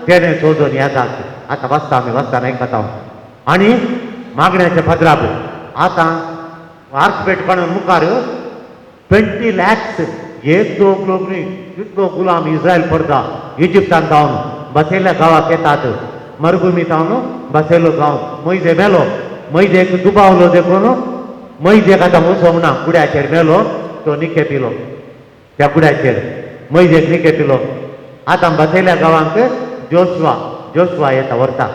तेणे सोजून येतात. आतां वाचता आमी, वाचता आयकता. आनी मागण्याचे फादराब आतां आर्क पेट म्हणून मुखार 20 lakhs एक दोन लोक न्ही, इतलो गुलाम इस्रायल पडता इजिप्तान जावन बसयल्ल्या गांवाक येतात. मरुभुमी जावन बसयलो गांव. मैजे मेलो, मैजेक दुबावलो देखून मैजेक आतां वचोंक ना. गुड्याचेर मेलो तो, निके पिलो त्या गुड्याचेर, मैजेक निके पिलो. आतां बसयल्या गांवांक जोशुआ, जोशुआ येता व्हरता.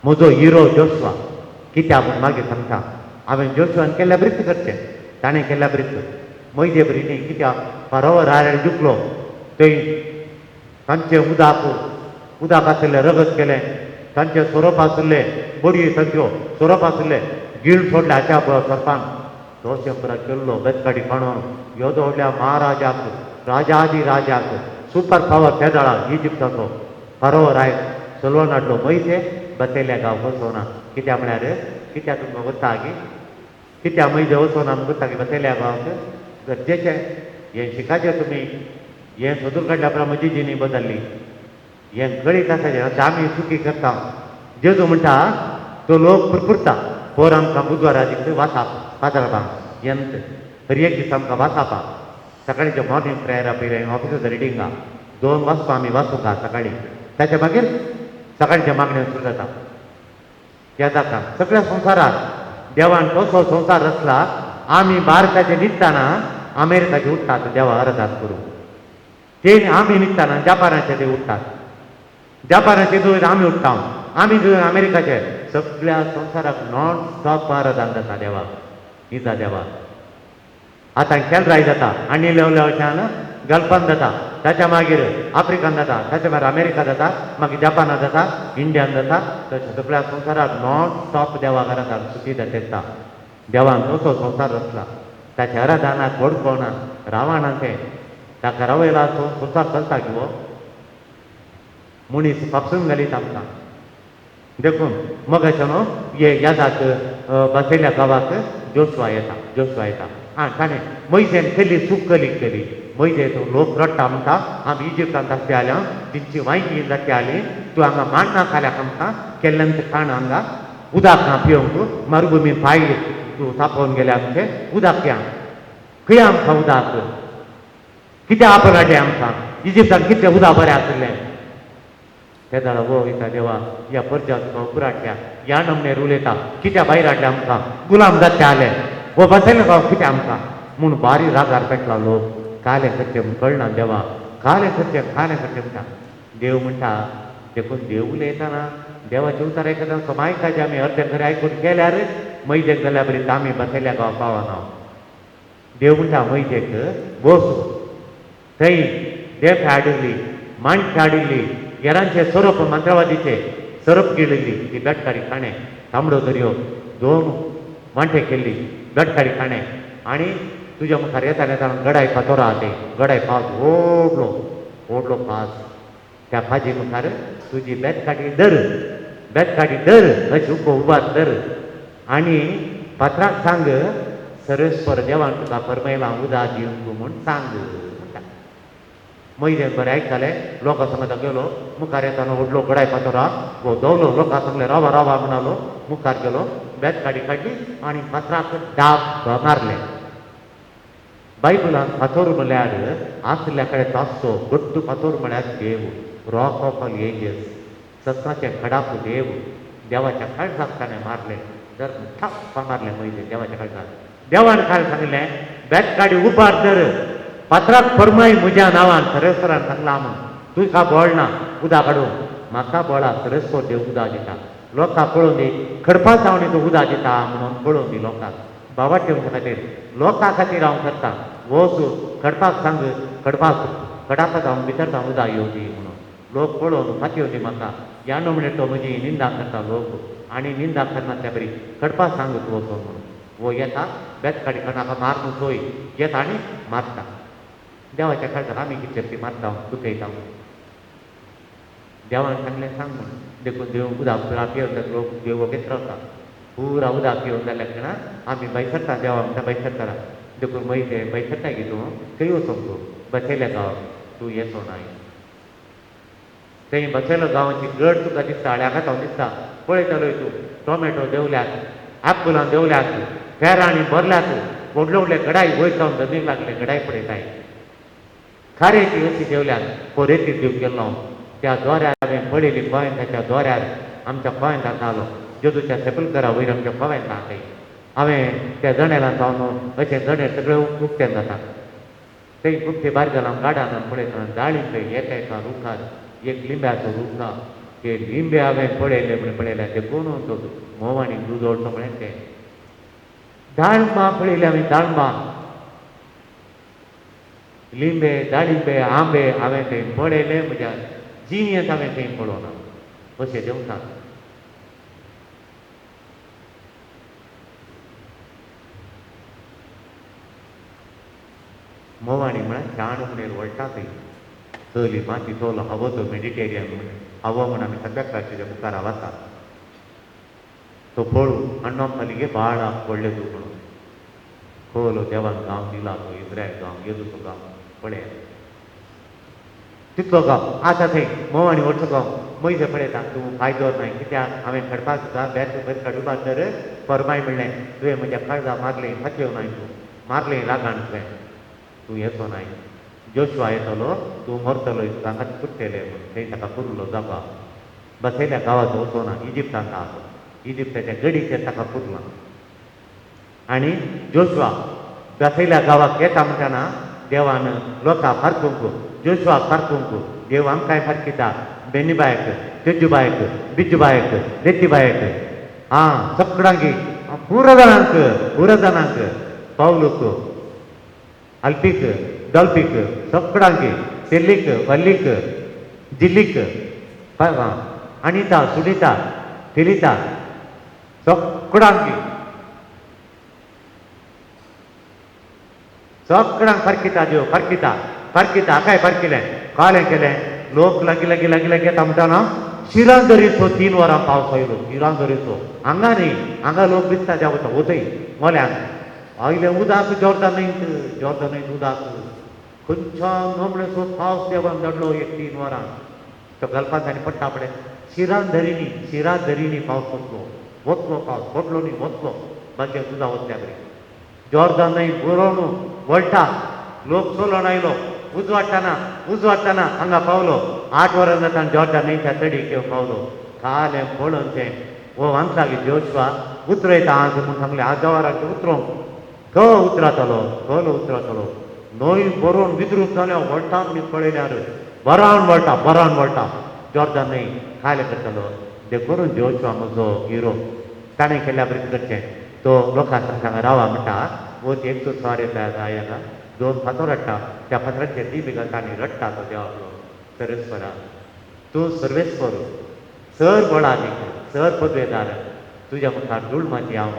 म्हजो हिरो जोशुआ कित्याक म्हूण मागीर सांगता. हांवें जोशुआन केल्ल्या बरीच करचें, ताणें केल्ल्या बरीच, मैजे बरी न्ही. कित्याक फारोवर रायण जिखलो थंय तांचें उदक, उदक आशिल्लें रगत केलें. तांचे सोरोप आशिल्ले बडयो, तांच्यो सोरोप आशिल्ले गिळ सोडले हाच्या सरपान. तो शंबरा केल्लो बेतकाडी काणून येदो व्हडल्या महाराजाक, राजादी राजाक, सुपर पावर तेदळा इजिप्ताचो फारोवर राय चलोवन हाडलो. मैसे बसयल्या गांव वचोना. कित्याक म्हळ्यार कित्याक तुमकां वता गी, कित्याक मैजे वचोना आमकां वता बसयल्या गांवाक? गरजेचें हें शिकाचें तुमी. हें सोदून काडल्या उपरांत म्हजी जिणी बदल्ली. हें कळीत आसा आमी चुकी करता. जेजू म्हणटा तो लोक पुरपुरता पोर आमकां बुधवारा दीस वाचाप पात्राबां यंत हर एक दीस आमकां वाचापा. सकाळीचें मॉर्निंग प्रेयरा पयलें ऑफिसाचो रिडिंगा 2 वाचपा आमी वाचूंक सकाळी. ताच्या मागीर सकाळच्या मागण्यो सुरू जाता. ह्या जाता सगळ्या संवसारात देवान कसो संवसार रचला. आमी भारताचे न्हिदतना अमेरिकाचे उठ्ठात देवा अरदास करूं. ते आमी न्हिदतना जपानाचे ते उठ्ठात, जपानाचे दूर आमी उठ्ठा, आमी दूर अमेरिकाचे. सगळ्या संवसाराक नॉन स्टॉप आराधन जाता देवाक, निजा देवाक. आतां केलराय जाता आनी लेवल्याच्यान गल्फान जाता, ताच्या मागीर आफ्रिकान जाता, ताच्या मागीर अमेरिका जाता, मागीर जपानान जाता, इंडियान जाता. तशें सगळ्या संवसाराक नॉन स्टॉप देवाक आराधन सुटी जाता. देवान तसो संवसार रचला. ताच्या आराधनाक व्हडपणा रावणा तें ताका रावयला. संवसार चलता की हो मनीस फापसून घालीत आमकां. देखून मगाच्या न्हू हे यादाक बसयल्या गांवाक जोशवा येता, जोशवा येता. आं ताणें मैजेन केली चूक कली केली. मैजे तो लोक रडटा म्हणटा आमी इजिप्तान धाकटे आल्या, तिंची वांयगी धाकटे आली, तूं हांगा माण्णा खाल्याक आमकां केल्ल्यान खाण हांगा उदक ना पिवंक. मरुभुमी पांय तूं तापोवन गेले आमचे, उदक या खंय आमकां उदक कितें आपण हाडलें आमकां इजिप्तान कितलें उदक बरें आशिल्लें. तेदळा वो वयता देवा ह्या परजा तुका उपराटल्या ह्या नमनेर उलयता कित्या भायर हाडलें आमकां गुलाम जाते आले वो बसयलें गांव कितें आमकां म्हूण बारी रागार पेटला लोक. कालें करचें म्हूण कळना देवा, कालें करचें, कालें करचें म्हणटा. देव म्हणटा देखून देव उलयतना देवाचें उतर आयकतना समायकाचें आमी अर्दें खरें आयकून केल्यार मैजेक जाल्यार बरी आमी बसयल्या गांव पावना. देव म्हणटा मैजेक बस थंय देफ हाडिल्ली, माणक्या हाडिल्ली, गेरांचे सोरोप, मंत्रवादीचे सोरोप गिळिल्ली ती बेटकाडी खाणें, तांबडो दर्यो 2 वांटे केल्ली बेटकाडी खाणें. आनी तुज्या मुखार येता येता गडाय फातोर आहा ते गडाय पावस व्हडलो व्हडलो पास त्या फाजी मुखार तुजी बेतकाठी धर बेतकाठी धर अशी उबो उबार धर आनी पात्राक सांग सर्वेस्पर देवान तुका फरमायलां उदक दिवंक म्हूण सांग म्हणटा. मोयजेन बरें आयकलें लोकां सांगता गेलो मुखार येताना व्हडलो गडाय फातोर आहा दोवलो लोकां सांगलें रावा रावा म्हणालो मुखार गेलो बेतकाठी काडली आनी फातराक डाब मारले. बायबलान फातोर म्हळ्यार आसल्या कडेन आसचो गट्टू फातोर म्हळ्यार देव रॉक ऑफ ऑल एजस सत्वाचें खडाप देव देवाच्या काळजाक ताणें मारलें जर ठप्प मारलें मोयजे देवाच्या काळजाक. देवान काय सांगलें बेतकाडी उबार धर फातराक फरमाय म्हज्या नांवान सर्वेस्परान सांगलां म्हूण तुका बळ ना उदक काडूं म्हाका बळा सर्वेस्पर देव उदक दिता लोकांक पळोवन दी खडपा जावणी तूं उदक दिता म्हणून पळोवन दी लोकांक बाबा ठेवच्या खातीर लोकां खातीर हांव करता वच खडपाक सांग खडपाक खडापाक हांव भितर जावन उदक येवं दी म्हणून लोक पळोवन फाटी येवं दी म्हाका ह्या न्हू तो म्हजी निंदा करता लोक आनी निंदा करना बरी खडपाक सांग तूं वचोन म्हणून वो येता बेतकाडी नाका मारून सोय येता आनी मारता. देवाच्या काळजाक आमी कितले ती मारता दुखयता. देवान सांगलें सांग म्हूण देखून देव उदक पुरा पिवन लोक देव वगेत रावता पुरा उदक पिवन जाल्या कारणान आमी भायर सरता देवा म्हणटा भायर सरता देखून मोयजे भायर सरता की तूं खंय वचोंक तूं बसयल्या गांवाक तूं येचो नाय थंय बसयलो गांवाची गड तुका दिसता हांगा हांव दिसता पळयतालोय तूं टोमॅटो देंवल्यात आपुलां देंवल्यात पेरांनी भरल्यात व्हडले व्हडले गडाय वयर जावन जमीक लागले गडाय पळयताय खारेची अशी देंवल्यात कोरेती दिवंक गेल्लो त्या दोऱ्यार हांवें पळयली गोंयताच्या दोऱ्यार आमच्या गोंयतांत आलो जेजूच्या सेपलकरा वयर आमच्या गोंयतांत हांवें त्या जनेलान जावन अशें जनेल सगळें उक्तें जाता थंय उक्ते भायर जालां गार्डनान पळयतना दाळिंब एका एका रुखार एक लिंब्याचो रूख आहा ते लिंबे हांवें पळयले म्हण पळयले ते कोण तो म्होंव आनी दूद ओडचो म्हळें तें दाळमां पळयले हांवें दाळमां लिंबे दाळिंबे आंबे हांवें थंय पळयले म्हज्या जिणेंत हांवें थंय पळोवना अशें देंवता. मोवाणी म्हळ्यार शाण म्हणेर वळटा थंय चली माती चोलो हवो तो मेडिटेरियन म्हण हवो म्हण आमी सगळ्या क्लासीच्या मुखार आसा तो पळू अण्णा बाळ व्हडले तूं म्हणून खोलो देवान गांव दिला तो इस्रायल गांव येदूचो गांव पळय तितलो गांव आतां थंय मोवाणी वचो गांव मोयजे पळयता तूं फायदो नाय कित्याक हांवें खडपाक सुद्दां बेत बरें काडुपाक तर फरमाय म्हणलें तुवें म्हज्या काळजा मारलें फाटयो नाय तूं मारलें रागान तुवें तूं येचो नाय जोशवा येतलो तूं मरतलो तुका हांगाच पुरतले म्हूण थंय ताका पुरलो जापा बसयल्या गांवाचो वचो ना इजिप्तांत आहा तो इजिप्ताच्या गडीचेर ताका पुरला आनी जोशवा बसयल्या गांवाक येता म्हणटना देवान लोकां फारकूंक जोशवा फारकूंक देव आमकांय फारकिता बेनीबायक तेजूबायक बिजूबायक रेतीबायक आं सगळ्यांकी पुरा जाणांक पुरा जाणांक पावलूक अल्पीक डॉल्पीक सगळ्यांकी सेल्लीक वल्लीक जिल्लीक अनिता सुनीता फिलिता सगळ्यांकी सगळ्यांक फारकिता देव फारकिता फारकिता हाकाय फारकिलें कालें केलें लोक लागीं लागीं लागीं लागीं येता म्हणटा ना शिरांदरीचो 3 वरां पावस आयलो शिरांदरीचो हांगा न्ही हांगा लोक दिसता त्या वता वतय मोल्यांक आयलें उदक जॉर्दन न्हंयत जॉर्दन न्हंयत उदक खंयच्या नमळेचो पावस देवान धाडलो एक 3 वरां तो गल्फांत आनी पडटा पडे शिरांदरीनी शिरांदरीनी पावस वतलो वतलो पावस पडलो न्ही वतलो बाकी दुदा वतल्या बरी जॉर्दन न्हंय बरोवन वळटा लोक चलोन आयलो उजवाडटाना उजवाडटाना हांगा पावलो 8 वरां जाता जॉर्दन न्हंयच्या तडीक येवन पावलो कालें पळोवन तें हो वांगसागी जोशवा उतरयता आज म्हूण सांगलें आज वरांचें उतरोंक क उतरातलो कल उतरातलो न्हंय बरोवन विद्रूप जाल्या वळटा म्हण पळयल्यार बरान वळटा बरान वळटा जॉर्दन न्हंय खायले करतलो देखून जोशवा म्हजो हिरो ताणें केल्या बरें करचें तो लोकां सांगता रावा म्हणटा वच एक तूं स्वार येता हांगा 2 फातर हाडटा त्या फातराचेर दी घालता आनी रडटा तो देवा सर्वेस्परा तूं सर्वेस्पर सर बळादीक सर पदवेदार तुज्या मुखार धूळ माती हांव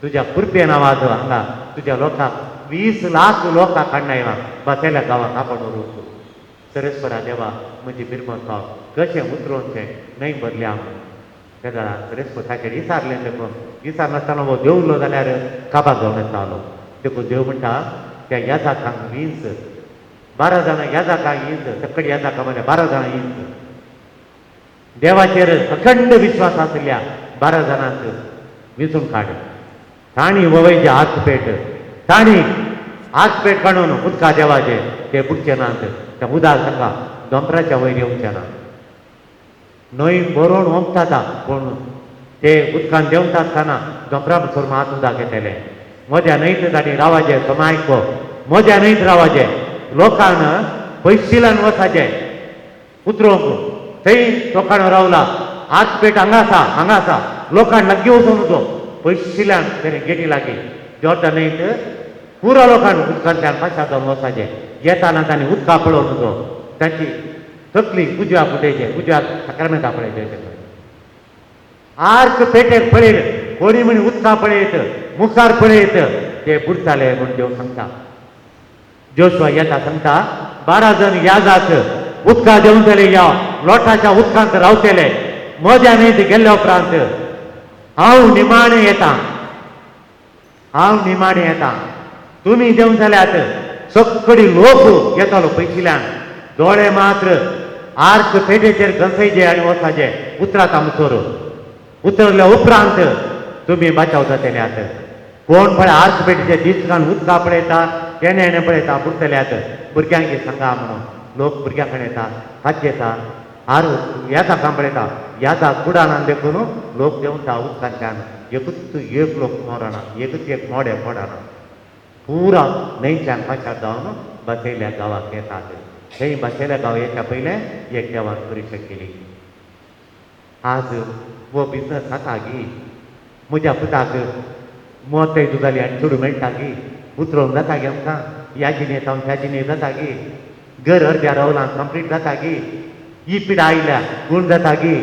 तुज्या कृपेन आवाज हांगा तुज्या लोकांक 20 लाख लोकांक काडना येना बसयल्या गांवाक आपण व्हरूंक. सरेस्वरा देवा म्हजी बिरमत पाव कशें उतरोवचें न्हय भरल्या म्हणून. तेन्ना सरेस्वर ताचेर विचारलें देखून विचारनासतना हो देवलो जाल्यार काबार जावन येतालो. देखून देव म्हणटा त्या याजाकांक 20 12 जाणां याजाकांक 20 सकड याजाकां म्हणल्यार 12 जाणां 20 देवाचेर अखंड विश्वास आशिल्ल्या 12 जाणांक विंचून काड. तांणी ववयचे आसपेट तांणी आसपेट काडून उदका देवाचे ते बुडचे नात. त्या उदक तांकां दोंगराच्या वयर येवचें ना. न्हंय बरोवन ओंपता पूण ते उदकान देंवता आसतना दोंगरा भितर मात उदक येतलें. मद्या न्हंयत तांणी रावाचें समायको मद्या न्हंयत रावाचें लोकान पयशिल्यान वचाचें उतरोवंक थंय लोकांक रावला आसपेट हांगा आसा हांगा आसा लोकांक लागीं वचून तो पयशिल्यान तेणे गेटी लागीं जॉर्दन न्हंयत पुरो लोकांक उदकांतल्यान पाशार जावन वचाचें. येताना तांणी उदकां पळोवन तो तांची तकली उजव्या फुटेचे उजव्या साक्रामेंता पळयचे आर्क पेटेर पळयत कोणी म्हणी उदकां पळयत मुखार पळयत ते बुडटाले म्हूण देव सांगता. जोशुआ येता सांगता 12 जण याजात उदकां देंवतले या लोटाच्या उदकांत रावतले मद्या न्हंयत गेल्ल्या उपरांत हांव निमाणें येता हांव निमाणें येता. तुमी देंवतल्यात सगळी लोक येतालो पयशिल्यान दोळे मात्र आर्क पेटेचेर घसयचे आनी वचाचे उतरात आमचोर उतरल्या उपरांत तुमी बाचाव जातल्यात. कोण पळय आर्क पेटेचे दीस घालून उदकां पळयता तेणे हेणे पळयता बुडटल्यात. भुरग्यांक सांगा म्हणून लोक भुरग्यां कडेन येता हात येता आर याजाकां पळयता याजाक बुडाना देखून लोक देंवता उदकांतल्यान एकूच एक लोक मरना एकूच एक मोडें पडना पुरा न्हंयच्यान पाशार जावन बसयल्या गांवाक येतात. थंय बसयल्या गांव येच्या पयलें एक देवान परिक्षा केली. आज हो बिजनस जाता गी म्हज्या पुताक मत येतू जाली आनी चेडूं मेळटा गी उतरोवंक जाता गी आमकां ह्या जिणेंत हांव त्या जिणेंत जाता गी घर अर्द्या रावलां कंप्लीट जाता गी ही पिडा आयल्या गूण जाता गी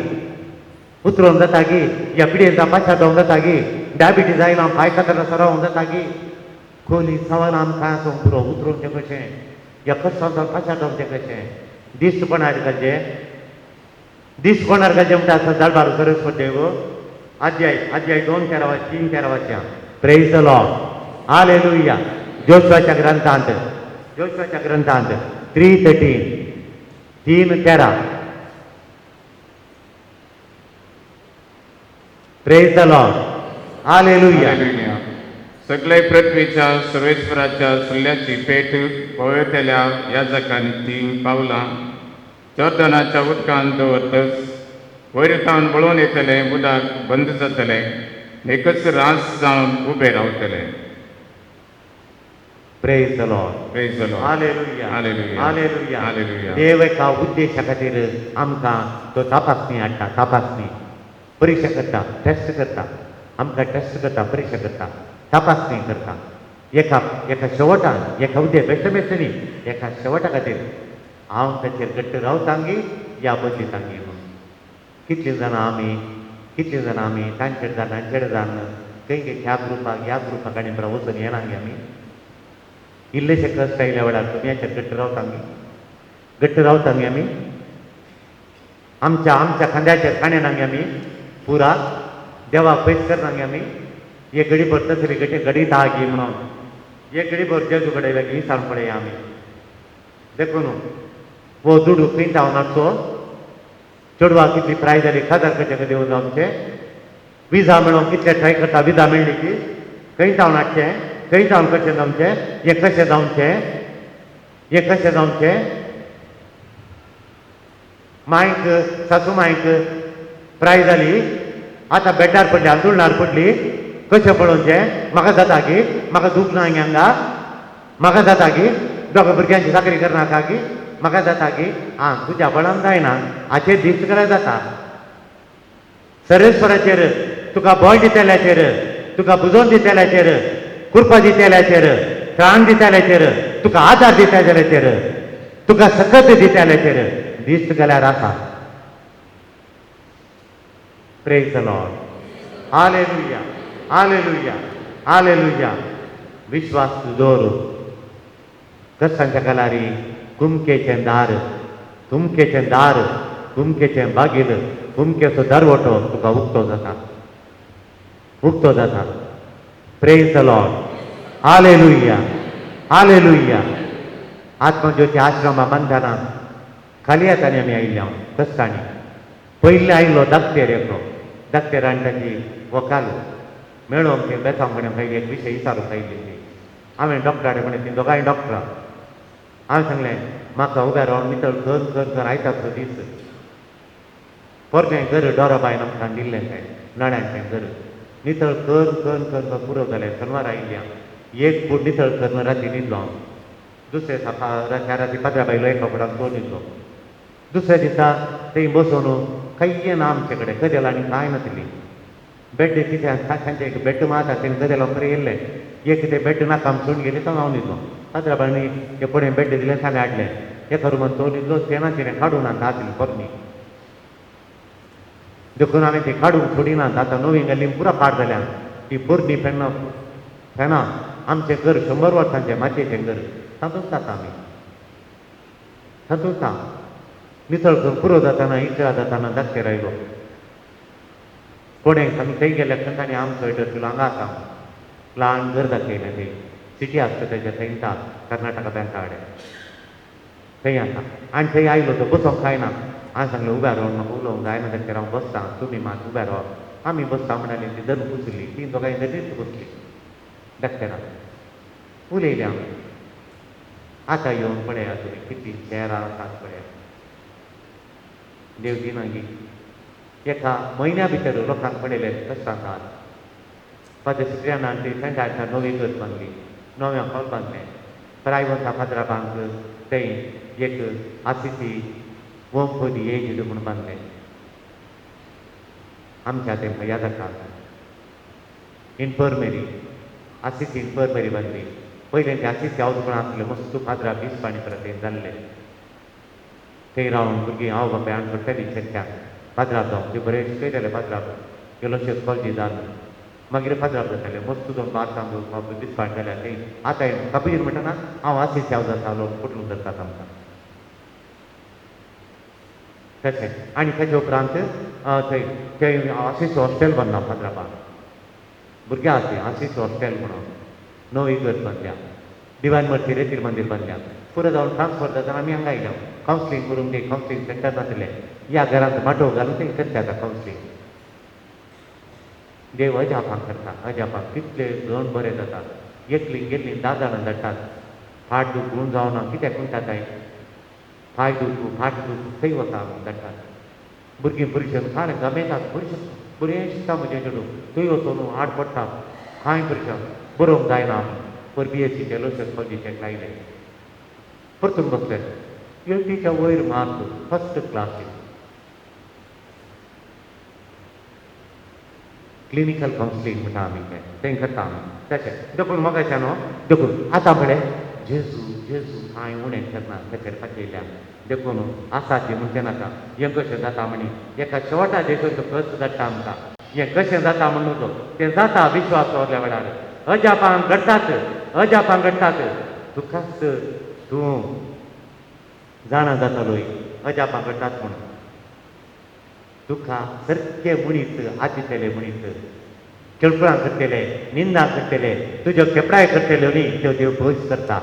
उतरोवंक जाता गी ह्या पिडेन पाशार जावंक जाता गी डायबिटीज आयला पांय खातर सरावंक जाता गी खोली सवाल आमकां आसूंक पुरो उतरोवचें कशें ह्या कश्टांत पाशार जावचें कशें. दीस कोणार घालचें दीस कोणार घालचें म्हणटा आसा दरबार सरस्वत देव अध्याय अध्याय 2 तेरावा 3 तेरावाच्या. Praise the Lord hallelujah. जोशुआच्या ग्रंथांत जोशुआच्या ग्रंथांत 3:13 3:13. Praise the Lord hallelujah.
Hallelujah. सगळे पृथ्वीच्या सर्वेश्वराच्या सल्ल्याची पेट पळयतल्या याजकांनी 3 पावलां जॉर्दनाच्या उदकांत दवरतच वयर तावन बळोवन येतलें उदक बंद जातलें एकच रास जावन उबें रावतलें.
Praise the Lord.
Praise the Lord.
Hallelujah.
Hallelujah.
Hallelujah.
Hallelujah.
देव एका उद्देशा खातीर आमकां तो तपासणी हाडटा तपासणी परिक्षा करता टेस्ट करता आमकां टेस्ट करता परिक्षा करता तपासणी करता एका एका शेवटान एका उद्देश बेश्टे बेश्टे न्ही एका शेवटा खातीर हांव ताचेर घट्ट रावतांगी या बदलितांगी म्हणून. कितलीं जाणां आमी कितलीं जाणां आमी तांचेर जाण तांचेर जाण खंय खंय ह्या ग्रुपाक ह्या ग्रुपाक आनी बरो वचून येनांगी आमी इल्लेशे कश्ट आयल्या वेळार तुमी हाचेर घट्ट रावतांगी घट्ट रावतांगी आमी आमच्या आमच्या खांद्याचेर काणयनांगी आमी पुरा देवाक पयस करनांगी आमी एक घडी भर तसली घटी घडीत आहा गी म्हणून एक घडी भर जेजू कडेन लागीं सांग पळय आमी. देखून हो दुडू खंय जावन हाडचो चेडवाक कितली प्राय जाली खादार कशें कदें वचून आमचें विजा मेळोवंक कितले ट्राय करता विजा मेळ्ळी की खंय जावन हाडचें खंय जावन कशें जावचें हें कशें जावचें हें कशें जावचें. मांयक सासू मांयक प्राय जाली आतां बेड्डार पडली आंदोलनार पडली कशें पळोवचें म्हाका जाता की म्हाका दूख ना हांगा म्हाका जाता की दोगां भुरग्यांची चाकरी करनाका की म्हाका जाता की आं तुज्या बळान जायना हाचेर दीस करा जाता. सर्वेश्वराचेर तुका बळ दितल्याचेर तुका बुजोवन दितल्याचेर कृपा दितल्याचेर त्राण दितल्याचेर तुका आदार दितल्याचेर तुका सकत दितल्याचेर दीस गेल्यार आसा. Praise the Lord. Hallelujah. Hallelujah. Hallelujah. विश्वास दवर. कश्टांच्या कालारी कुमकेचें दार, कुमकेचें दार, कुमकेचें बागील, कुमकेचो दरवटो तुका उक्तो जाता, उक्तो जाता. Praise the Lord. Hallelujah, hallelujah. Atmajyoti आश्रमा बांदतना खाली हातांनी आमी आयिल्ले. हांव कश्टांनी पयलीं आयलो धाकटेर एकलो, धाकटेर आनी ताची वकाल मेळोवंक ते बेसांव कडेन पयली एक विशय विचारूंक आयिल्ली ती. हांवें डॉक्टरा कडेन म्हणलें, ती दोगांय डॉक्टरां. हांवें सांगलें म्हाका उबें रावन नितळ कर कर कर आयताचो दीस. पोरणें घर डोराबायन आमकां दिल्लें तें नळ्यांचें घर नितळ कर कर कर कर पुरो जालें. शेनवार आयिल्ली हांव, एक फूट नितळ करून राती न्हिदलो हांव. दुसऱ्या दिसा त्या राती पाद्रा बायलो एका फुडान तो न्हिदलो. दुसऱ्या दिसा थंय बसून कांय ना आमचे कडेन, कदेल आनी कांय नासली. बेड कितें तांचे एक बेड मात तेणें कदेल बरें येयल्लें. एक तें बेड नाका आमी सोडून गेली तो हांव न्हिदलो. पाद्रा बायनी हे कोणें बेड दिलें ताणें हाडलें. एका रुमान तो न्हिदलो. तेन्ना तिणें काडूं नाका आसली पोरणी, देखून हांवें ती काडूंक सोडिनात. आतां नवी घाल्ली पुरा पाड जाल्या ती पोरणी पेन्ना फेनां. आमचें घर 100 वर्सांचें मातयेचें घर, तातूंत जाता आमी, तातूंत नितळ करून पुरो जाताना 11 जाताना धाकटेर आयलो. कोणें आमी थंय गेल्या तांणी आमचो एड्रेस दिलो. हांगा आसा ल्हान घर दाखयलें, थंय सिटी आसता तेच्या थंय कर्नाटका बँका कडेन थंय आसा. आनी थंय आयलो तो बसोंक कांय ना. हांवें सांगलें उब्या रावन म्हाका उलोवंक जायना धाकटेर, हांव बसता, तुमी मात उब्या रावा. आमी बसता म्हणाली. ती धरून बसली, ती दोगांय धरीच बसली धाकटेरान. उलयली आमी. आतां येवन पळया तुमी कितलीं चेरां आसात पळया. देव दिना गी एका म्हयन्या भितर लोकांक पळयले कश्टांत. फादर सिप्रियानान ती सेंटाच्या नवी घर बांदली, नवें हॉल बांदलें. प्रायवसा फादरा बांक थंय एक Assisi home for the aged म्हूण बांदलें. आमच्या तेंकां याद जाता. इन्फर्मेरी, आसिसी इन्फर्मेरी बांदली. पयलें ते आसिसी हावज म्हूण आसलें, मस्त फादरा 20 पाणी परत थंय जाल्लें. थंय रावन भुरगीं हांव बापाय आनी सोडटालीं चर्चाक. पाद्राब जावं ते बरें शिकयताले. पाद्राब गेलोशेच कॉलेजी जावन मागीर पाद्राब जाताले. मस्त दोन बारसां दिसपाक जाल्यार थंय आतां कबीर म्हणटना हांव आसिसी हावज जातालो कुटूंब धरतात आमकां तशें. आनी ताचे उपरांत थंय थंय आसिसी हॉस्टेल बांदलां फादराबान. भुरग्यां आसली आसिसी हॉस्टेल म्हणून नवी घर बांदल्या. दिवान मर्ती रेतीर मंदीर बांदल्या. पुरो जावन ट्रान्सफर जातना आमी हांगा आयले. कावन्सिलींग करूंक ते कावन्सिलींग सेंटर नासलें. ह्या घरांत माटोव घालून ते करता आतां कावन्सिलींग. देव अजापां करता, अजापां. कितले जण बरे जातात. एकली गेल्ली 10 जाणां धाडटात. फाट दुखून जावना कित्याक म्हणटा काय, पांय दुखू फाट दुखू थंय वता धाडटात. भुरगीं पुरुशान कांय गमेतात. पुरुश बरें शिकता म्हजें चेडूं, थंय वचून आड पडटा. कांय पुरुशां बरोवंक जायना. पर BSc केलो कॉलेजीचें लायलें, परतून बसले. 80च्या वयर मार्क, फर्स्ट क्लासीन. क्लिनिकल कावन्सिलींग म्हणटा आमी तें, तें करता आमी तशें. देखून म्हाका न्हू देखून आतां म्हळें जेजू जेजू कांय उणें करना ताचेर पातयल्या. देखून आसा ती म्हणचें नाका. हें कशें जाता म्हणी एका शेवटा जेजूचो खर्च धाडटा आमकां. हें कशें जाता म्हणून तो तें जाता विश्वास दवरल्या वेळार. अजापां घडटात, अजापां घडटात. तुकाच तूं जाणा जातलोय अजापां घडटात म्हणून. तुका सारके मनीस आदितले मनीस खेळकुळां करतले, निंदा करतले, तुज्यो केपडाय करतल्यो न्ही त्यो देव पयस करता.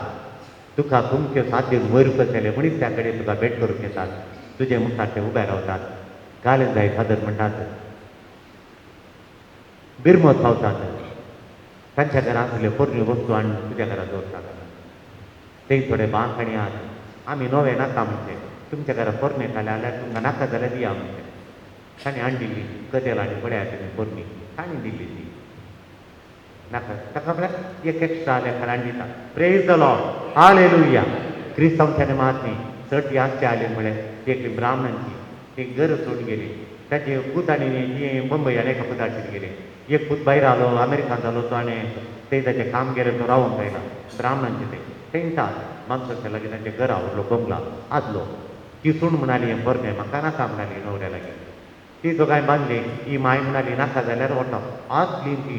तुका तुमच्यो साथ दिवन वयर करतले मनीस त्या कडेन तुका भेट करूंक येतात. तुजे मुखार ते उबे रावतात. गालें जाय फादर म्हणटात, बिरमत पावतात. तांच्या घरांत आसल्यो पोरण्यो वस्तू हाडून तुज्या घरांत दवरतात. थंय थोडे बांक आनी आहात. आमी नवे नाका म्हणचे, तुमच्या घरा पोरणे खाले जाल्यार तुमकां नाका जाल्यार दिया म्हणचे. ताणें हाडून दिल्ली कदेल आनी पळयात तुमी पोरणी ताणें दिल्ली ती नाका. ताका म्हळ्यार एक एक्स्ट्रा जाल्यार हाडून दिता. Praise the Lord, hallelujah. क्रिस्तांवच्याने मात न्ही चड आसचे आले म्हळ्यार ती एकली ब्राह्मणांची ती घर सोडून गेली. ताचे पूत आनी ती बंबई आनी एका पुताचेर गेली. एक पूत भायर आलो, अमेरिकान जालो तो आनी थंय ताचें काम गेलें, तो रावंक आयला. ब्राह्मणांचे ते तेंकां मानसाच्या लागीं तांचें घर आवडलो बंगला आदलो. ती सून म्हणाली हें बरें म्हाका नाका म्हणाली नवऱ्या लागीं. ती दोगांय बांदली. ही माय म्हणाली नाका जाल्यार वता. आसली ती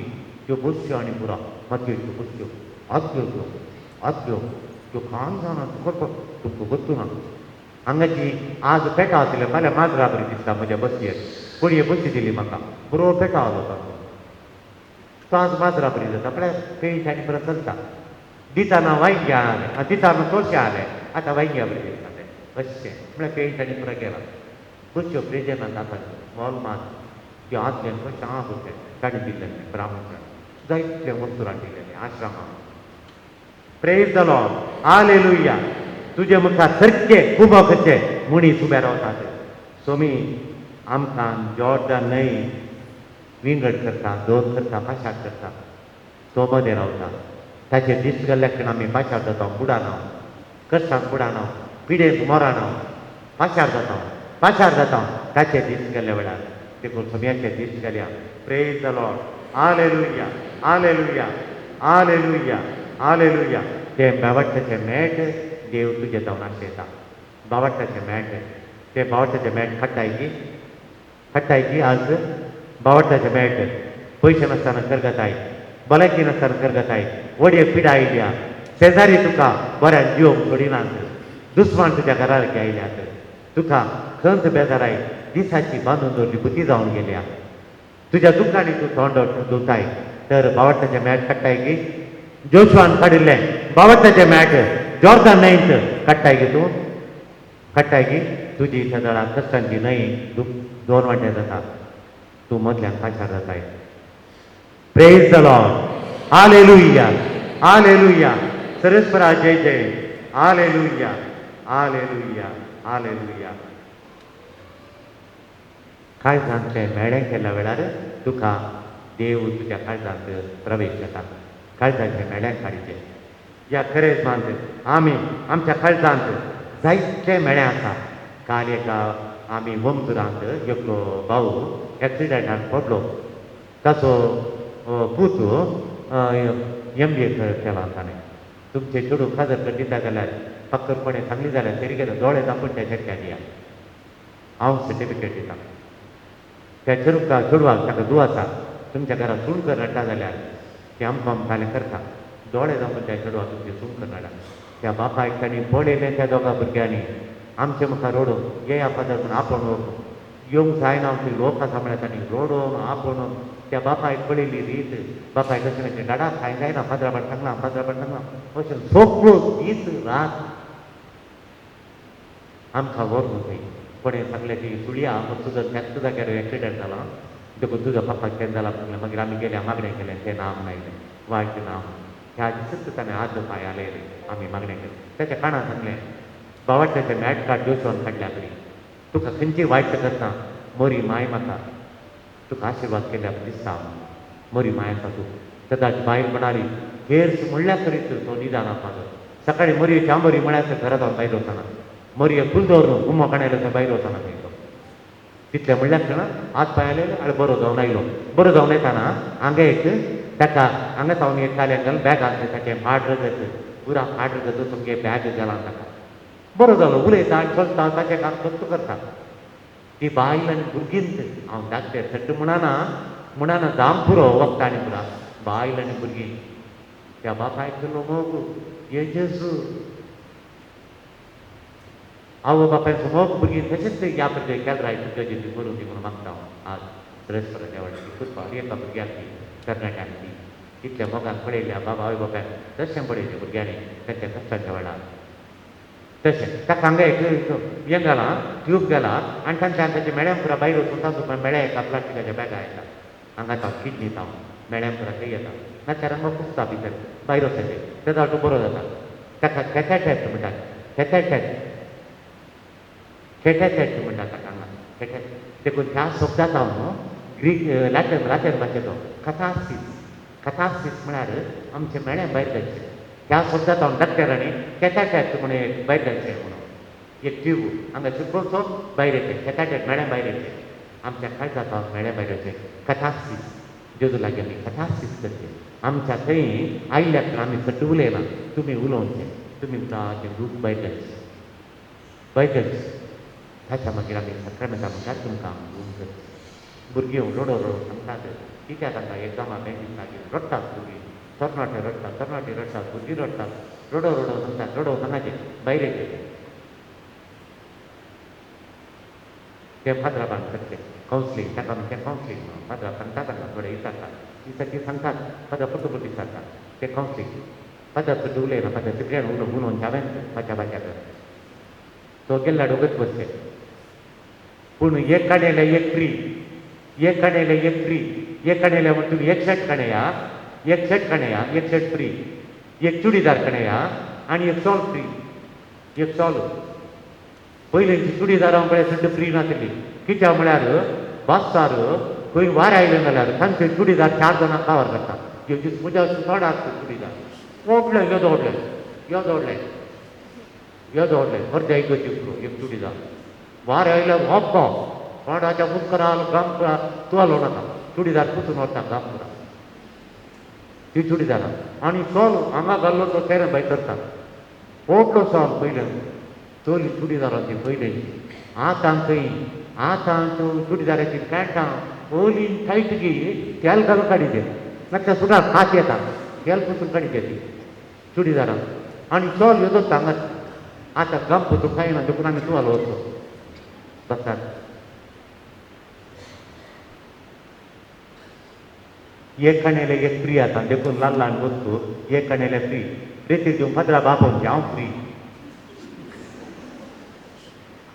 त्यो बसच्यो आनी पुरो मातयेच्यो बसच्यो आसल्यो त्यो आसल्यो त्यो कांय जाणा तुका तुमकां गोत्तू ना. हांगाची आज पेटा आसले फाल्यां माजरा बरी दिसता म्हज्या बसयेर कोडये बसी दिली म्हाका बरो पेटा आलो ताचो तो आज माजरा बरी जाता म्हळ्यार पेंट आनी परत चलता. दिताना वांयग्या आलें दिताना तोशें आलें आतां वांयग्या बरी दिसता तें अशें म्हळ्यार पेंट आनी परत गेला. बसच्यो प्रेजनान जाताच्यो मोल मात त्यो आसलें कशें हांव बसलें ताणें दिल्लें ब्राह्मण जायतलें वस्तू दिलेलें आश्रमा. प्रेज the Lord, hallelujah. तुजे मुखार सारके उबो करचे मनीस उबे रावतात. सोमी आमकां जॉर्डन न्हय विंगड करता, दोन करता, पाशार करता. तो मदें रावता ताचेर दीस गेल्ल्या कडेन आमी पाशार जाता, बुडाना कश्टांक बुडाना, पिडेंत मोराना, पाशार जाता, पाशार जाता ताचेर दीस गेल्ल्या वेळार. देखून सोम्याचे दीस गेल्या. Praise the Lord, hallelujah, hallelujah, hallelujah, hallelujah. ते बावट्टाचें मेट देव तुजे जावन आशेता. बावट्टाचें मेट ते बावट्टाचें मेट काडटाय की काडटाय की आज बावट्टाचें मेट पयशे नासतना करगताय, भलायकी नासतना करगताय, वडये पिडा आयल्या, शेजारी तुका बऱ्यान जिवंक सोडिनात, दुस्मान तुज्या घरार आयल्यात, तुका खंत बेजाराय दिसाची बांदून दवरली बुद्धी जावन गेल्या, तुज्या दुकानी तूं तोंड धुताय. तर बावट्टाचें मॅट काडटाय की जोशवान काडिल्लें बावट्टाचें मॅट जॉर्दन न्हंयत काडटाय की तूं काडटाय की तुजी सदळां कश्टांची न्हंय दोन वांटे जाता, तूं मदल्यान पाशार जाताय. Praise the Lord, hallelujah, hallelujah. सरस्परा Jai Jai, hallelujah, hallelujah, hallelujah. काळजांतलें मेळें केल्या वेळार तुका देव तुज्या काळजांत प्रवेश घेता. काळजाचें मेळें काडचें. ह्या खरेजमांत आमी आमच्या काळजांत जायते मेळें आसा. काल एका आमी वमजुरांत एकलो भाऊ एक्सिडंटान पडलो. ताचो पूत एम बी ए केला ताणें. तुमचे चेडूं खाजर दिता जाल्यार पाक्करपणे सांगली जाल्यार तरी गेलो दोळे दापून त्या चेडट्या दिया, हांव सर्टिफिकेट दिता. त्या चेडूका चेडवाक ताका धूव आसा, तुमच्या घरांत सूण कर नडटा जाल्यार ते आमकां आमकां करता. दोळे दापून त्या चेडवाक तुमचे सूण कर नडा. त्या बापायक तांणी पळयलें त्या दोगां भुरग्यांनी आमचे मुखार रडून येया फादर म्हूण आपोवन येवंक जायना ती लोक आसा म्हळ्यार तांणी रडोवन आपोवन त्या बापायक पळयली रीत. बापायक कशें म्हणचें डाडा कांय जायना फादराबाण सांगलां, फादराबाण सांगलां अशें सगळो दीस रात आमकां व्हरून थंय कोणें सांगलें की सुळया तुजो त्याच जाग्यार एक्सिडंट जाला देखून तुजो पापाक केन्ना जाला सांगलें. मागीर आमी गेले मागणें केलें, तें नाम आयलें वायट नाम. ह्या दिसूच ताणें हात पांय आले आमी मागणें केलें. ताच्या कानार सांगलें बावट्टाचें मॅट कार्ड जोशवान काडल्या बरी तुका खंयची वायट करता मोरी माय म्हाका तुका आशिर्वाद केल्या दिसता मोरी माय आसा तूं. सदांच बायल म्हणाली हेर्स म्हणल्यार करीत तो निदाना फादर. सकाळी मोरयेची आंबोरी म्हळ्यार घरा जावन भायर वचना, मोरये फूल दवरून उमो काणायलो थंय भायर वचना थंय तो. तितलें म्हणल्यार कण हात पांय आले आनी बरो जावन आयलो. बरो जावन येताना हांगा एक ताका हांगा सावन एक काल्यान घालून बॅगान ताचें फाट रगत पुरा फाट रगत तुमगे बॅग गेलां ताका. बरो जालो, उलयता आनी चलता, ताचें काम सत्त करता. ती बायल आनी भुरगींच हांव धाकटें सट्ट म्हणना म्हणना जाम पुरो वखदां आनी पुरा बायल आनी भुरगीं. त्या बापायक केलो मोग हे जेजू आवय बापायचो मोग भुरगीं तशेंच ह्या भुरगे केलराय तुज्या करूं दी म्हणून मागता हांव आज परस्पर देवाची कृपा एका भुरग्याक दी, तरणाट्यांक दी. इतल्या मोगान पळयल्या बाबा आवय बापायक तशें पळयलें भुरग्यांनी तांच्या कश्टाच्या वेळार. तशें ताका हांगा एक हें घालां ट्यूब घाला आनी तांच्या ताच्या मेळ्या पुरा भायर वचून तातूंत मेळ्या एका प्लास्टिकाच्या बॅगा येता हांगा जावं किडनी जावं मेळ्या पुरा थंय येता नाल्यार हांगा कुसता भितर भायर वचपाचें तेजो तूं बरो जाता. ताका खेट्याटेट म्हणटात, खेट्याटेट खेट्याटेट म्हणटात ताका हांगा खेट्या. देखून ह्या शब्दाक हांव ग्रीक लॅटीन लॅटीन भाशेचो कथासीस कथासीस म्हळ्यार आमचें मेळ्ळें भायर जायचें. ह्या शब्दाक हांव डॉक्टरांनी खेट्याटेट म्हण एक भायर जायचें म्हणून एक ट्यूब हांगा शिकोवचो भायर येते खेट्याटेट मेळ्ळें भायर येते आमच्या काळजाक हांव मेळ्ळें भायर येचें कथासीस. जेजू लागीं आमी कथासीस करचें. आमच्या थंय आयिल्ल्या आमी सट्ट उलयना, तुमी उलोवचें, तुमी तें दूख भायर जायचें भायर जायचें. ताच्या मागीर आमी साक्रामेंता मुखार तुमकां गुण करचें. भुरगीं रडो रडो सांगतात कित्याक तांकां एग्जामा बेंक दिसता रडटात भुरगीं, तरणाटे रडटात, तरणाटे रडटात, भुरगीं रडटात, रडो रडो सांगतात, रडो सांगाचे भायर येते ते फादराबान करचें कावन्सिलींग, ताका म्हणचें कावन्सिलींग. फादरा सांगता तांकां थोडे विचारतात, विचारची सांगतात, फादर पुर्तू पुर्तू विचारतात तें कावन्सिलींग. फादर सुद्दां उलयना, फादर सिक्रेन उलोवन उलोवन हांवें पाच्या पाच्या कर तो गेल्ला डोकच बसचे. पूण एक काणयले एक फ्री, एक काणयले एक फ्री, एक काणयले म्हण तुमी एक शर्ट काणया, एक शर्ट काणया, एक शर्ट फ्री, एक चुडीदार काणया आनी एक सॉल फ्री, एक सॉल. पयलींची चुडीदारां पळय सद्दां फ्री नासली. कित्याक म्हळ्यार बाजार खंय वारें आयलें जाल्यार तांचे चुडीदार 4 जाणां कवर करता. म्हज्या चड आसता चुडीदार व्हडलें, येदो व्हडलें, येदो व्हडलें, येदो व्हडलें, अर्द्या इगर्जी पुरो एक चुडीदार. वारें आयल्यार होप्पो कोणाच्या मुस्कराल गाम तुवालो नाका, चुडीदार पुसून वता गाम पुरा ती चुडीदारां. आनी सॉल हांगा घाल्लो तो तेरे भायर करता व्हडलो सॉल. पयलें चोली चुडीदारांची पयलीं, आतां खंय आतां चुडीदाराची पॅन्टां ओली टायट की तेल घालून काडिचें, नाका सुद्दां खात येता, तेल पुसून काडिचें ती चुडीदारां. आनी चोल येदोच हांगा आतां गम पुसून कांय ना देखून आमी तुवालो वचो बसात. एक काणयले एक फ्री आतां देखून ल्हान ल्हान वस्तू एक काणयले फ्री. रेती दिवन फादरा बापोवन हांव फ्री.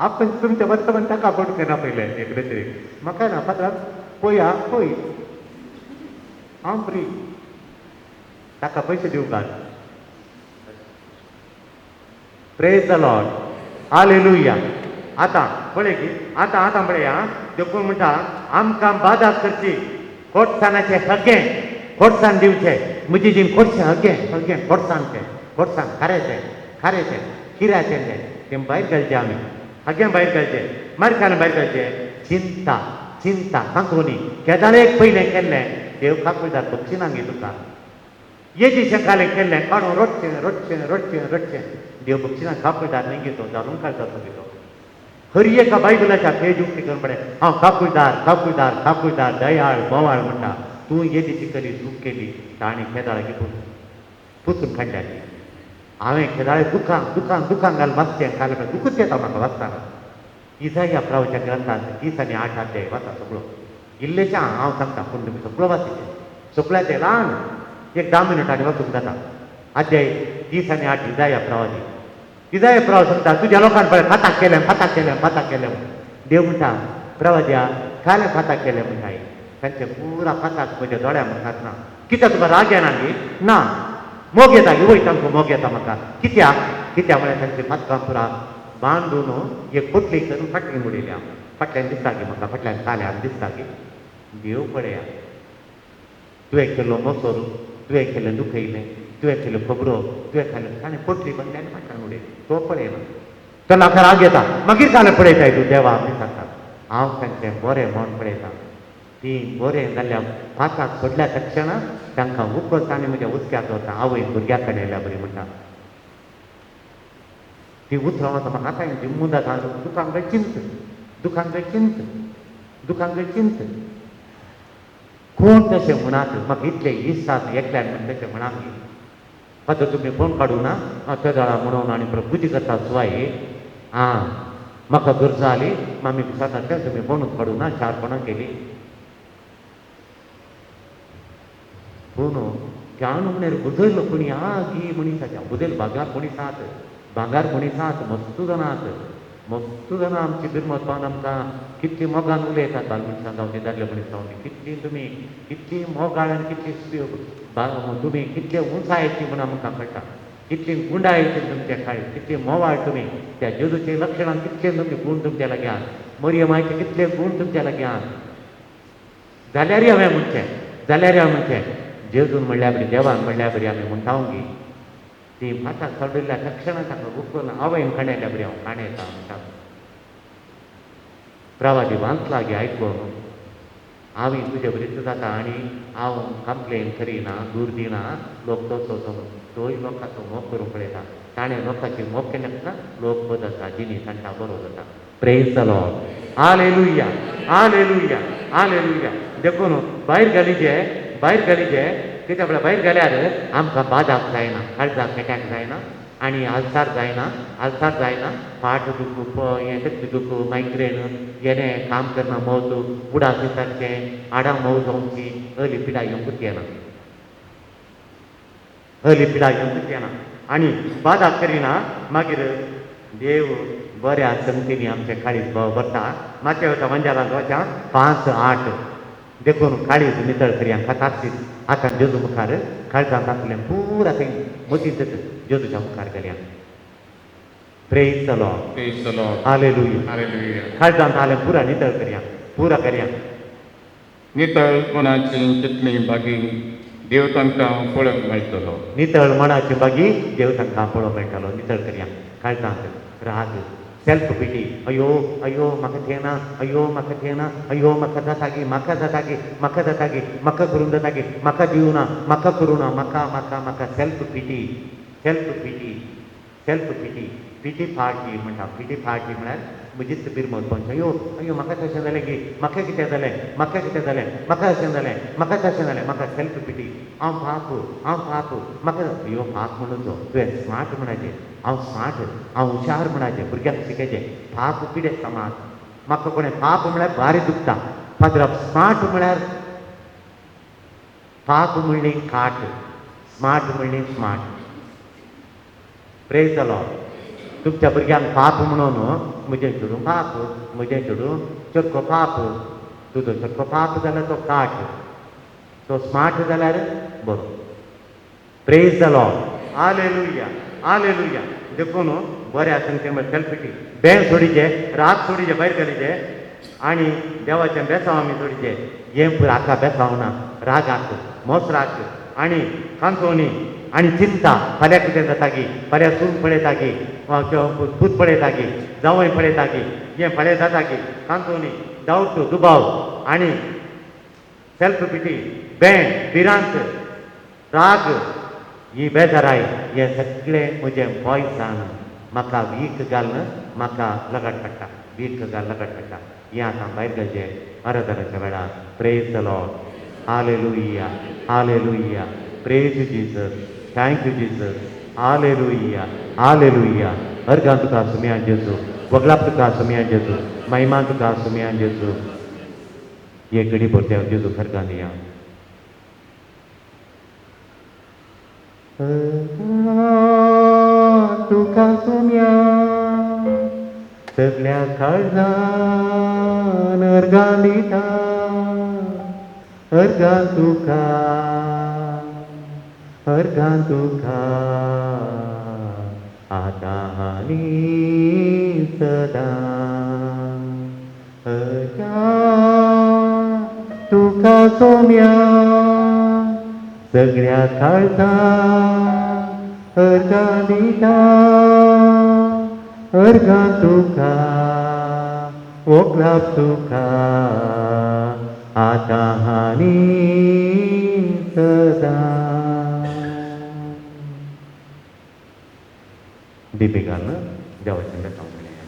आपण तुमच्या वर्तमान ताका फोट करना पयलें एक रेती म्हाका ना फादरा पळया पळय हांव फ्री, ताका पयशे दिवंक. Praise the Lord, hallelujah. आतां पळय की आतां आतां पळया देखून म्हणटा आमकां बादा करची खोटसाणाचें हगें खोटसाण दिवचें. म्हजी जी खोटशें हगें हगें खोटसाणचें, खोटसाण खाऱ्याचें, खाऱ्याचें किऱ्याचें तें तें भायर घालचें आमी, हगें भायर घालचें, मारकान भायर घालचें. चिंता चिंता सांगूनी केदाळे एक पयलें केल्लें देव काकुळदार बक्षिना गे तुका. येजीशें कालें केल्लें काडून रडचें रडचें रडचें रडचें, देव बक्षिना काकुळदार न्ही घेतो जाणून काडटा तो घेतो. हर एका बायबलाच्या पेज उक्ती करून पळय हांव काकुळदार काकुळदार काकुळदार दयाळ बोवाळ म्हणटा. तूं येदीची करी चूक केली ताणें खेदाळाची पुसून काडल्या. हांवें खेदाळे दुकान दुकान दुकान घाल वाचचें घाल दुखूच येता म्हाका वाचतना. इजाया प्रवाच्या ग्रंथांत 30 आनी 8 अध्याय वाचा सगळो इल्लेशें हांव सांगता, पूण तुमी सगळो वाचिचें सगळ्याचें ल्हान एक 10 मिनटांनी वाचूंक जाता. अध्याय 30 आनी 8 इजाया प्रवादी. इजाया प्रवाद सांगता तुज्या लोकांक पळय फाताक केलें फाताक केलें फाताक केलें. देव म्हणटा प्रवाद्या कालें फाताक केलें म्हणटा, तांचे पुरा फाताक म्हज्या दोळ्या मुखार ना. कित्याक तुका राग येना गी? ना, मोग येता गी? वय तांकां मोग येता म्हाका. कित्याक? कित्याक म्हळ्यार तांचे फातकां पुरा बांदून एक पोटली करून फाटल्यान उडयल्या. फाटल्यान दिसता गी म्हाका, फाटल्यान काल्यान दिसता गी. देव पळया तुवें केल्लो मोसोर, तुवें केल्लें दुखयलें, तुवें केल्ल्यो खबरो, तुवें खाल्लें ताणें पोटली बांदली आनी फाटल्यान उडयली. तो पळयना, तो म्हाका राग येता. मागीर कालें पळयताय तूं देवा आमी सांगता हांव तांचें बरें म्हण पळयता. ती बरें जाल्यार पासाक सोडल्या तक्षणा तांकां उकलता आनी म्हज्या उदक्याक वता. आवय भुरग्या कडेन येयल्या बरी म्हणटा. ती उतरां वता म्हाका आतां जिम्मू जाता. दुकान काय चिंत, दुकान काय चिंत, दुकान काय चिंत. कोण तशें म्हणात म्हाका इतले इसात एकल्यान म्हण तशें म्हणाक. आतां तुमी फोन काडूं ना हांव तेदळा म्हणून आनी बुद्धी करता सुवाय. आं म्हाका गरज जाली मामी सांगता तें तुमी फोनूच काडूं ना 4 फोनां केली. पूण त्यान म्हणल्यार बुजयलो कोणी आ गी मनीसाच्या बुजयल. भागार मनीस आहात, भांगार मनीस आहात, मस्त जाणां आहात, मस्त जाणां आमची बिरमत पावन आमकां कितली मोगान उलयतात. बाल मनशां जावं ती दादले मनीस जावं ती कितली तुमी कितली मोगाळ आनी कितली तुमी कितले उंचायेची म्हूण आमकां कळटा. कितली गुंडायेची तुमचे खाय, कितली मोवाळ तुमी त्या जेजूचे लक्षणां कितले तुमचे गूण तुमच्या लागीं आहात, मरियमायचे कितले गूण तुमच्या लागीं आहात. जाल्यारय हांवें म्हणचें, जाल्यारय हांवें म्हणचें जेजून म्हणल्यार बरी देवान म्हणल्यार बरी आमी म्हणटा गी ती भाताक सोडिल्ल्या तक्षणा ताका उखलून आवयन काणयल्या बरी हांव काणयता म्हणटा. प्रवादी वांचला गे आयकून हांव तुजे बरीच जाता आनी हांव कंप्लेन करिना, दूर दिना, लोक तसो तोय लोकांचो मोग करूंक पळयता. ताणें लोकांची मोग केलें ना, लोक बदलता, जिणी तांकां बरो जाता. Praise the Lord. Hallelujah, hallelujah, hallelujah. देखून भायर घालीचे, भायर घालीचे, कित्याक म्हळ्यार भायर घाल्यार आमकां बादाक जायना, काळजाक अटॅक जायना आनी आलसार जायना, आलसार जायना, फाट दुखू, हें तकली दुखू, मायग्रेन, येणें काम करना मौत, उडास दिसाचें हाडां मोव जावची, अली पिडा येवंकूच येना, अली पिडा येवंकूच येना आनी बादा करिना. मागीर देव बऱ्या संगतींनी आमचें काळीज भरता. मातशें वता वंजालांत वचा 5-8. देखून काळीज नितळ करया खातासीत आतां जेजू मुखार काळजांत आसलें पुरा थंय मतींत जेजूच्या मुखार घालया. Praise the Lord.
Praise the Lord.
Hallelujah.
Hallelujah.
काळजांत आलें पुरा नितळ करया, पुरा करया.
नितळ मनाची कितली बागी देव तांकां पळोवंक मेळटलो.
नितळ मनाची बागी देव तांकां पळोवंक मेळटलो. नितळ करया काळजांत राग, सेल्फ पिटी, अयो अयो म्हाका तें ना, अयो म्हाका तें ना, अयो म्हाका जाता गी, म्हाका जाता गी, म्हाका जाता गी, म्हाका करूंक जाता गी, म्हाका दिवं ना, म्हाका करूं ना, म्हाका म्हाका म्हाका. Self pity, self pity, self pity, pity party म्हणटा. पिटी पार्टी म्हळ्यार म्हजीच बिरमत पंच. अयो अयो म्हाका तशें जालें की, म्हाका कितें जालें, म्हाका कितें जालें, म्हाका अशें जालें, म्हाका तशें जालें, म्हाका सेल्फ पिटी, हांव पाप, हांव पाप, म्हाका. अयो पाप म्हणूचो तुवें स्मार्ट म्हणाचें, हांव स्मार्ट, हांव हुशार म्हणाचें, भुरग्यांक शिकयचें. पाप पिडे समाज म्हाका कोणें पाप म्हळ्यार भारी दुखता. पाद्राप स्मार्ट म्हळ्यार पाप म्हणली काट, स्मार्ट म्हणली स्मार्ट. Praise the Lord. तुमच्या भुरग्यांक पाप म्हणून म्हजें चेडूं पाप, म्हजें चेडूं चरको पाप, तुजो चरको पाप जाल्यार तो काट, तो स्मार्ट जाल्यार बरो. Praise the Lord. Hallelujah, hallelujah. देखून बऱ्या संगते म्हळ्यार सेल्फ पिटी, बें सोडीचें, राग सोडीचें, भायर घालीचें आनी देवाचें बेसांव आमी सोडीचें. हें पुरो आका बेसांव ना, रागाक, मोसराक आनी कांचोवणी आनी चिंता. फाल्यां कितें जाता गी, फाल्यां सून पळयता गी, पूत पळयता गी, जावंय पळयता गी, हें फाल्यां जाता गी, कांचोवणी, डावट, दुबाव आनी सेल्फ पिटी, बें, भिरांत, राग, ही बेजाराय, हें सगळें म्हजें पॉयसान म्हाका वीक घालून म्हाका लगट पडटा, वीक घाल लगट पडटा. हें आतां भायर घालचें आराधनाच्या वेळार. Praise the Lord. Hallelujah, hallelujah. Praise you Jesus. Thank you Jesus. Hallelujah, hallelujah. अर्गां तुका सुमया जेजू, वगलाप तुका सुमया जेजू, महिमा तुका सुमया जेजू. हे घडी भरते जेजू खरगां दिया. तुका सुमया सगळ्या काळजान अर्गां दिता, अर्गां तुका, अर्गां तुका आतां आनी सदां. अर्गां तुका सोम्या सगळ्या काळजान अर्गां दिता, अर्गां तुका, वोगलाप तुका आतां आनी सदां. दिपे घालून देवाचें बेसांव म्हणया.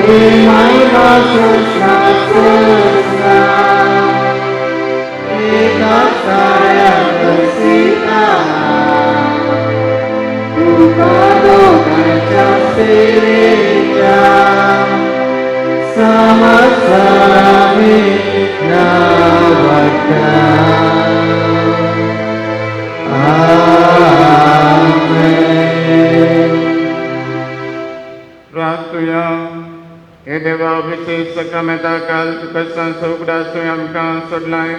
तुजी महिमा सोसना सोसना एका साऱ्याक सीता तुका दोगांच्या सेवेच्या समजमी नावटा. आमेन.
प्रार्थुया. हे देवा, विशेष सकामेता काल तुका उगडास तुवें आमकां सोडलाय.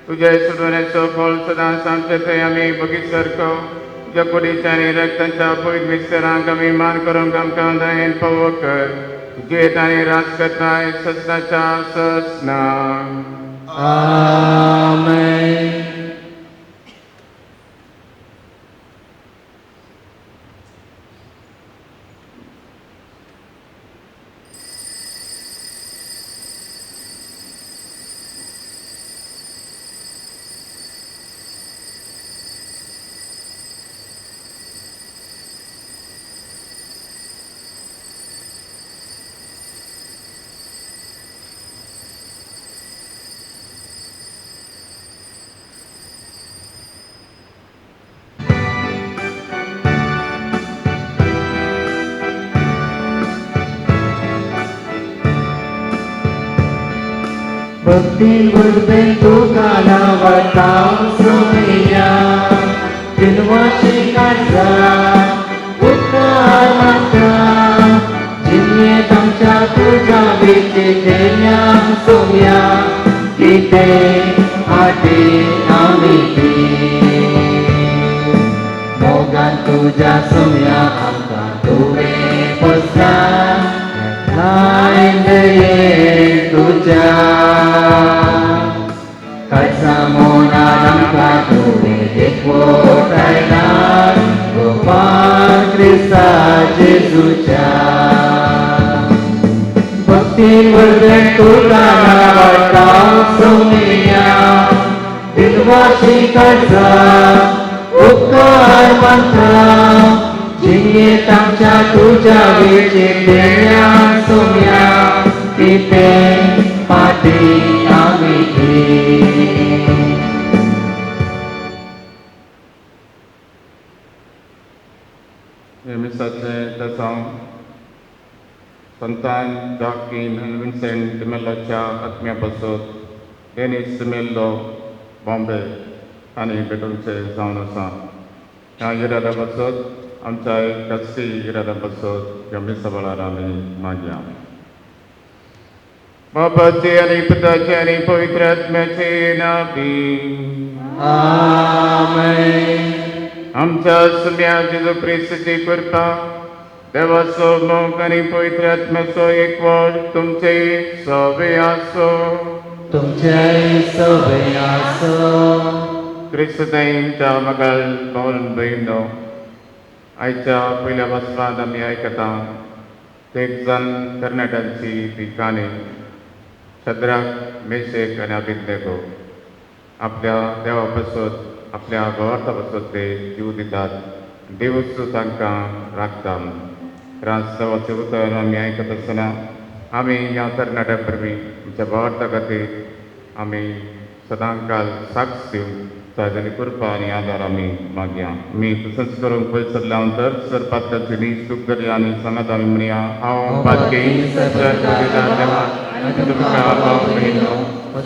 तुज्या सोडवण्याचो फळ सदांच आमचे थंय आमी बगीत सारको तुज्या कुडीच्या आनी रक्ताच्या पवित्र मिस्तरांक आमी मान करूंक आमकां दयेन पावो कर. तुजें आनी राज करताय ससनाच्या ससना.
आमेन. भक्तीन भरपें तुका नांवाता सोमया दिनवाशी काडटा उपकार मागता जिणेंत आमच्या तुज्या वेचेल्या सोमया कितें फाटीं आमी ती मोगान तुज्या सोमया आमकां तुवें पोसला तुज्या काळसा मोनान आमकां तुवें एकवटायला गोपाल क्रिस्ता जेजूच्या. भक्तीन भरलें तुका नांवाटा सोमया दिनवाशी काळजा उपकार मानता जिणेंत आमच्या तुज्या वेचेल्या सोमया कितें फाटीं आमी ती.
हे मिसाचें तेसांव संतान जॉकीन आनी विन्सेंट डिमेल्लोच्या आत्म्या पासत डेनीस डिमेल्लो बॉम्बे आनी भेटोवचे जावन आसा. ह्या इरादा पासत आमच्या खासगी इरादा पासत ह्या मिसा वेळार आमी मागया. बापाचे आनी पुताचे आनी पवित्र आत्म्याचे नांवी.
आमेन.
आमच्या सुम्या जेजू क्रिस्ताची कृपा, देवाचो मोग आनी पवित्र आत्म्याचो एकवट तुमचे सवे आसो.
तुमचेय सवे आसो.
क्रिस्तताईंच्या मगाल भावन भयणो, आयच्या पयल्या वाचपांत आमी आयकता एक जाण तरणाट्यांची ती काणी, शद्राक, मेशेक आनी अबेदनगो आपल्या देवा पासत, आपल्या भावार्था पासत ते जीव दितात. देवूच तांकां राखता. राज देवाचें उतर आमी आयकत आसतना आमी ह्या तरणाट्यां वरवीं आमच्या भावार्था खातीर आमी सदांकाल साक्ष दिवन ताज्यानी कृपा आनी आदार आमी मागया. आमी तसंच करूंक पयस सरल्या तर सर पातकाची नीच चूक करया आनी सांगात आमी म्हणया, हांव पातकी सर देवा आनी तुमकां भाव भयणो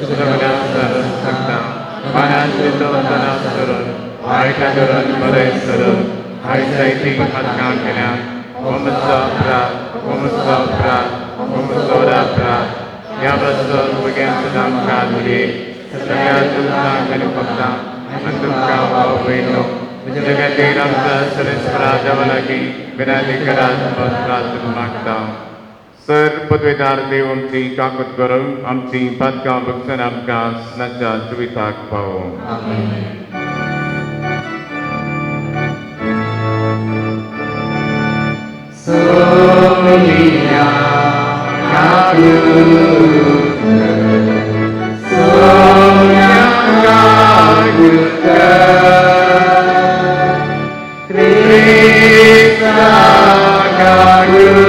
सगळ्या सर सांगता मानाचे वंदना करून वायटा करून बरें करून हाय जायती पातकां केल्या. ओमचो अपराध, ओमचो अपराध, ओमचो अपराध. ह्या पासत भुरग्यांक सदां आमकां दिली सगळ्या तुमकां आनी भक्तां आनी तुमकां भाव भयणो म्हज्या खातीर आमच्या सर्वेस्परा देवा लागीं विनंती करात प्रार्थना मागता. सर पदवेदार देव आमची काकूत करूंक आमची पातकां भक्षण आमकां स्नाच्या जिविताक पावोवं.
आमेन. सोमया सोमया क्रिस्ता काकुत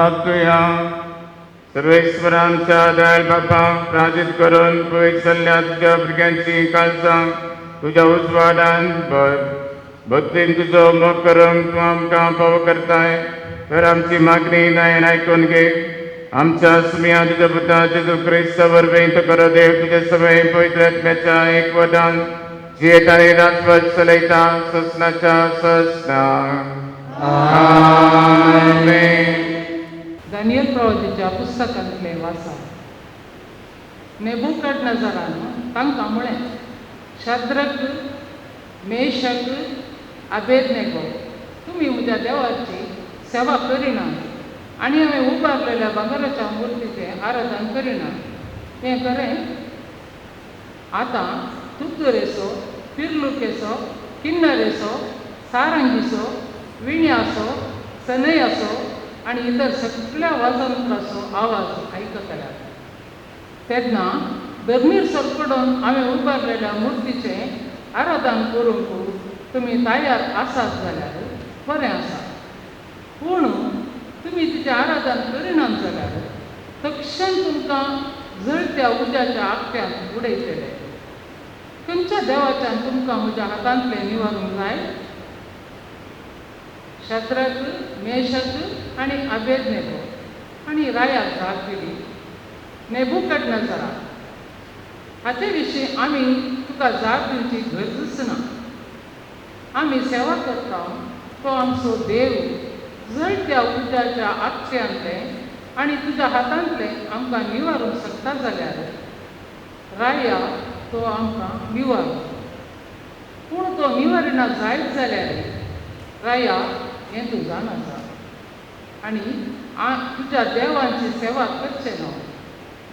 प्रार्थुया. सर्वेश्वरांच्या दयाळ बापा, प्राजित करून पयस जाल्ल्या तुज्या भुरग्यांची काळजां तुज्या उजवाडान भक्तीन तुजो मोग करूंक तूं आमकां फावो करताय, तर आमची मागणी दयेन आयकून घे. आमच्या सुमया तुज्या पुता जेजू क्रिस्ता वरवीं तूं खरो देव तुज्या समय पवित्र आत्म्याच्या एकवटान जियेता आनी राजवट चलयता ससनाच्या ससना. आमेन.
दानियल प्रवादीच्या पुस्तकांतलें वाचा. नेबुकदनेझरान तांकां म्हळें, शाद्रक, मेशक, आबेदनेगो, तुमी म्हज्या देवाची सेवा करिना आनी हांवें उबारलेल्या भांगराच्या मुर्तीचें आराधन करिना, हें खरें? आतां तुतुरेचो, पिर्लुकेचो, किन्नरेचो, सारंगीचो, विण्याचो, सनयाचो आनी इतर सगळ्या वाजंत्राचो आवाज आयकतल्या तेन्ना धर्मीर सरपडून हांवें उबारलेल्या मुर्तीचें आराधन करूंक तुमी तयार आसात जाल्यार बरें आसा, पूण तुमी तिचें आराधन करिनात जाल्यार तक्षण तुमकां जळत्या उज्याच्या आगट्यांत उडयतले. खंयच्या देवाच्यान तुमकां म्हज्या हातांतलें निवारूंक जाय? शद्रक, मेशक आनी आबेदनेगो आनी रायाक जाप दिली, नेबुकदनेझरा, हाचे विशीं आमी तुका जाप दिवची गरजूच ना. आमी सेवा करता तो आमचो देव जळत्या उज्याच्या आगट्यांतलें आनी तुज्या हातांतलें आमकां निवारूंक शकता जाल्यार राया तो आमकां निवार, पूण तो निवारिना जायत जाल्यार राया हें तूं जाण आसा आनी तुज्या देवांची सेवा करचें ना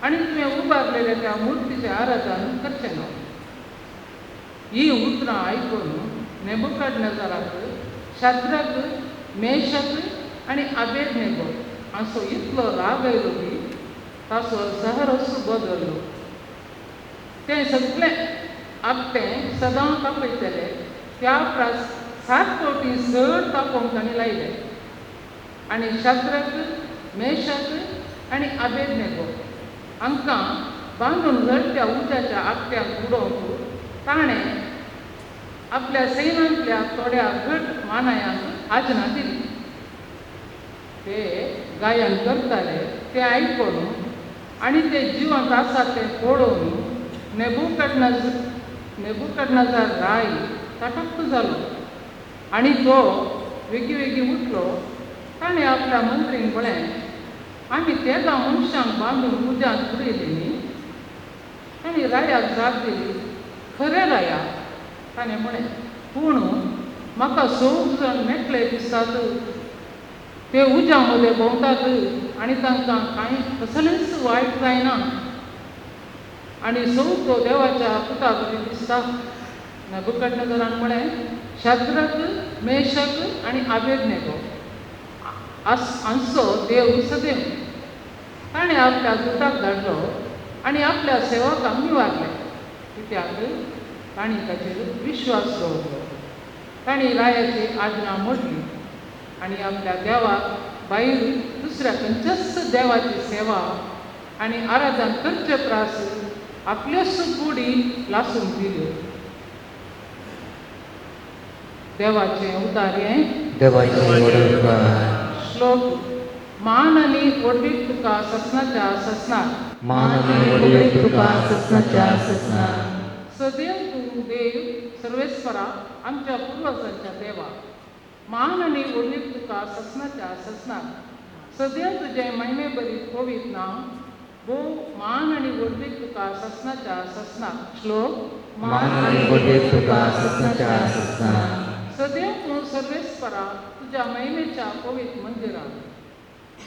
आनी तुवें उबारलेल्या त्या मुर्तीचें आराधन करचें ना. ही उतरां आयकून नेबुकदनेझराक शाद्रक, मेशक आनी आबेदनेगो हांचो इतलो राग आयलो की ताचो सहरस बदल्लो. तें सगळें आपटें सदां तापयतले त्या प्रास 7 फावटी चड तापोवंक तांणी लायलें आनी शाद्रक, मेशक आनी आबेदनेगो हांकां बांदून जळत्या उज्याच्या आगट्यांत उडोवंक ताणें आपल्या सैनांतल्या थोड्या घट मानायांक आज्ञा दिली. ते गायन करताले तें आयकून आनी ते जिवंत आसा तें पळोवन नेबुकदनेझर राय तटक्क जालो आनी तो वेगीं वेगीं उठलो. ताणें आपल्या मंत्रीन म्हळें, आमी तेगां मनशांक बांदून उज्यांत उडयली न्ही? ताणें रायाक जाप दिली, खरें राया, ताणें म्हळें, पूण म्हाका 4 जाण मेकळे दिसतात, ते उज्या मदें भोंवतात आनी तांकां कांय कसलेंच वायट जायना आनी चवथो देवाच्या पुता बरी दिसता. नेबुकदनेझरान म्हळें, शाद्रक, मेशक आनी आबेदनेगो हांचो देव सदैव. ताणें आपल्या दुताक धाडलो आनी आपल्या सेवकांक निवारले, कित्याक तांणी ताचेर विश्वास दवरलो. तांणी रायाची आज्ञा मोडली आनी आपल्या देवाक भायर दुसऱ्या खंयच्याच देवाची सेवा आनी आराधन करचे प्रास आपल्योच कुडी लासूंक दिल्यो. देवाचें उतारें.
देवाचें वडोवपाक.
श्लोक. मान आनी व्हडवीक तुका ससनाच्या ससनाक,
मान आनी व्हडवीक तुका ससनाच्या ससनाक.
सदैव तूं देव सर्वेस्परा आमच्या पुर्वजांच्या देवा, मान आनी व्हडवीक तुका ससनाच्या ससनाक. सदैव तुजें महिमे बरी पवित्र नांव भोव मान आनी व्हडवीक तुका ससनाच्या ससनाक. श्लोक.
मान आनी व्हडवीक तुका ससनाच्या ससनाक.
सदैव तूं सर्वेस्परा तुज्या महिमेच्या पवित्र मंदिरात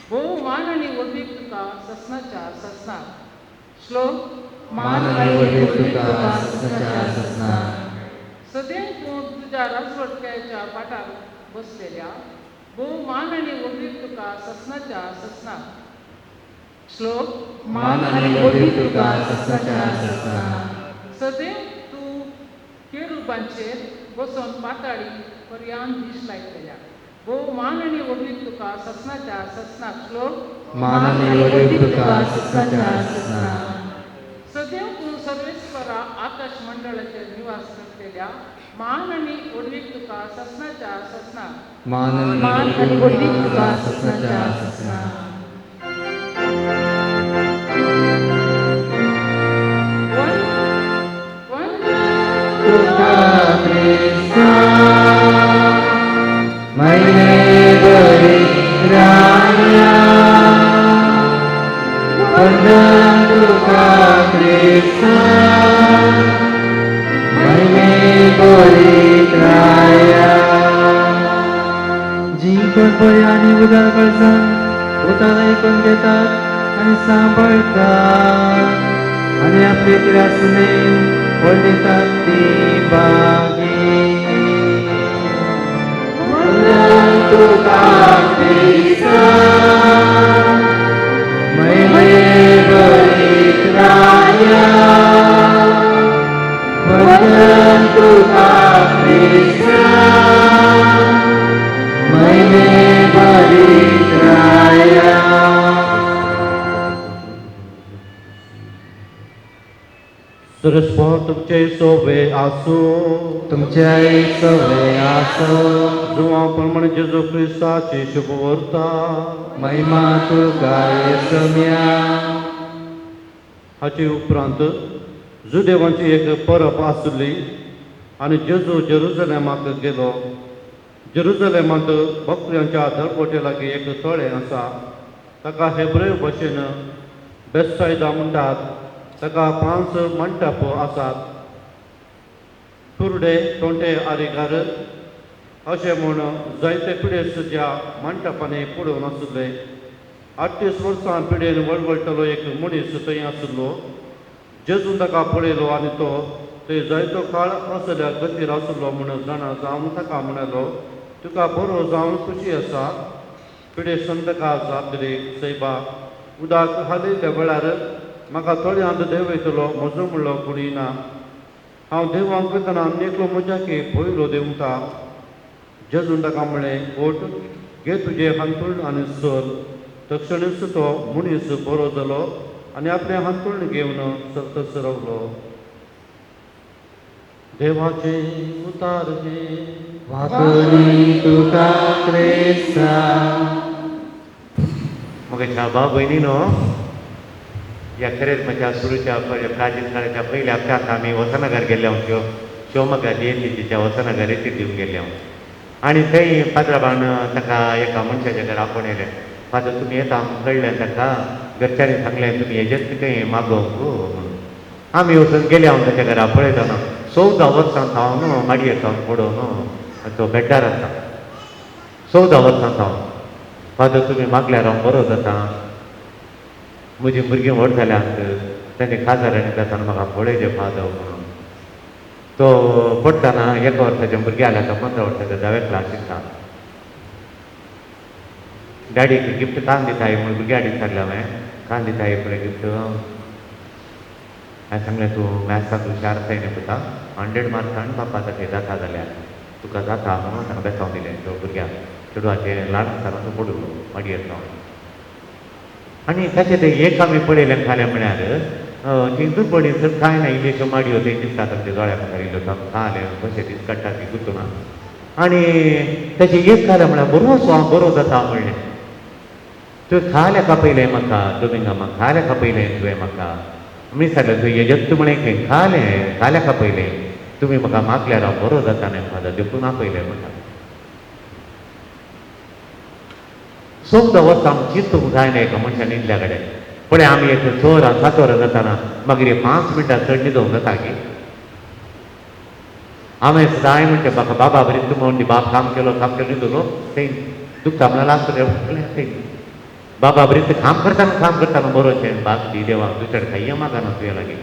भोव मान आनी व्हडवीक तुका ससनाच्या ससनाक. श्लोक.
मान आनी व्हडवीक तुका ससनाच्या ससनाक.
सदैव तूं तुज्या राजवटक्याच्या पाटार बसलेल्या भोव मान आनी व्हडवीक तुका ससनाच्या ससनाक. श्लोक.
मान आनी व्हडवीक तुका ससनाच्या ससनाक.
सदैव तूं केरुबांचेर बसून पाताळी पर्यान दीस लायतल्या भोव मान आनी व्हडवीक तुका ससनाच्या ससनाक. श्लोक.
मान आनी व्हडवीक तुका ससनाच्या ससनाक.
सदैव तूं सर्वेस्वरा, आकाश मंडळाचेर निवास करतल्या, मान आनी व्हडवीक तुका ससनाच्या ससनाक.
मान आनी व्हडवीक तुका ससनाच्या ससनाक.
तुका
क्रिस्ता मैने बरित्राया, वंदन तुका क्रिस्ता मैने बरित्राया. जी कोण बरी आनी उदार कळसान उतार आयकून घेतात आनी सांबाळतात आनी आपले त्रासनेन व्हडतात ती बागी. वंदन तुका क्रिस्ता मैने बरित्राया, वंदन तुका क्रिस्ता मैने बरित्राया.
सरस्वर तुमचे सोबे आसो.
तुमच्याय सवे आसो.
जुवां प्रमाणे जेजू क्रिस्ताची शुभवार्ता.
महिमा तुका येसम्या.
हाचे उपरांत जुदेवांची एक परब आसली आनी जेजू जेरुजलेमाक गेलो. जेरुजलेमांत बकऱ्यांच्या दरवटे लागीं एक तळें आसा, ताका हेब्रेव भाशेन बेसायदा म्हणटात. ताका 5 मंटप आसात. कुर्डे, तोंटे, आरिगार अशें म्हूण जायते पिडेस्त ज्या मंटपांनी पडून आशिल्ले. 38 वर्सां पिडेन वळवळटलो एक मनीस थंय आशिल्लो. जेजून ताका पळयलो आनी तो थंय जायतो काळ असल्या गतीर आशिल्लो म्हूण जाणा जावन ताका म्हणलो, तुका बरो जावन खुशी आसा. पिडेस्तान ताका जाप दिली, सैबा, उदक हालयल्ल्या वेळार म्हाका थोड्यांत देंवयतलो म्हजो म्हणलो कोणी ना. हांव देवांक वतना आनी एकलो म्हज्या की पयलो देंवता. जेजून ताका म्हळें, ओट, घे तुजें हांतूण आनी सर. तक्षणीच तो मनीस बरो जालो आनी आपलें हांतूण घेवन सरतच रावलो. देवाचें उतार घे.
वाकरी तुका क्रिस्ता.
म्हज्या भाव भयणीनो, ह्या खरेंच म्हज्या सुरूच्या प्राचीन काळाच्या पयल्या हप्त्यांत आमी वसनगर गेल्ले हांव. शिवमोग्गा जीएनटीसीच्या वसनगर रेतीर दिवंक गेल्ले हांव. आनी थंय पात्राबान ताका एका मनशाच्या घरा आपोवन येयलें. फादर तुमी येता आमकां कळ्ळें, ताका घरच्यांनी सांगलें तुमी हेजेच खंय मागोवंक म्हणून. आमी वचून गेले हांव ताच्या घरा. पळयतना 14 वर्सां सावन माडयेर सावन पडोवन तो बेड्डार आसा. 14 वर्सां सावन. फादर तुमी मागल्यार हांव बरो जाता, म्हजीं भुरगीं व्हड जाल्यांत, तांचे काजार आनी जाताना म्हाका पळयचें फादर म्हणून. तो पडटना 1 वर्साचें भुरगें आसलें, आतां 15 वर्साच्या धावे क्लास शिकता. डॅडीक गिफ्ट कान दिताय म्हूण भुरग्याक विचारलें हांवें, कान दिताय पळय गिफ्ट. हांवें सांगलें, तूं मॅथ्साक हुशार आसाय न्ही पुता, 100 मार्क्स हाड बापा ताचे जाता जाल्यार तुका जाता म्हणून ताका बेसांव दिलें. तो भुरग्याक चेडवाचें ल्हान आसतना तो पडलो माडयेर सावन. आनी ताचें तें एक आमी पळयलें खालें म्हळ्यार ती दुर्बळी चड कांय ना, इल्ल्यो माडयो थंय दिसतात आमच्या दोळ्या मुखार, इल्ल्यो खालें कशें दीस काडटा ती गुंतूना. आनी ताचें एक खालें म्हळ्यार बरोसो हांव बरो जाता म्हणलें. तुवें खालें कापयलें म्हाका दोमिंगामा, खालें कापयलें तुवें म्हाका. आमी सांगलें तुवें येजत म्हणें खंय खालें, खालें कापयलें तुमी म्हाका मागल्यार हांव बरो जाता न्ही फादर, देखून आपयलें म्हाका. 14 वर्सां आमी चिंतूंक जायना एका मनशान इल्ल्या कडेन. पळय आमी एक 6 वरां 7 वरां जाताना मागीर 5 मिनटां चड न्हिदोंक जाता की. हांवें सदांय म्हणचें म्हाका बाबा बरी तूं म्हणटी बाप काम केलो, काम केलो न्हिदलो थंय दुखता म्हणल्यार लास्ट थंय बाबा बरी काम करतना, काम करतना बरोचें बाप दी देवा दुसऱ्या खाय्या मागना तुवें लागीं.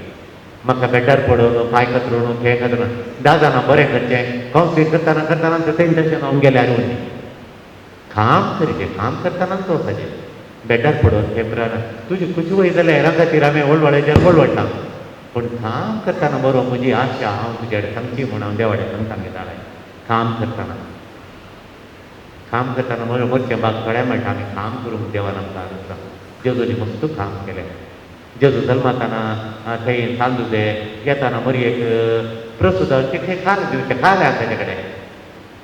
म्हाका बेड्डार पडोवन पांय कातरून खेळ कातरून 10 जाणां बरें करचें कावन्सिलींग करतना करतना थंय तशें हांव गेल्यार वचचें. काम करचें, काम करतनाच वचपाचें. बेड्डार पडोवन पेपरार तुजी खुशी वयता जाल्यार हेरां खातीर हांवें वळवळाचेर वळवळटा, पूण काम करतना बरो म्हजी आशा हांव तुज्या कडेन सांगची म्हूण हांव देवा कडेन सांगता घेतालें. काम करतना काम करतना मरचें भाग थोड्या मेळटा. आमी काम करूंक देवान आमकां आसा. जेजूनी मस्त काम केलें. जेजू जल्माताना थंय सांजुदे येताना मरयेक प्रसुद ते खाल दिवचें खालें आसा ताचे कडेन.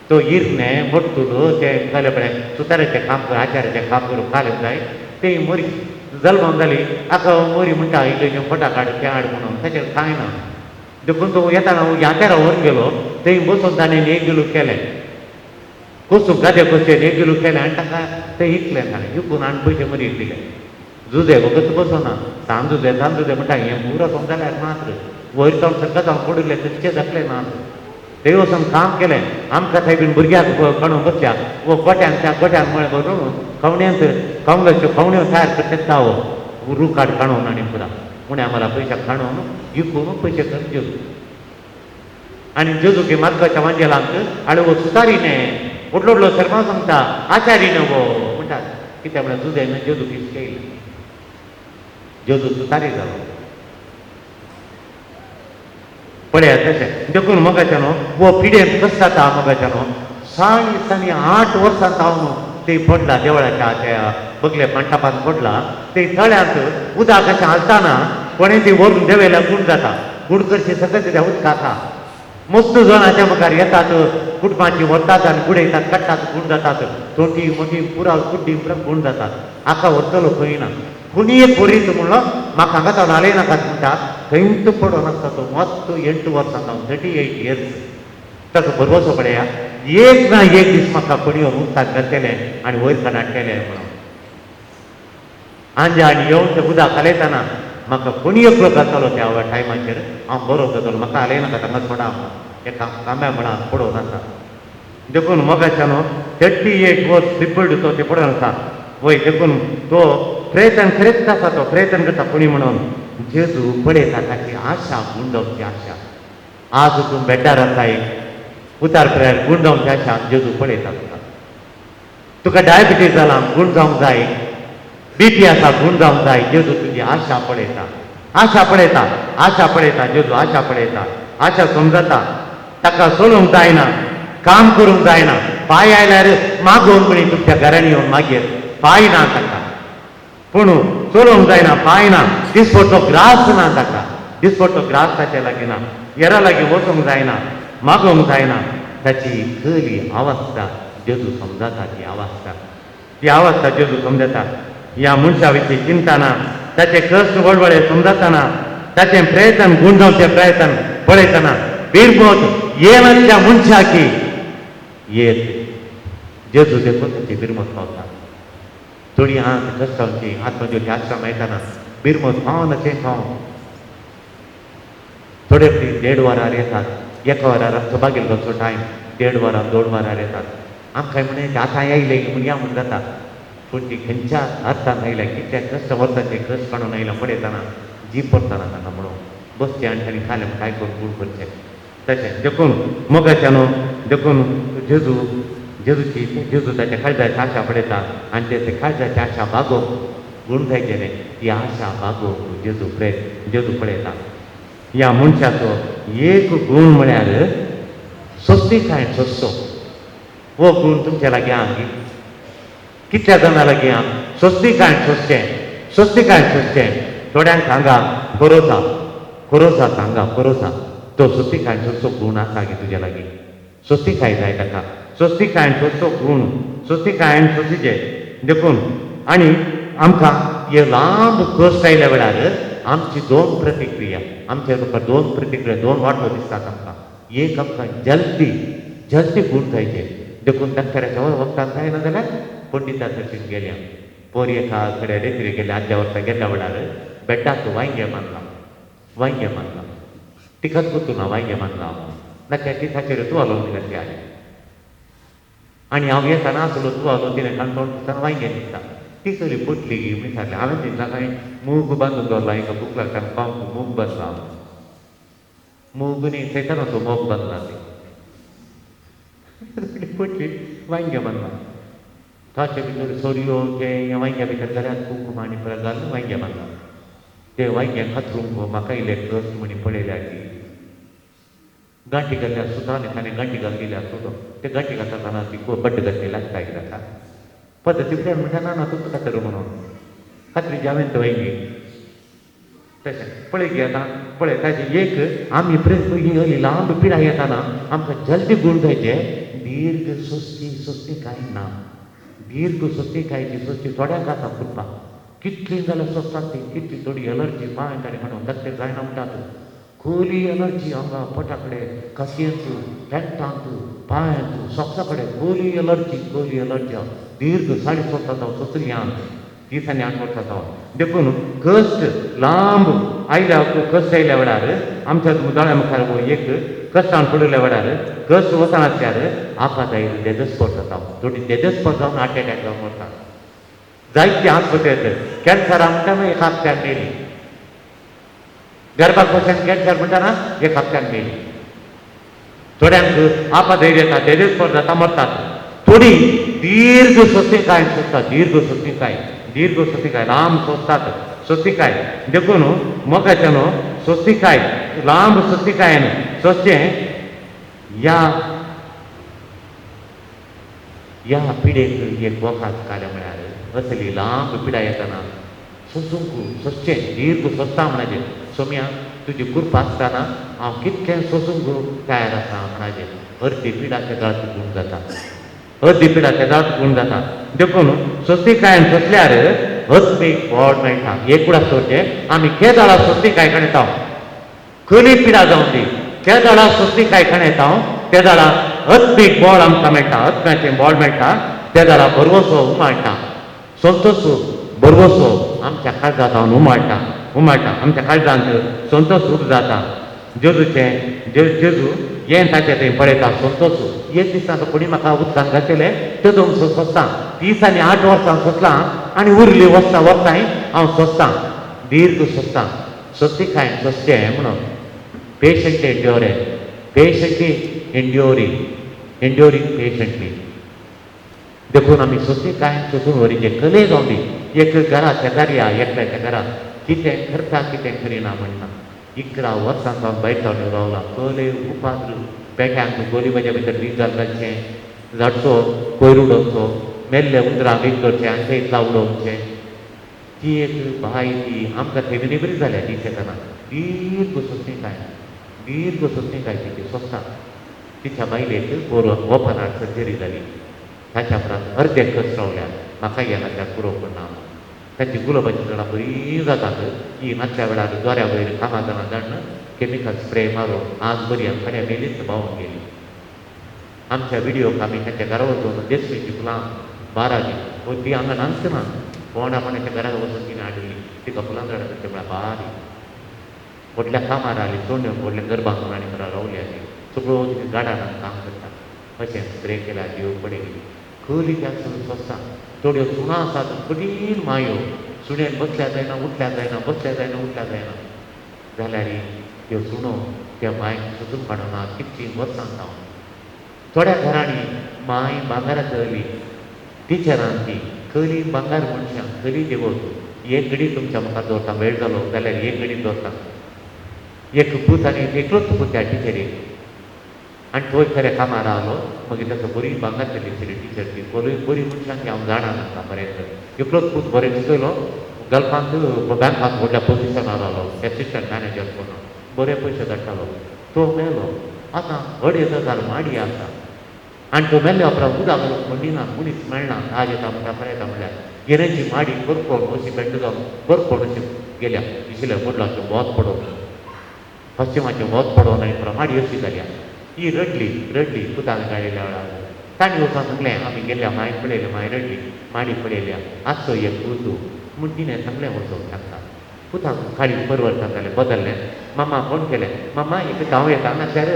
तो इरने मोटतुलो ते घाले पळय सुताराचें काम करून आचार्याचें काम करून खालें जाय. ते मरी जल्माक जाली आका मरी म्हणटा इल्लें फोटा काड तें हाड म्हणून ताचेर कांय ना. देखून तो येताना आचारा व्हरून गेलो. थंय बसून ताणें एक किलो केलें कोसूं गादे कोसचें एक किलो केलें आनी ताका तें इकलें ताणें इकून आनी पयशे मरयेक दिले. जुजे वगत बसना सांजुदे सांजुदे म्हणटा हें पुरो कोण जाल्यार मात्र वयर जावन सगळें जावन पडिल्लें तशें जातलें ना. थंय वचून काम केलें. आमकां थंय बीन भुरग्याक कणून बसल्या वो गोट्यान त्या गोट्यान म्हळें भरून खवण्यांत खवणाच्यो खवण्यो तयार करतात हो रुखाड काणून आनी पुरा म्हणे आम्हाला पयशे काणून इकून पयशे करून जेजू. आनी जेजू की मार्गाच्या वांजेलांक आनी वो सुतारी न्हय व्हडलो व्हडलो शर्मा सांगता आचारी न्हय गो म्हणटात. कित्याक म्हळ्यार जुजेन जेजू की शिकयलें. जेजू सुतारी जालो पळयात तशें. देखून मोगाच्या न्हू वो पिडेन कसो जाता मोगाच्या न्हू साणी 8 वर्सां जावन ते पडला देवळाच्या त्या बगले मंटपांत पडला. ते तळ्यांत उदक अशें हालताना कोणें ती व्हरून देवेल्या गूण जाता. गूण करची सगळें त्या उदक आसा. मस्त जाणाच्या मुखार येतात कुटुंबाची व्हरतात आनी गुडयतात काडटात गूण जातात. तोटी मोटी पुरा कुड्डी पुरा गूण जातात. आका व्हरतलो खंय ना कोणी एक व्हरीत म्हणलो म्हाका हांगा जावन हालय नाकात म्हणटा. खंयच पडोन आसता तो मस्त 8 वर्सां जावन 38 इयर्स ताचो भरवसो पळया. एक ना एक दीस म्हाका कोणी उदकांत घातलें आनी वयर काडून हाडटलें म्हणून आंजे आनी येवन ते उदक हालयतना म्हाका कोणी एकलो घातलो त्या टायमाचेर हांव बरो जातलो. म्हाका हालय नाका हांगा सोडा एका कांब्या मळां पडोवन आसा. देखून मोगाच्या न्हू 38 वर्स क्रिपल्ड तो ते पडोवन आसा. वय देखून तो प्रयत्न खरेंच आसा. तो प्रयत्न करता कोणी म्हणून जेजू पळयता ताची आशा गुंडोवची आशा. आज तूं बेड्डार आसाय उतार प्रेयर गूण जावंक आशा जेजू पळयता तुका. तुका डायबिटीज जाला गूण जावंक जाय, बीपी आसा गूण जावंक जाय. जेजू तुजी आशा पळयता. आशा पळयता. आशा पळयता. जेजू आशा पळयता. आशा समजता. ताका चलोवंक जायना, काम करूंक जायना. पांय आयल्यार मागोवन म्हणी तुमच्या घरांनी येवन मागीर पांय ना ताका. पूण चलोवंक जायना, पांय ना, दिसपट्टो ग्रास ना ताका. दिसपट्टो ग्रास ताचे लागीं ना. येरा लागीं वचूंक जायना, मागोवंक जायना. ताची खरी अवस्था जेजू समजता. ती अवस्था ती अवस्था जेजू समजता. ह्या मनशा विशीं चिंतना ताचे कश्ट वळवळे समजतना ताचें प्रयत्न गूण जावचें प्रयत्न पळयतना बिरबोत येनाच्या मनशाकी येत जेजू देखून ताची बिरमत पावता. थोडी आंत कश्टांची आत्मज्योती आश्रम येताना बिरमत पावन अशें पावन थोडे 1.5 वरार येतात. 1 वरार आमचो बागेलचो टायम 1.5 वरां 2 वरार येतात. आमकां म्हणे आतां आयले की म्हूण या म्हूण जाता. पूण ती खंयच्या अर्थान आयल्या कितल्या कश्ट वर्साचे कश्ट काडून आयल्या पळयतना जीप पडटना ताका म्हणून बसचें आनी तांणी खालें काय करून गूण करचें तशें. देखून मोगाच्या न्हू देखून जेजू जेजूची जेजू ताच्या काळजाची आशा पळयता आनी ते काळजाची आशा भागोवंक गूण जायचे न्हय ती आशा भागोवंक जेजू जेजू पळयता. ह्या मनशाचो एक गूण म्हळ्यार सोंसतिकाय सोंसचो. हो गूण तुमच्या लागीं आहा कितल्या जाणां लागीं आहा? सोंसतिकाय सोंसचें. सोंसतिकाय सोंसचें. थोड्यांक हांगा खरोसा खरोसा हांगा खरोसा तो सोंसतिकाय सोंसचो गूण आसा गे तुज्या लागीं. सोंसतिकाय जाय ताका. सोंसतिकाय सोंसचो गूण सोंसतिकायन सोंसिचें. देखून आनी आमकां हे लांब कश्ट आयल्या वेळार आमची 2 प्रतिक्रिया आमच्या तुका 2 प्रतिक्रिया 2 वाटो दिसतात आमकां. एक आमकां जल्दी जल्दी गूण जायचे. देखून डॉक्टराच्या वखदान जायना जाल्यार पंडिता थंयसून गेल्या पोर एका कडेन रेत्री गेल्या आदल्या वर्सा गेल्ल्या वेळार बेड्डाक वांयगें बांदलां. वांयगें बांदलां तिकाच गुतूं ना वांयगें बांदलां हांव नाका ती ताचेर तुवालो घातली आनी आनी हांव येताना आसलो तुवालो तिणें काणकोण दिसतना वांयगें दिसता. ती सगळी पटली गी विचारलें हांवें तिका कांय मूग बांदून दवरला एका बुकलाक पावंक मूग बांदला हांव मूग न्ही सैतानाचो मोग बांदला ती पटली वांयगें बांदला. ताचे भितर सोरयो ते वांयग्या भितर जाल्यार कुंकूम आनी परत घालून वांयगें बांदला. ते वांयगें कातरूंक म्हाका इल्लें कश्ट म्हणी पळयल्या की गांठी घाल्ल्या सुद्दां आनी ताणें गांठी घालून दिल्या सुद्दां ते गांठी घालता ती बड्ड घातली लागता कितें पद्दती फुडें म्हणटा ना ना तुका खातर म्हणून खात्री जावें वयली तशें पळय गे आतां पळय ताची एक आमी प्रेस ही लांब पिडा येताना आमकां जल्दी गूण जायचे दीर्घ सुस्ती सुस्ती कांय ना दीर्घ सुस्ती कांयची सुस्ती थोड्यांक आसा कुरपा कितली जाल्यार सोंसतात ती कितली थोडी एलर्जी पांय ताणें म्हणून डॉक्टर जायना म्हणटात खोली एलर्जी हांगा पोटा कडेन कासयेंत पेंटांत पांयांत सॉक्सा कडेन खोली एलर्जी खोली एलर्जी दीर्घ साडे सोंसता जावं सोंसली आंत 30 आनी 8 वर्सां जावं देखून कश्ट लांब आयल्या कश्ट आयल्या वेळार आमच्या दोळ्या मुखार एक कश्टान पडिल्ल्या वेळार कश्ट वचनासल्यार आपात आयिल्ले देदस्पोट जाता थोडी देदस्पोट जावन हार्ट एटॅक जावन मरता जायते आस्पत्रेत कॅन्सरा म्हणटा न्हू एक हप्त्यान मेली गर्भाक बसून कॅन्सर म्हणटा ना एक हप्त्यान मेली थोड्यांक आपाधैर्य येता देदस्पोट जाता मरतात थोडी दीर्घ सोंसतिकाय सोंसतात दीर्घ सोंसतिकाय दीर्घ सोंसतिकाय लांब सोंसतात सोंसतिकाय देखून मोगाचें न्हू सोंसतिकाय लांब सोंसतिकायेन सोंसचें ह्या ह्या पिडेक एक वखद काडलें म्हळ्यार असली लांब पिडा येतना सोंसूंक सोंसचें दीर्घ सोंसता म्हणाचें सोम्या तुजी कृपा आसतना हांव कितलें सोंसूंक तयार आसा म्हणाचें अर्दी पिडा तेदाळाच गूण जाता अर्दी पिडा तेदाळाच गूण जाता देखून सोंसतिकायेन सोंसल्यार आत्मीक बळ मेळटा एक उडास दवरचें आमी केदाळा सोंसतिकाय कणेता खरी पिडा जावन दी केदाळा सोंसतिकाय कणेता तेदाळा आत्मीक बळ आमकां मेळटा आत्म्याचें बळ मेळटा तेदाळा बरवसो उमाळटा संतोष बरवसो आमच्या काळजांत जावन उमाळटा उमाळटा आमच्या काळजांत संतोष उब जाता जेजूचें जेजू हें ताचें थंय पळयता संतोष एक दिसा कोणी म्हाका उदकान घातलें तेदो सोंसता 30 आनी 8 वर्सां सोंसलां आनी उरली वर्सां वर्सांय हांव सोंसतां दीर्घ सोंसतां सोंसतिकायेन सोंसचें म्हणून patient endurance patiently enduring enduring patiently देखून आमी सोंसतिकायेन सोंसून व्हरीचें कले जावं दी एक घरा शेजारी एकल्याच्या घरा कितें करता कितें करिना म्हणना 11 वर्सां सावन भायर जावन रावला कले उपाद्र पेट्यांक गोली म्हज्या भितर वीख घालपाचें झाडचो कोयर उडोवचो मेल्ले उंदरां वीख करचें हांचे इतला उडोवचें ती एक बाय ती आमकां थंय बरी जाल्या ती शेताना दीर्घ सोंसतिकाय दीर्घ सोंसतिकाय तिची सोंसता तिच्या बायलेक बरोवन ओपन हार्ट सर्जरी जाली ताच्या उपरांत अर्दे कस रावल्या म्हाका येना त्या पुरो पडना ताची गुलाबाची झाडां बरीं जातात ही नाचल्या वेळार दोऱ्या वयर कामां जाणां धाडून केमिकल स्प्रे मारून आज बरी आनी फाल्यां मेलीच बावून गेली आमच्या विडियोक आमी तांच्या घरा वचून देसमीची फुलां बाराची ती हांगा नाच ना कोणा कोणाच्या घरा वचून तिणें हाडली तिका फुलां झाडां करचे म्हळ्यार बारी व्हडल्या कामार आली तोंड व्हडल्या गर्भांत आनी घरा रावली आनी सगळ्यो तिका गार्डनान काम करता अशें स्प्रे केल्यार जीव पडली कली त्या सोंसता थोड्यो सुणां आसात कठीण मायो सुण्यान बसल्या जायना उठल्या जायना बसल्या जायना उठल्या जायना जाल्यार त्यो सुणो त्या मायक सोदून काडना कितलीं वर्सां जावन थोड्या घरांनी माय भांगरा चली टिचरान ती कली भांगर मनशां कली देवत एक घडी तुमच्या मुखार दवरता वेळ जालो जाल्यार एक घडी दवरता एक पूत आनी एकलोच पूत त्या टिचरीक आनी तोय खरें कामार रावलो मागीर ताका बरी भांगर चली टिचर ती बरी बरी मनशां ती हांव जाणा नाका बरें तर एकलोच पूत बरें शिकयलो गल्फांत बँकांत व्हडल्या पोजिशनार रावलो एसिस्टंट मॅनेजर म्हणून बरे पयशे धाडटालो तो मेलो आतां 2500 माडी आसा आनी तो मेल्ल्या उपरांत उदक घालूंक म्हणिना मनीस मेळना आज येता म्हणटा फाल्यां येता म्हणल्यार गिऱ्यांची माडी करकोण अशी बेड्ड जावन करकोण अशी गेल्या दिशिल्लें वडलाचें वत पडोवन पश्चिमाचें वत पडोवन आनी उपरांत माडी अशी जाल्या ही रडली रडली पुतान काडिल्ल्या वेळार तांणी वचून सांगलें आमी गेल्या माय पळयलें माय रडली माडी पळयल्या आसचो एक पूत म्हूण तिणें सांगलें वचून तांकां पुताक काळी परिवर्तन जालें बदल्लें मामा फोन केलें मामा एक हांव येता नासल्यार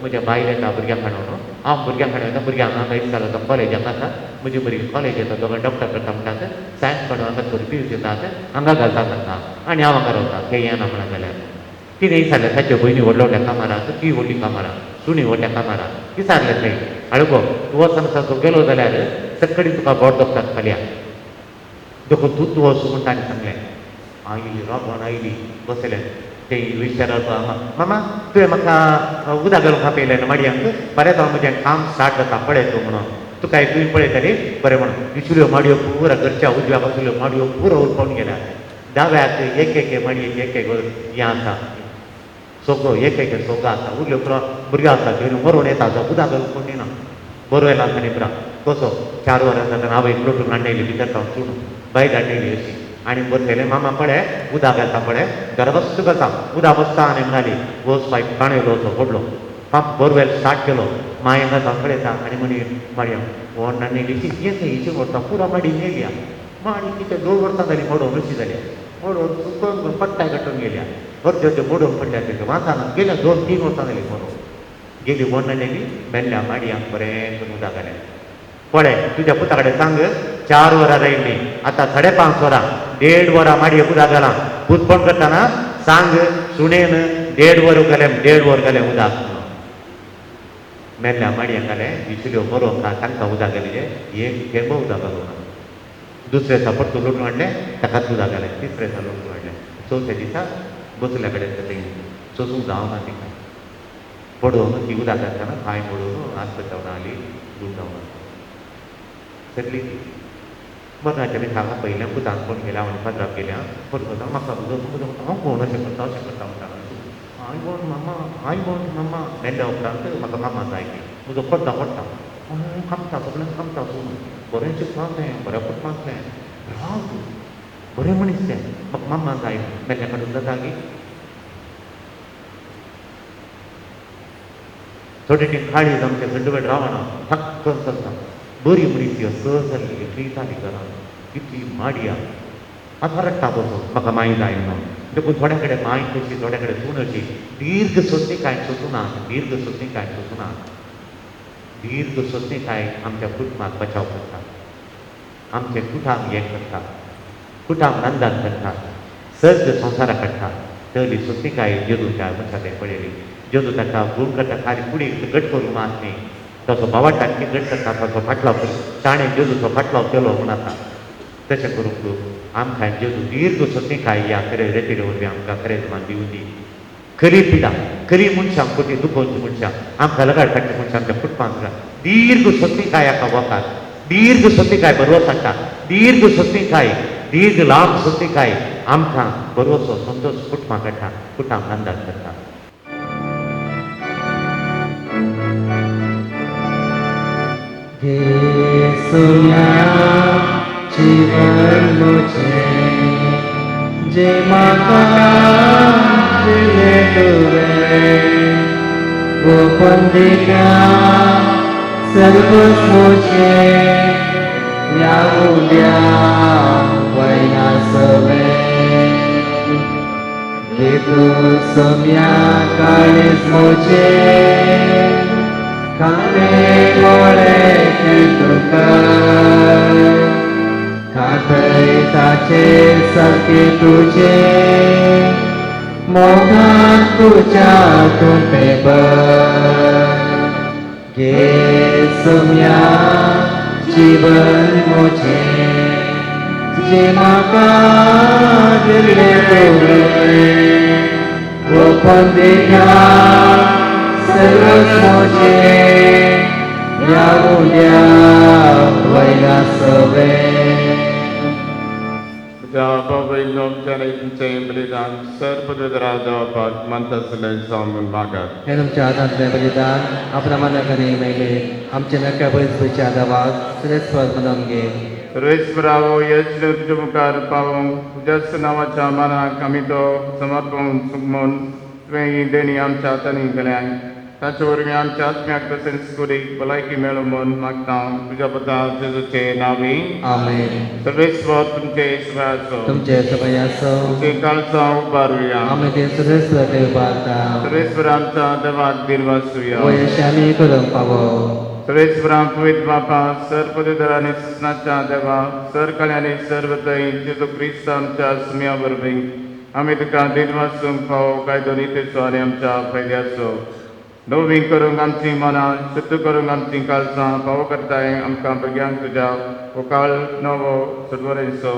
म्हज्या बायल येता भुरग्यांक हाडून हांव भुरग्यांक हाडून येता भुरग्यांक हांगा इस्काल आसा कॉलेज हांगा आसा म्हजी भुरगीं कॉलेज येता दोगां डॉक्टर करता म्हणटात सायन्स काडून हांगा थोडी पी येतात हांगा घालता तांकां आनी हांव हांगा रावता ते येना म्हणा जाल्यार तिणें विचारलें ताच्यो भयणी व्हडल्या व्हडल्या कामाराक ती व्हडली कामारा सुणी व्हडल्या कामारा विचारलें थंय आळगो तूं वचना तूं गेलो जाल्यार सकाळी तुका बोट दुखतात फाल्यां देखून तूं तूं वच म्हूण ताणें सांगलें आयली रोगोन आयली बसलें ते विचारप मामा तुवें म्हाका उदक घालूंक आपयलें न्हू माडयांक बरें जावन म्हजें काम स्टार्ट जाता पळय तूं म्हणून तुका तुवें पळयतली बरें म्हणून दुसऱ्यो माडयो पुरा घरच्या उजव्या बाजूल्यो माडयो पुरो उरपोवन गेल्या दाव्याक एक एक माडयेक एक एक हें आसा सोगो एक एक सोगो आसा उरल्यो पुरो भुरग्यो आसा घेवन मरोवन येता उदक घालूंक कोण दिना बरोयला आसा न्ही पुरा कसो 4 वरां जाता आवय लोटून हाडलेली भितर सावन चुणून भायर हाडलेली अशी आनी बसयलें मामा पळय उदक घालता पळय घरा बसत घालता उदक बसता आनी म्हणाली वोस पायप काणयो वचो पडलो पंप बोरवेल स्टार्ट केलो माय हांगा सावन पळयता आनी म्हणी माडयो व्हड नाणेली हें खंय हिची व्हरता पुरा माडी मेल्या माडी कितें 2 वर्सां जाली मोडोवन अशी जाल्या मोडोन सुकोवन पट्टाय काटून गेल्या अर्द्यो त्यो मोडोवन पडल्या तेका वाचाना गेल्या 2-3 वर्सां जाली मोडोवन गेली व्हड नाणेली मेल्ल्या माडयांक बरें करून उदक घालें पळय तुज्या पुता कडेन सांग 4 वरां रायल्ली आतां 5:30 वरां 1.5 वरां माडये उदक घालां पूत फोन करतना सांग सुणेन 1.5 वर घालें 1.5 वर घालें उदक मेल्ल्या माडयेक घालें विसल्यो मरोंक तांकां उदक घालें एक थेंबो उदक घालूं ना दुसऱ्या दिसा परतून लोटून हाडलें ताकाच उदक घालें तिसऱ्या दिसा लोटून हाडलें चवथ्या दिसा बसल्या कडेन तें सोसूंक जावना तिका पडोवन ती उदक घालतना पांय मोडून आस्पत्यावन आली गुण जावन सरली ती मरणाच्या दिसा हांगा पयल्या पुतान कोण गेल्या आनी फादराक गेल्या परत म्हाका हांव कोण अशें करता अशें करता म्हणटा I want mama I want mama मेल्ल्या उपरांत म्हाका मामा जाय ती म्हजो पडटा पडटा हांव कामता सगळ्यांक कामता तूं बरें शिकलां तें बऱ्या कुटुंबांतलें राव तूं बरें मनीस तें म्हाका मामा जाय मेल्ल्या काडून जाता गी थोडे ती काळीज आमचें घड्डवेड रावना थक्क चलता बरी मनीस ती असं जाली एकली जाली घरान कितली माडया आतां रडटा बसो म्हाका माय जाय म्हणून देखून थोड्या कडेन माय कशी थोड्या कडेन सून अशी दीर्घ सोंसणीकाय सोंसूना दीर्घ सोंसणीकाय सोंसूना दीर्घ सोंसणीकाय आमच्या कुटुंबाक बचाव करता आमचें कुटांब हें करता कुटांब नंदन करता सर्ग संवसारा काडटा तली सोंसणीकाय जेजूच्या मनशाक पळयली जेजू ताका गुण करता खाली कुडीक घट करूंक मात न्ही तसो बावाटाक घट करता तसो फाटलाव ताणें जेजूचो फाटलाव केलो म्हूण आसा तशें करूंक आमकां जेजू दीर्घ सोंसणीकाय ह्या खरें रेतीरे वरवीं आमकां खरें मान दिवं दी खरी पिडा खरी मनशां कोटी दुखोवची मनशां आमकां लगाड काडची मनशां आमच्या कुटुंबांत दीर्घ सोंसणीकाय हाका वखात दीर्घ सोंसणीकाय बरोवस हाडटा दीर्घ सोंसणीकाय दीर्घ लांब सोंसणीकाय आमकां बरोवचो संतोश कुटुंबां काडटा कुटुंब नंदान करता.
जीवन मुझे जे माता दिले तुवे वो पंदिका सर्वस मुझे या उद्या वैना सवे घेतो सम्या काळीस मुझे खाने गोळे तुका खातयताचे सारके तुझे मोगान तुझ्या तुमपे घे सम्या जीवन मुझे जे म्हाका दिल्ले तुवें ओपन दिल्या सर्वच मुझे ह्या उद्या वयला सवे.
बलिदान सर्वपदराजापाक मानता जावन मागात.
हे तुमच्या हातांतलें बलिदान आपल्या करी मेळ्ळे आमच्या नक्या बळीच्या दावाक सुरेस्वर मनोवन घे.
सर्वेस्वरावो यज्ञ तुज्या मुखार पावोवंक तुज्याच नांवाच्या मानाक आमी तो समर्पण म्हूण तुवें ही देणी आमच्या हातांनी केल्या ताचे वरवीं आमच्या आत्म्याक तशेंच कुडीक भलायकी मेळूं म्हूण मागता तुज्या पुता जेजूचे नांवी.
आमेन.
सर्वेस्वर तुमचे सभाचो
तुमचे सभयाचो
तुमचे काळजां उबारुया.
आमी ते सुरेस्वर ते उबारता.
सर्वेस्वर आमच्या देवाक दिर्वासुया.
वयश आमी करूंक पावो.
सर्वेस्वरा पवित्र बापा सर्वपदधर आनी सुचनाच्या देवा सरकाळ्यांनी सर्वतय जेजू क्रिस्त आमच्या सुम्या वरवीं आमी तुका दिर्वासूंक फावो कायदो नितीचो आनी आमच्या फायद्याचो. नवीं करूंक आमचीं मनां, शुद्ध करूंक आमचीं कालसां, फावो करताय आमकां भुरग्यांक तुज्या उकाळ नवो सुडवरेचो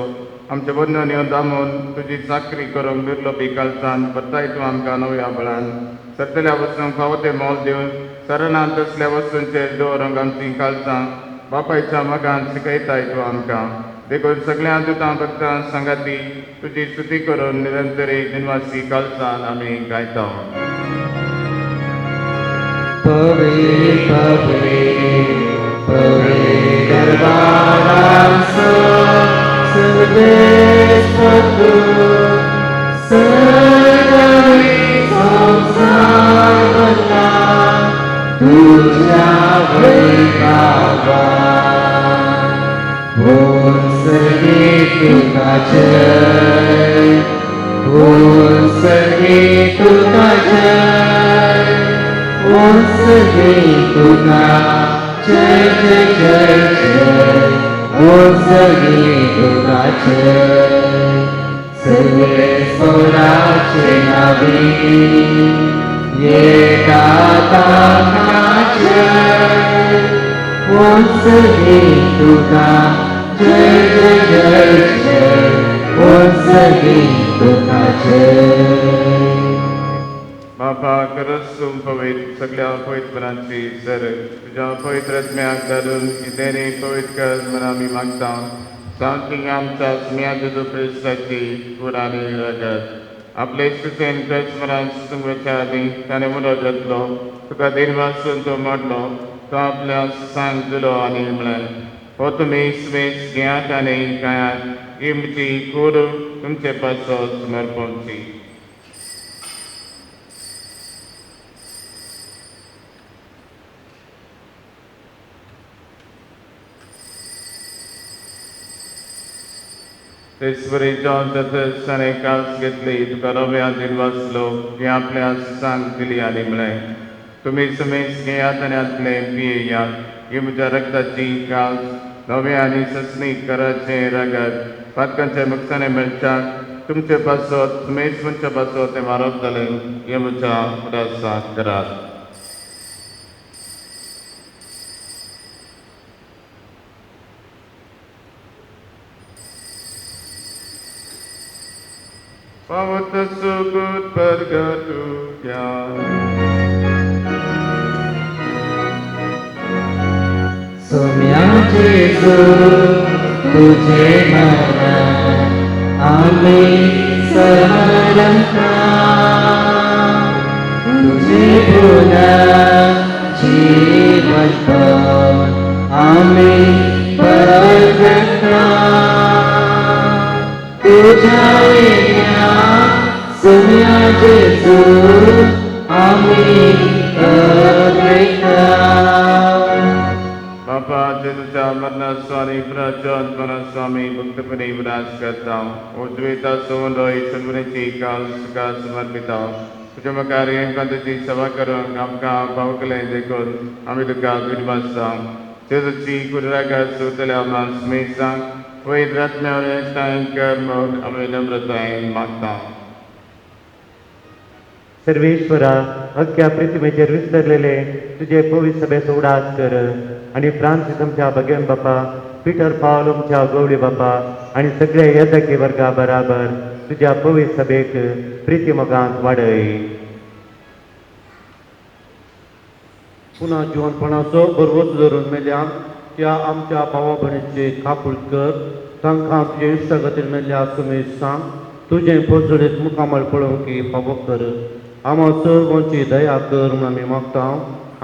आमचे बंधन दामून तुजी चाकरी करूंक दुर्लोपी कालसान परताय तूं आमकां नव्या बळान सरतल्या वस्तूंक फावो तें मोल दिवन सरणांत तसल्या वस्तूंचेर दवरूंक आमचीं कालसां बापायच्या मोगान शिकयताय तूं आमकां. देखून सगळ्या दुतां भक्तां सांगाती तुजी स्तुती करून निरंतरी दिनवासी कालसान आमी गायता.
पवे पवे पवे दरबारांसो सर्वेस्पतु सर्वे संसार भरला तुझ्या वैभवान. बोल तुका जय, बोल सगे तुका जय, बोल सगे तुका जय जय जय जय, बोल सगे तुका जय. सर्वे स्वराचे नावे येता ताका जय, बोल सगे तुका जय जय जय जय, बोल सगे तुका जय.
बापा खरंच तूं पवित्र सगळ्या पवित्रपणाची सर तुज्या पवित्र आत्म्याक धाडून कितेंय पवित्र कर म्हूण आमी मागता. सामकी आमच्या स्म्या जेजू क्रिस्ताची कूड आनी रगत आपले सुसेन क्रिस्त म्हणान सुतूंक आदीं ताणें उलो घेतलो, तुका दिनवासून तो मोडलो, तो आपल्या सांग दिलो आनी म्हळें, हो तुमी स्मेस घेयात आनी खायात, ही म्हजी कूड तुमचे पासत समर्पणची. तेचपरी जावन तसोच ताणें कास घेतली, तुका रव्या दिनवासलो, ती आपल्या सांग दिली आनी म्हळें, तुमी समेस घेयात आनी हातलें पियेयात, ही म्हज्या रक्ताची कास नवें आनी ससनी कराचें रगत पातकांच्या मुक्ताने मेळच्याक तुमचे पासत समेस मनच्या पासत तें मारप जालें, हें म्हज्या उडासाक करात. Pavata sugut pergatuya.
Soumya जेजू तुझे मन आम्ही समरता, तुझे गुण जीवन आम्ही परगता, तुझ्या वेण्या सोम्या जेजू आम्ही परगता.
बापा जेजूच्या मरणाचो आनी पुनरुत्थानाचो आमी भक्तपणी उडास करता. उजवेता सोवन रोय सलवणेची काल तुका समर्पिता. तुज्या मुखार हें तुजी सेवा करूंक आमकां पावकलें देखून आमी तुका दिनवासता. जेजूची कुडरागात सुतल्या मांसमेसांक पवित्र आत्म्यान एकठांय कर म्हूण आमी नम्रतायेन मागता.
सर्वेश्वरा अख्ख्या पृथ्वीचेर विस्तरलेले तुजे पवित्र सभेचो उडास कर आनी फ्रांसीस आमच्या भगेन बापा, पिटर पावल आमच्या गवळी बापा आनी सगळ्या येदकी वर्गा बराबर तुज्या पवित्र सभेक प्रिती मोगांत वाडय.
पुन्हा जिवनपणाचो बरवस धरून मेल्या त्या आमच्या भावा भयणीचे काकूळ कर, तांकां तुजे इश्टागतीन मेल्ल्या सुमेश सांग तुजें पोजडीत मुखामळ पळोवंक फावो कर. आम्हा सर्वांची दया कर म्हूण आमी मागता.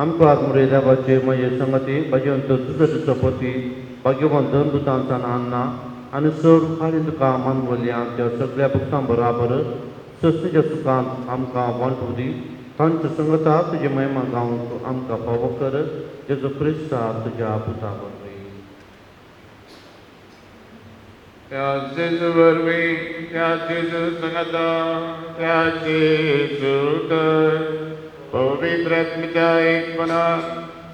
आमकां आत्मरे देवाचे म्हजे संगती भजवंत तुजो पती भाग्यवान धनदुतांचा अन्ना आनी सर्व खाली तुका मानवल्या त्या सगळ्या भक्तां बराबर सस्तीच्या सुखांत आमकां वांटू दी. तांच्या संगता तुजी महिमा गावंक आमकां फावो कर. जेजू क्रिस्ता तुज्या पुता वरवीं.
त्या जेजू वरवीं, त्या जेजू संगता, त्या जेजू तर पवित्र आत्म्याच्या एकपणान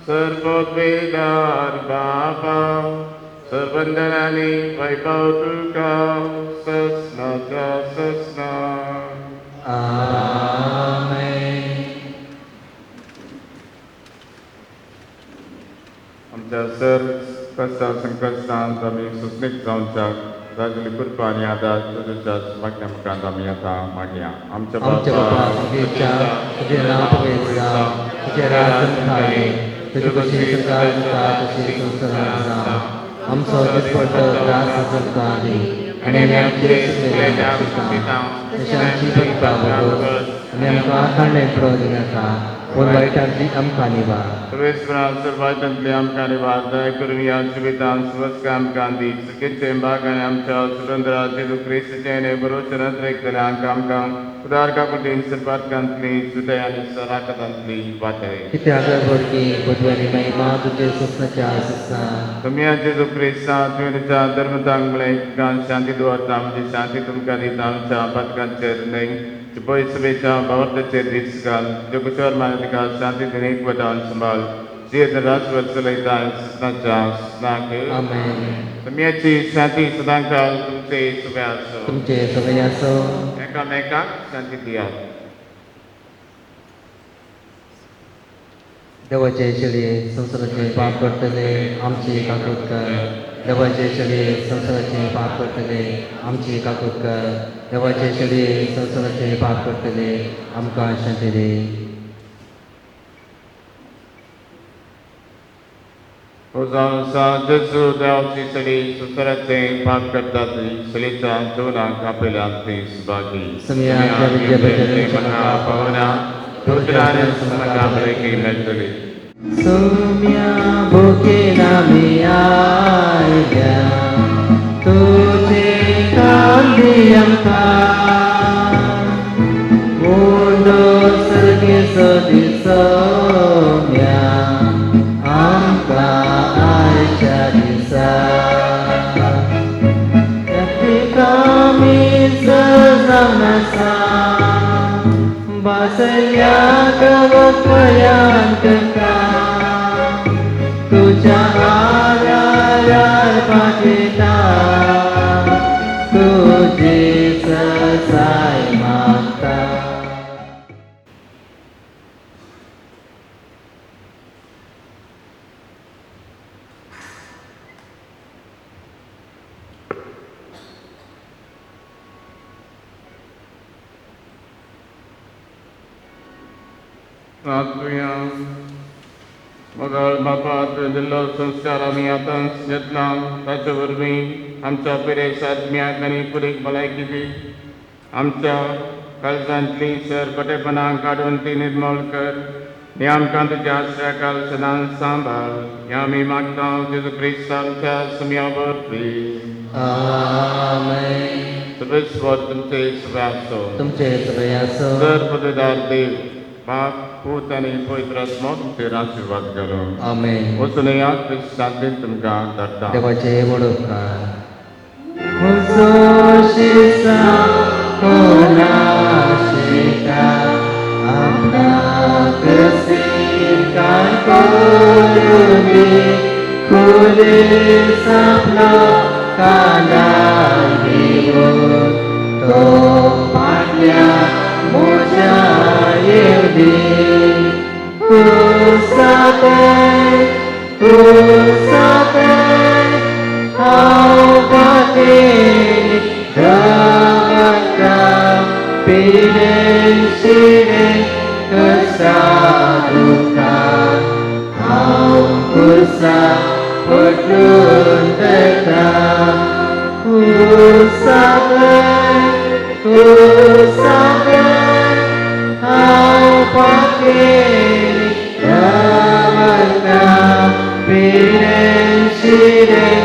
सर्वोद्वेदार बापा सर्वंदनानी वैभव तुका ससनाच्या ससना.
आमेन.
आमच्या सर कश्टां संकश्टांत आमी सुस्मीत जावच्याक तागेली कृपा आनी आदार तुज्या मागण्या मुखार आमी आतां मागया. आमच्या
आमच्या बापा तुजेच्या तुजें नांव पवित्र जावं, तुजें राज आमकां दी, तुजी कशी स्वर्गार जाता तशी संवसारांत जावं. आमचो दिसपट्टो त्रास आमकां दी आनी आमी आमचे चुकलेल्यांक शिकता तशें आमची पापां भोगोस आनी आमकां काडणे पडोवं दिनाका, पूण वायटांतली आमकां निवार.
सर्वेस्परा सर्वांतली आमकां निवार. दया करून ह्या जिवितांत सुवस्थ आमकां दी. चुकीचे भाग आनी आमच्या सुरंदरा जेजू क्रिस्ताचें बरोवचे नदरेक आमकां उदार काकुटीन सर्वांतली सुटय आनी सराकतांतली वाटय.
कित्याक व्हडकी पदवी आनी महिमा तुजे सोंसणाच्या आसता.
तुमी जेजू क्रिस्ता तुवें तुज्या धर्मतांक म्हळें तुमकां शांती दवरता, म्हणजे शांती तुमकां दिता. आमच्या पातकांचेर न्हय पळय सभेच्या भावार्थाचेर दीस घाल. तुज्या कुशार माने तिका शांती दिवन एकवटान सांबाळ. जियेत राजवट चलयता सुनाच्या सुनाक.
आमेन.
तुमची शांती सदांकाळ तुमचे सगळे आसो.
तुमचे सगळे आसो.
एकामेकाक शांती दियात.
देवाचे चलये संवसाराचे पाप करतले आमची काकूत कर. देवाचे चलये संवसाराचे पाप करतले आमची काकूत कर. देवाचे चलये संवसाराचे पाप करतले आमकां शांती दी.
जेजू देवाची चली संवसाराचे पाप करतात चलीच्या जीवनाक आपल्याक ती सुभागी. म्हाका पावना म्हाका भलायकी मेळटली.
सोम्या भुकेला मी आयल्या तुझे कांदी आमकां उंडो सारके सदी सोम्या आमकां आयच्या दिसा आमी जावन आसा बसल्या गवपयांत तुझ्या आरार पाठयता तुजी ससाय मागता.
मगळ बापा तुवें दिल्लो संस्कार आमी आतां घेतला ताचे वरवीं आमच्या पिरेश आत्म्याक आनी कुडीक भलायकी दी. आमच्या काळजांतली सरपटेपणां काडून ती निर्मूल कर आनी आमकां तुज्या आश्रयाकाल सदांच सांबाळ. ह्या आमी मागता जेजू क्रिस्त आमच्या सुम्या वरवीं.
आमेन.
सर्वेस्वर तुमचे सगळे आसो.
तुमचे सगळे आसो.
सर पदवीदार देव बाप पूत आनी पवित्र आत्मो तुमचेर आशिर्वाद घालूं.
आमेन.
वचून येयात, शांतीन तुमकां धाडटा.
देवाचे व्हड उपकार. म्हजो शिसा कोणाशिका आपणाक स्वीकार करुनी खुले सापलो कानार घेवन तो फाटल्या म्हज्या येवदी कुसाते कुसाते हांव वाटेन दवरता पिडेन शिडेन कसा दुखान हांव कुसा पटून वता कुसाते कुसाते हांव वाटेन दवरता पिडेन शिडेन